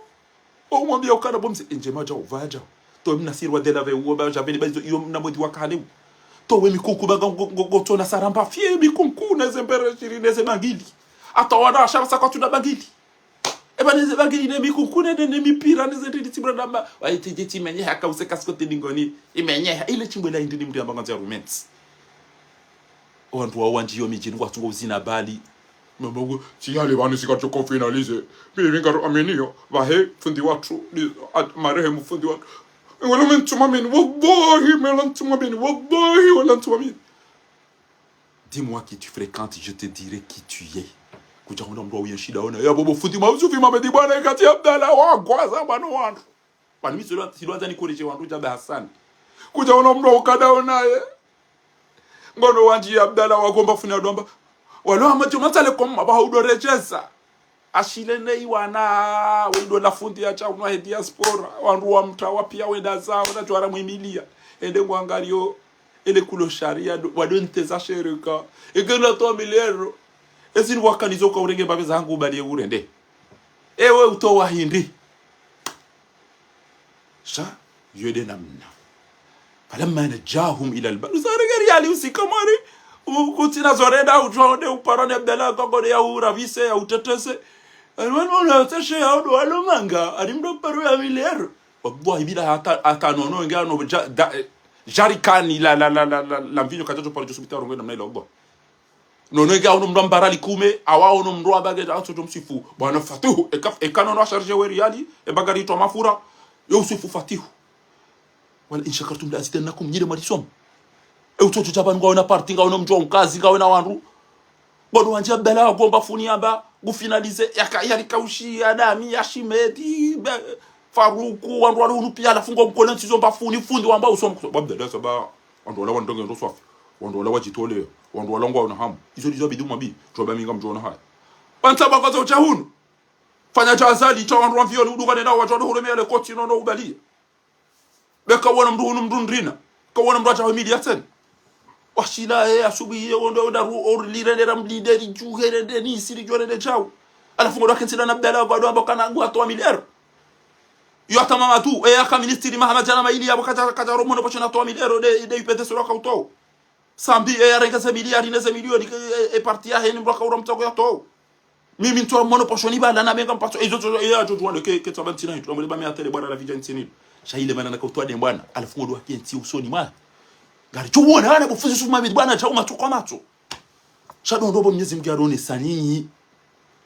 Wo mwambia ukana bo mze, enje madja uvaja. To mna sirwa de la ve uo ba javeni ba izo, iyo mna mwedi wa kale. To we mikunku ba ngo, ngo, ngo, ngo, to na saramba fie mikunku neze mbere shiri neze bangili. Ata wana ashara sa kwa tuna bangili. Eba neze bangili ne mikunku ne, ne, ne mipira neze ndidi tibra namba. Wa iti jiti menye haka use kasko tini ngoni. Imenye ha, ile chimbo ila indini mri ambanga nzi ya ruments. Wandru wa wandji yo midjini ngwatsungo uzina bali. Mama ngu, si yale pvanu sika toko finaliser. Mimi ngaro aminiyo, pvahe fundi watru, di, at, marehemu fundi watru. Wala mi ntsumamini, wallahi, mi la ntsumamini, wallahi, wala ntsumamini. Dis-moi qui tu fréquentes, je te dirai qui tu es. Kudja huna mndru wa uyenshi daona. Ya bobo fundi mausufi mamedi bwana ikati Abdallah wa gwaza bwana wandru. Pvanu mi silwa, silwa zani corriger wandru djabe Hassan. Kudja huna mndru wa ukada onaye. Ngono wandji Abdallah wagomba funi adomba. Walo amadjo matsale komma ba haudo rejeza. Ashile ne iwana, weido la fundi ya cha unwa he diaspora. Wandru wa mta wa pia wenda zao, na djwara mwimilia. Ende ngwangaliyo, ele kulo sharia, do, wado nteza shereka. Eke na toa milero. Ezi ni wakanizo kwa urenge babe zangu ubali ye urende. Ewe utowa hindri. Sha, yo de namna. فلما نجاهم إلى البر. Usarigeri yali usikamari. U-, kutsina zorenda, utwa onde uparane Abdallah, kagode ya urabise, ya utetese. Alwanu na teshe ya udo alomanga. Alimdo paru ya miler. Wallahi bila hata, hata nono, nge ano ja-, da-, eh, jarikani la, la, la, la, la, la mvinyo kajojo paru josubita rongo namna ilo, wallahi. Nono eke aono mndru ambara likume, awa aono mndru abage, atsojo msifu. Bwana Fatihu, eka, eka nono asharge we riali, ebagari itwa mafura, yo usifu Fatihu. ولئن شكرتم لأزيدنكم, nyire mwalisomo. E utsojo jaba ngawe na parti, ngawe na mdjo nkazi, ngawe na wandru. Bodo wandji Abdallah wagomba funi amba, gufinalize, yaka, yali kaushi, ya dami, ya shimedi, be, Faruku, wandru wale unu pia, alafu ngo mkole ntsizo mba funi, fundi wamba usomo. Abdallah saba, wandru wala wandonge ndo swafi. Wandru wala wajitole, wandru wala ngwa una hamu. Izo ndizo bidi mwabi, djoba minga mdjona haya. Pantsa bakaza ucha hunu. Fanya cha Azali, cha wandru wa mvioni, uduka nena, wadjwa hurumia le koti, nono ubali. Beka wona mndru hunu mndru ndrina. Ka wona mndru acha wa miliya tsena. Washila, eh, asubuhi, eh, ondo, onda, ru-, or, lirende, ram, lideri, djuherende, ni, siri, djorende, chau. Alafu ngo dakensila na Abdallah, kwa ndo amba kana ngwa toa miliya. Yo ata Mamadou, eh, aka ministri Mahamadjana Maili, yabo kaja, kaja romono pocho na toa miliya, de, de, ipete sura ka utoa. Sambi, eh, yarenge ze miliya, ne ze miliyoni, eh, eh, parti ya heni, mbaka ura mtoko ya toa. Mimi ntsoa mono poshoni bala na menga mpatso, eh, zo, zo, eh, ajo juwano ke, ke tsaba ntsina hitu, amole ba me atele bwana la vidja ntsini. Sha ile mana naka utoa de bwana, alafu ngo dwa ke ntsi usoni mwa. Ngari chuwona, ana bufuzi suma bidi bwana, chau matso kwa matso. Sha dondo bo Mnyezi Mngu yaronesa nyinyi.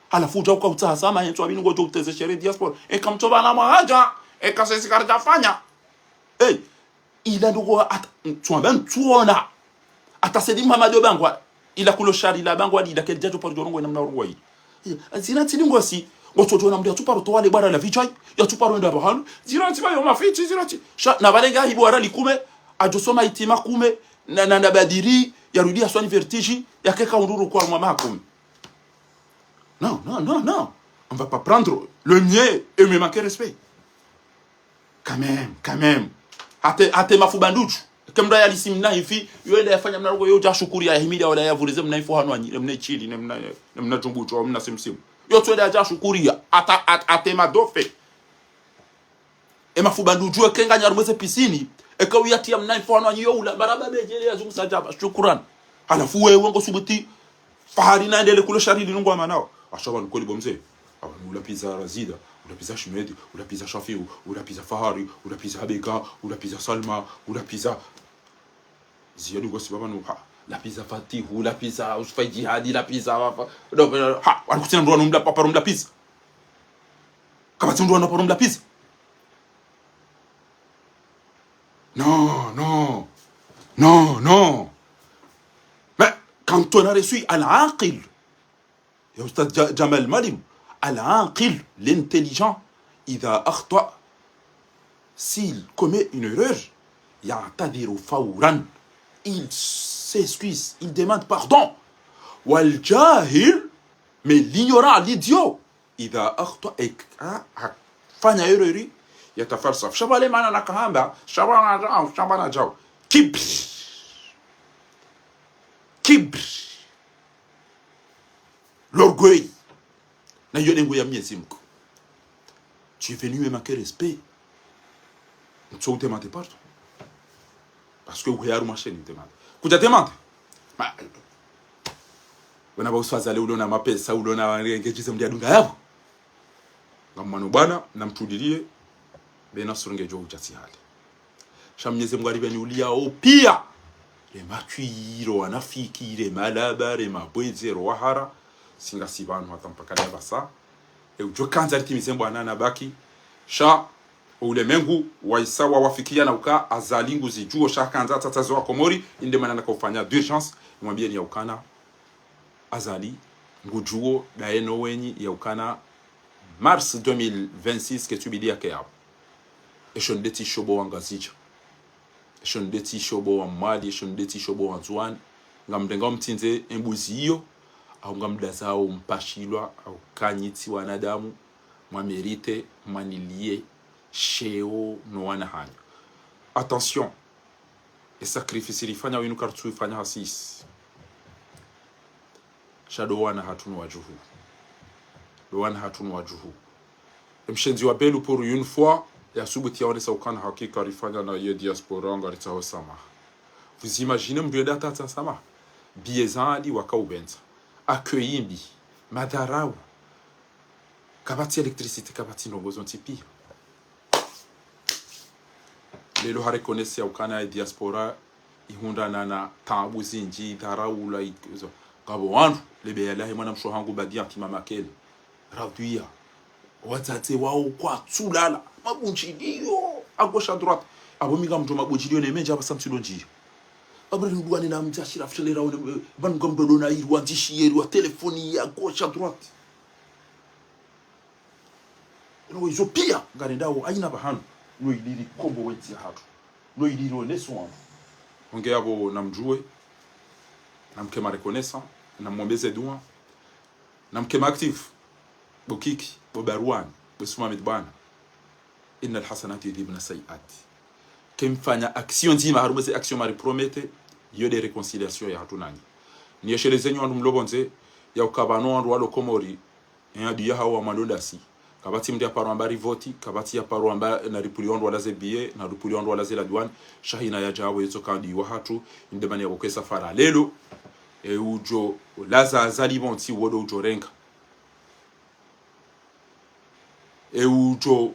Halafu udja uka utsaha sama, hentsu abini ngodjo uteze shere diaspora. Eka mtsoba na mwahaja, eka sesi karidjafanya. Hey, ila ndugu ata, ntsuamba ntsuona. Ata Said Mohamed yo bangwa, ila kulo shari la bangwa, ila kelidja djo paro djo rongoa ina mna rongoa ila. Eh, zira ntsi lingosi, ngotsodjo na mndru ya tsuparo towa le bwara la vichai, ya tsuparo enda bahanu, zira ntsi ba yo mafiti, zira ntsi. Sha, na balenga hibu wara likume, adjo soma itima kume, na, na, na badiri, ya rudi ya swani vertige, ya keka unduru kwa mwa makume. Non, non, non, non. On va pas prendre le mien et me manquer respect. Quand même, quand même. Ate, ate mafuba ndudju. Ke mndru ya lisi mna hifi, yo enda yafanya mna rogo yo dja shukuri ya himidi ya wala ya vurize mna info hanu anyi, mna ichili, ne mna, ne mna djumbu djo, mna simsimu. Yo tsu enda ya dja shukuri ya, ata, at-, ate madofe. E mafuba ndudju eke nga nyarumweze piscine, eke uyati ya mna info hanu anyi yo ula, baraba bedjele ya zungu sa djaba, shukran. Halafu wewe ngo subuti, Fahari na endele kulo shari linungwa manao. Asha pvanu kweli bo mze. Apvanu ulapiza Razida, ulapiza Shimedi, ulapiza Shafiu, ulapiza Fahari, ulapiza Habeka, ulapiza Salma, ulapiza Ziyadi ngosi pvanu, ha. Lapiza Fatihu, lapiza Usfa Jihadi, lapiza, ha, wanu kutsina mndru wanu mla-, paro mlapiza. Kapvatsi mndru wanu paro mlapiza. Non, non. Non, non. Mais quand on a reçu Al-Aqil, ya Ustadh Ja-, Jamal Malim, Al-Aqil, l'intelligent, إذا أخطأ, s'il commet une erreur, يعتذر فورا. Il s'excuse, il demande pardon. والجاهل, mais l'ignorant, l'idiot, إذا أخطأ, eka hafanya erreur, يتفلسف. Sha pvale mana nakahamba, sha pvana djau, sha pvana djau. Kibr. Kibr. L'orgueil. Na iyo ndengo ya Mwenyezi Mungu. Tu es venu me manquer respect. Ntso udemande pardon. Parce que uheyaru masheni udemande. Kudja demande. Ma, wena pvwa uswazale ulo na mapesa, ulo na ngedjize mndru yadunga yapvo. Ngamwano bwana, namtulilie, be na surunge djo udja tsi hale. Sha Mwenyezi Mungu alipveni uliao pia. Re matwiro, wanafiki, re malaba, re mabwedze, ro wahara. Singasi pvanu hata mpaka leo pvasa. E udjo kandza ritimize mbwana na baki. Sha, ulemengu, waisa wawafikia na uka, Azali nguzidjuo, sha kandza tsatsa zo wa Komori, inde mana nakaufanya d'urgence, nimwambieni ya ukana, Azali, ngudjuo, daye no wenyi, ya ukana, mars deux mille vingt-six, ketsu bidi yake yapvo. Esho nde tsi shobo wa Ngazidja. Esho nde tsi shobo wa Mwali, esho nde tsi shobo wa Ndzuwani. Ngamrenga umtsindze embuzi iyo, au ngamdazao mpashilwa, au kanyitsi wanadamu, mwa mérite, mwanilie, sheo, no wana hanyu. Attention, e sacrifice rifanya winu kartsu ifanya hasisi. Sha ndo wana hatru no wadjuhu. Ndo wana hatru no wadjuhu. Emshenzi wa Belu pour une fois, ya subuti yaonesa ukana hakika rifanya na ye diaspora ngaritsaho samaha. Vous imaginez mndru yenda tsatsa samaha. Biye zandi wakaubendza. Accueil mbi. Madharau. Kapvatsi électricité, kapvatsi ndrongo zontsi pia. Lelo hareconnaître ya ukana ye diaspora ihundrana na taabu zindji, idharau la i-, izo. Ngapvo wandru, lebe ya lahi mwana mshe hangu Badia Tima Makele. Radhwiya. Wadzadze wao kwatsulala. Mabundjiliyo. À gauche, à droite. Apvo mi ngamdjo mabundjiliyo ne mendji apvasa mtsido ndjiyo. Apvo ri udwane na mdja shira fshelera wone, eh, pvanu ngamdodo na iri wandzishi yeri wa telefoni à gauche, à droite. No izo pia, ngarendao, haina pvahanu. No iliri kombo wentsi ya hatru. No iliri oneso wangu. Onge yapvo namdjuwe, namke ma reconnaissant, namwombeze dua, namke ma actif, bo Kiki, bo Barwani, bo Suma Midbana. إن الحسنات يذهبن السيئات. Kemfanya action ndzima, harumwa ze action mari promettre, iyo nde réconciliation ya hatru nanyi. Niyesheleze nyi wandru mlo pvondze, ya uka pvanu wandru walo Komori, e adui ya hawo wa mwando ndasi. Kapvatsi mndru ya paro amba rivoti, kapvatsi ya paro amba na ripvuli wandru walaze billet, na ripvuli wandru walaze la douane, sha hina ya djawo yezo ka adui wa hatru, inde mana ya pvo kesa fara lelo, e udjo laza Azali pvontsi wo ndo udjo renga. E udjo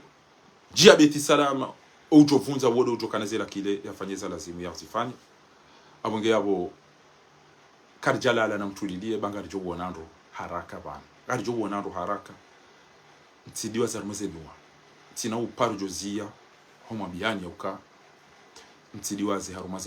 djia Beti Salama, o udjo vundza wo ndo udjo kana ze la clé, yafanye za lazimu yazifanye. Apvo nge yapvo, karidjalala namtulilie, ba ngaridjo wona ndro haraka pvanu. Ngaridjo wona ndro haraka. Ntsidiwaze harumwa ze dua. Ntsina uparo djo ziya, ho mwambiyani ya uka. Ntsidiwaze harumwa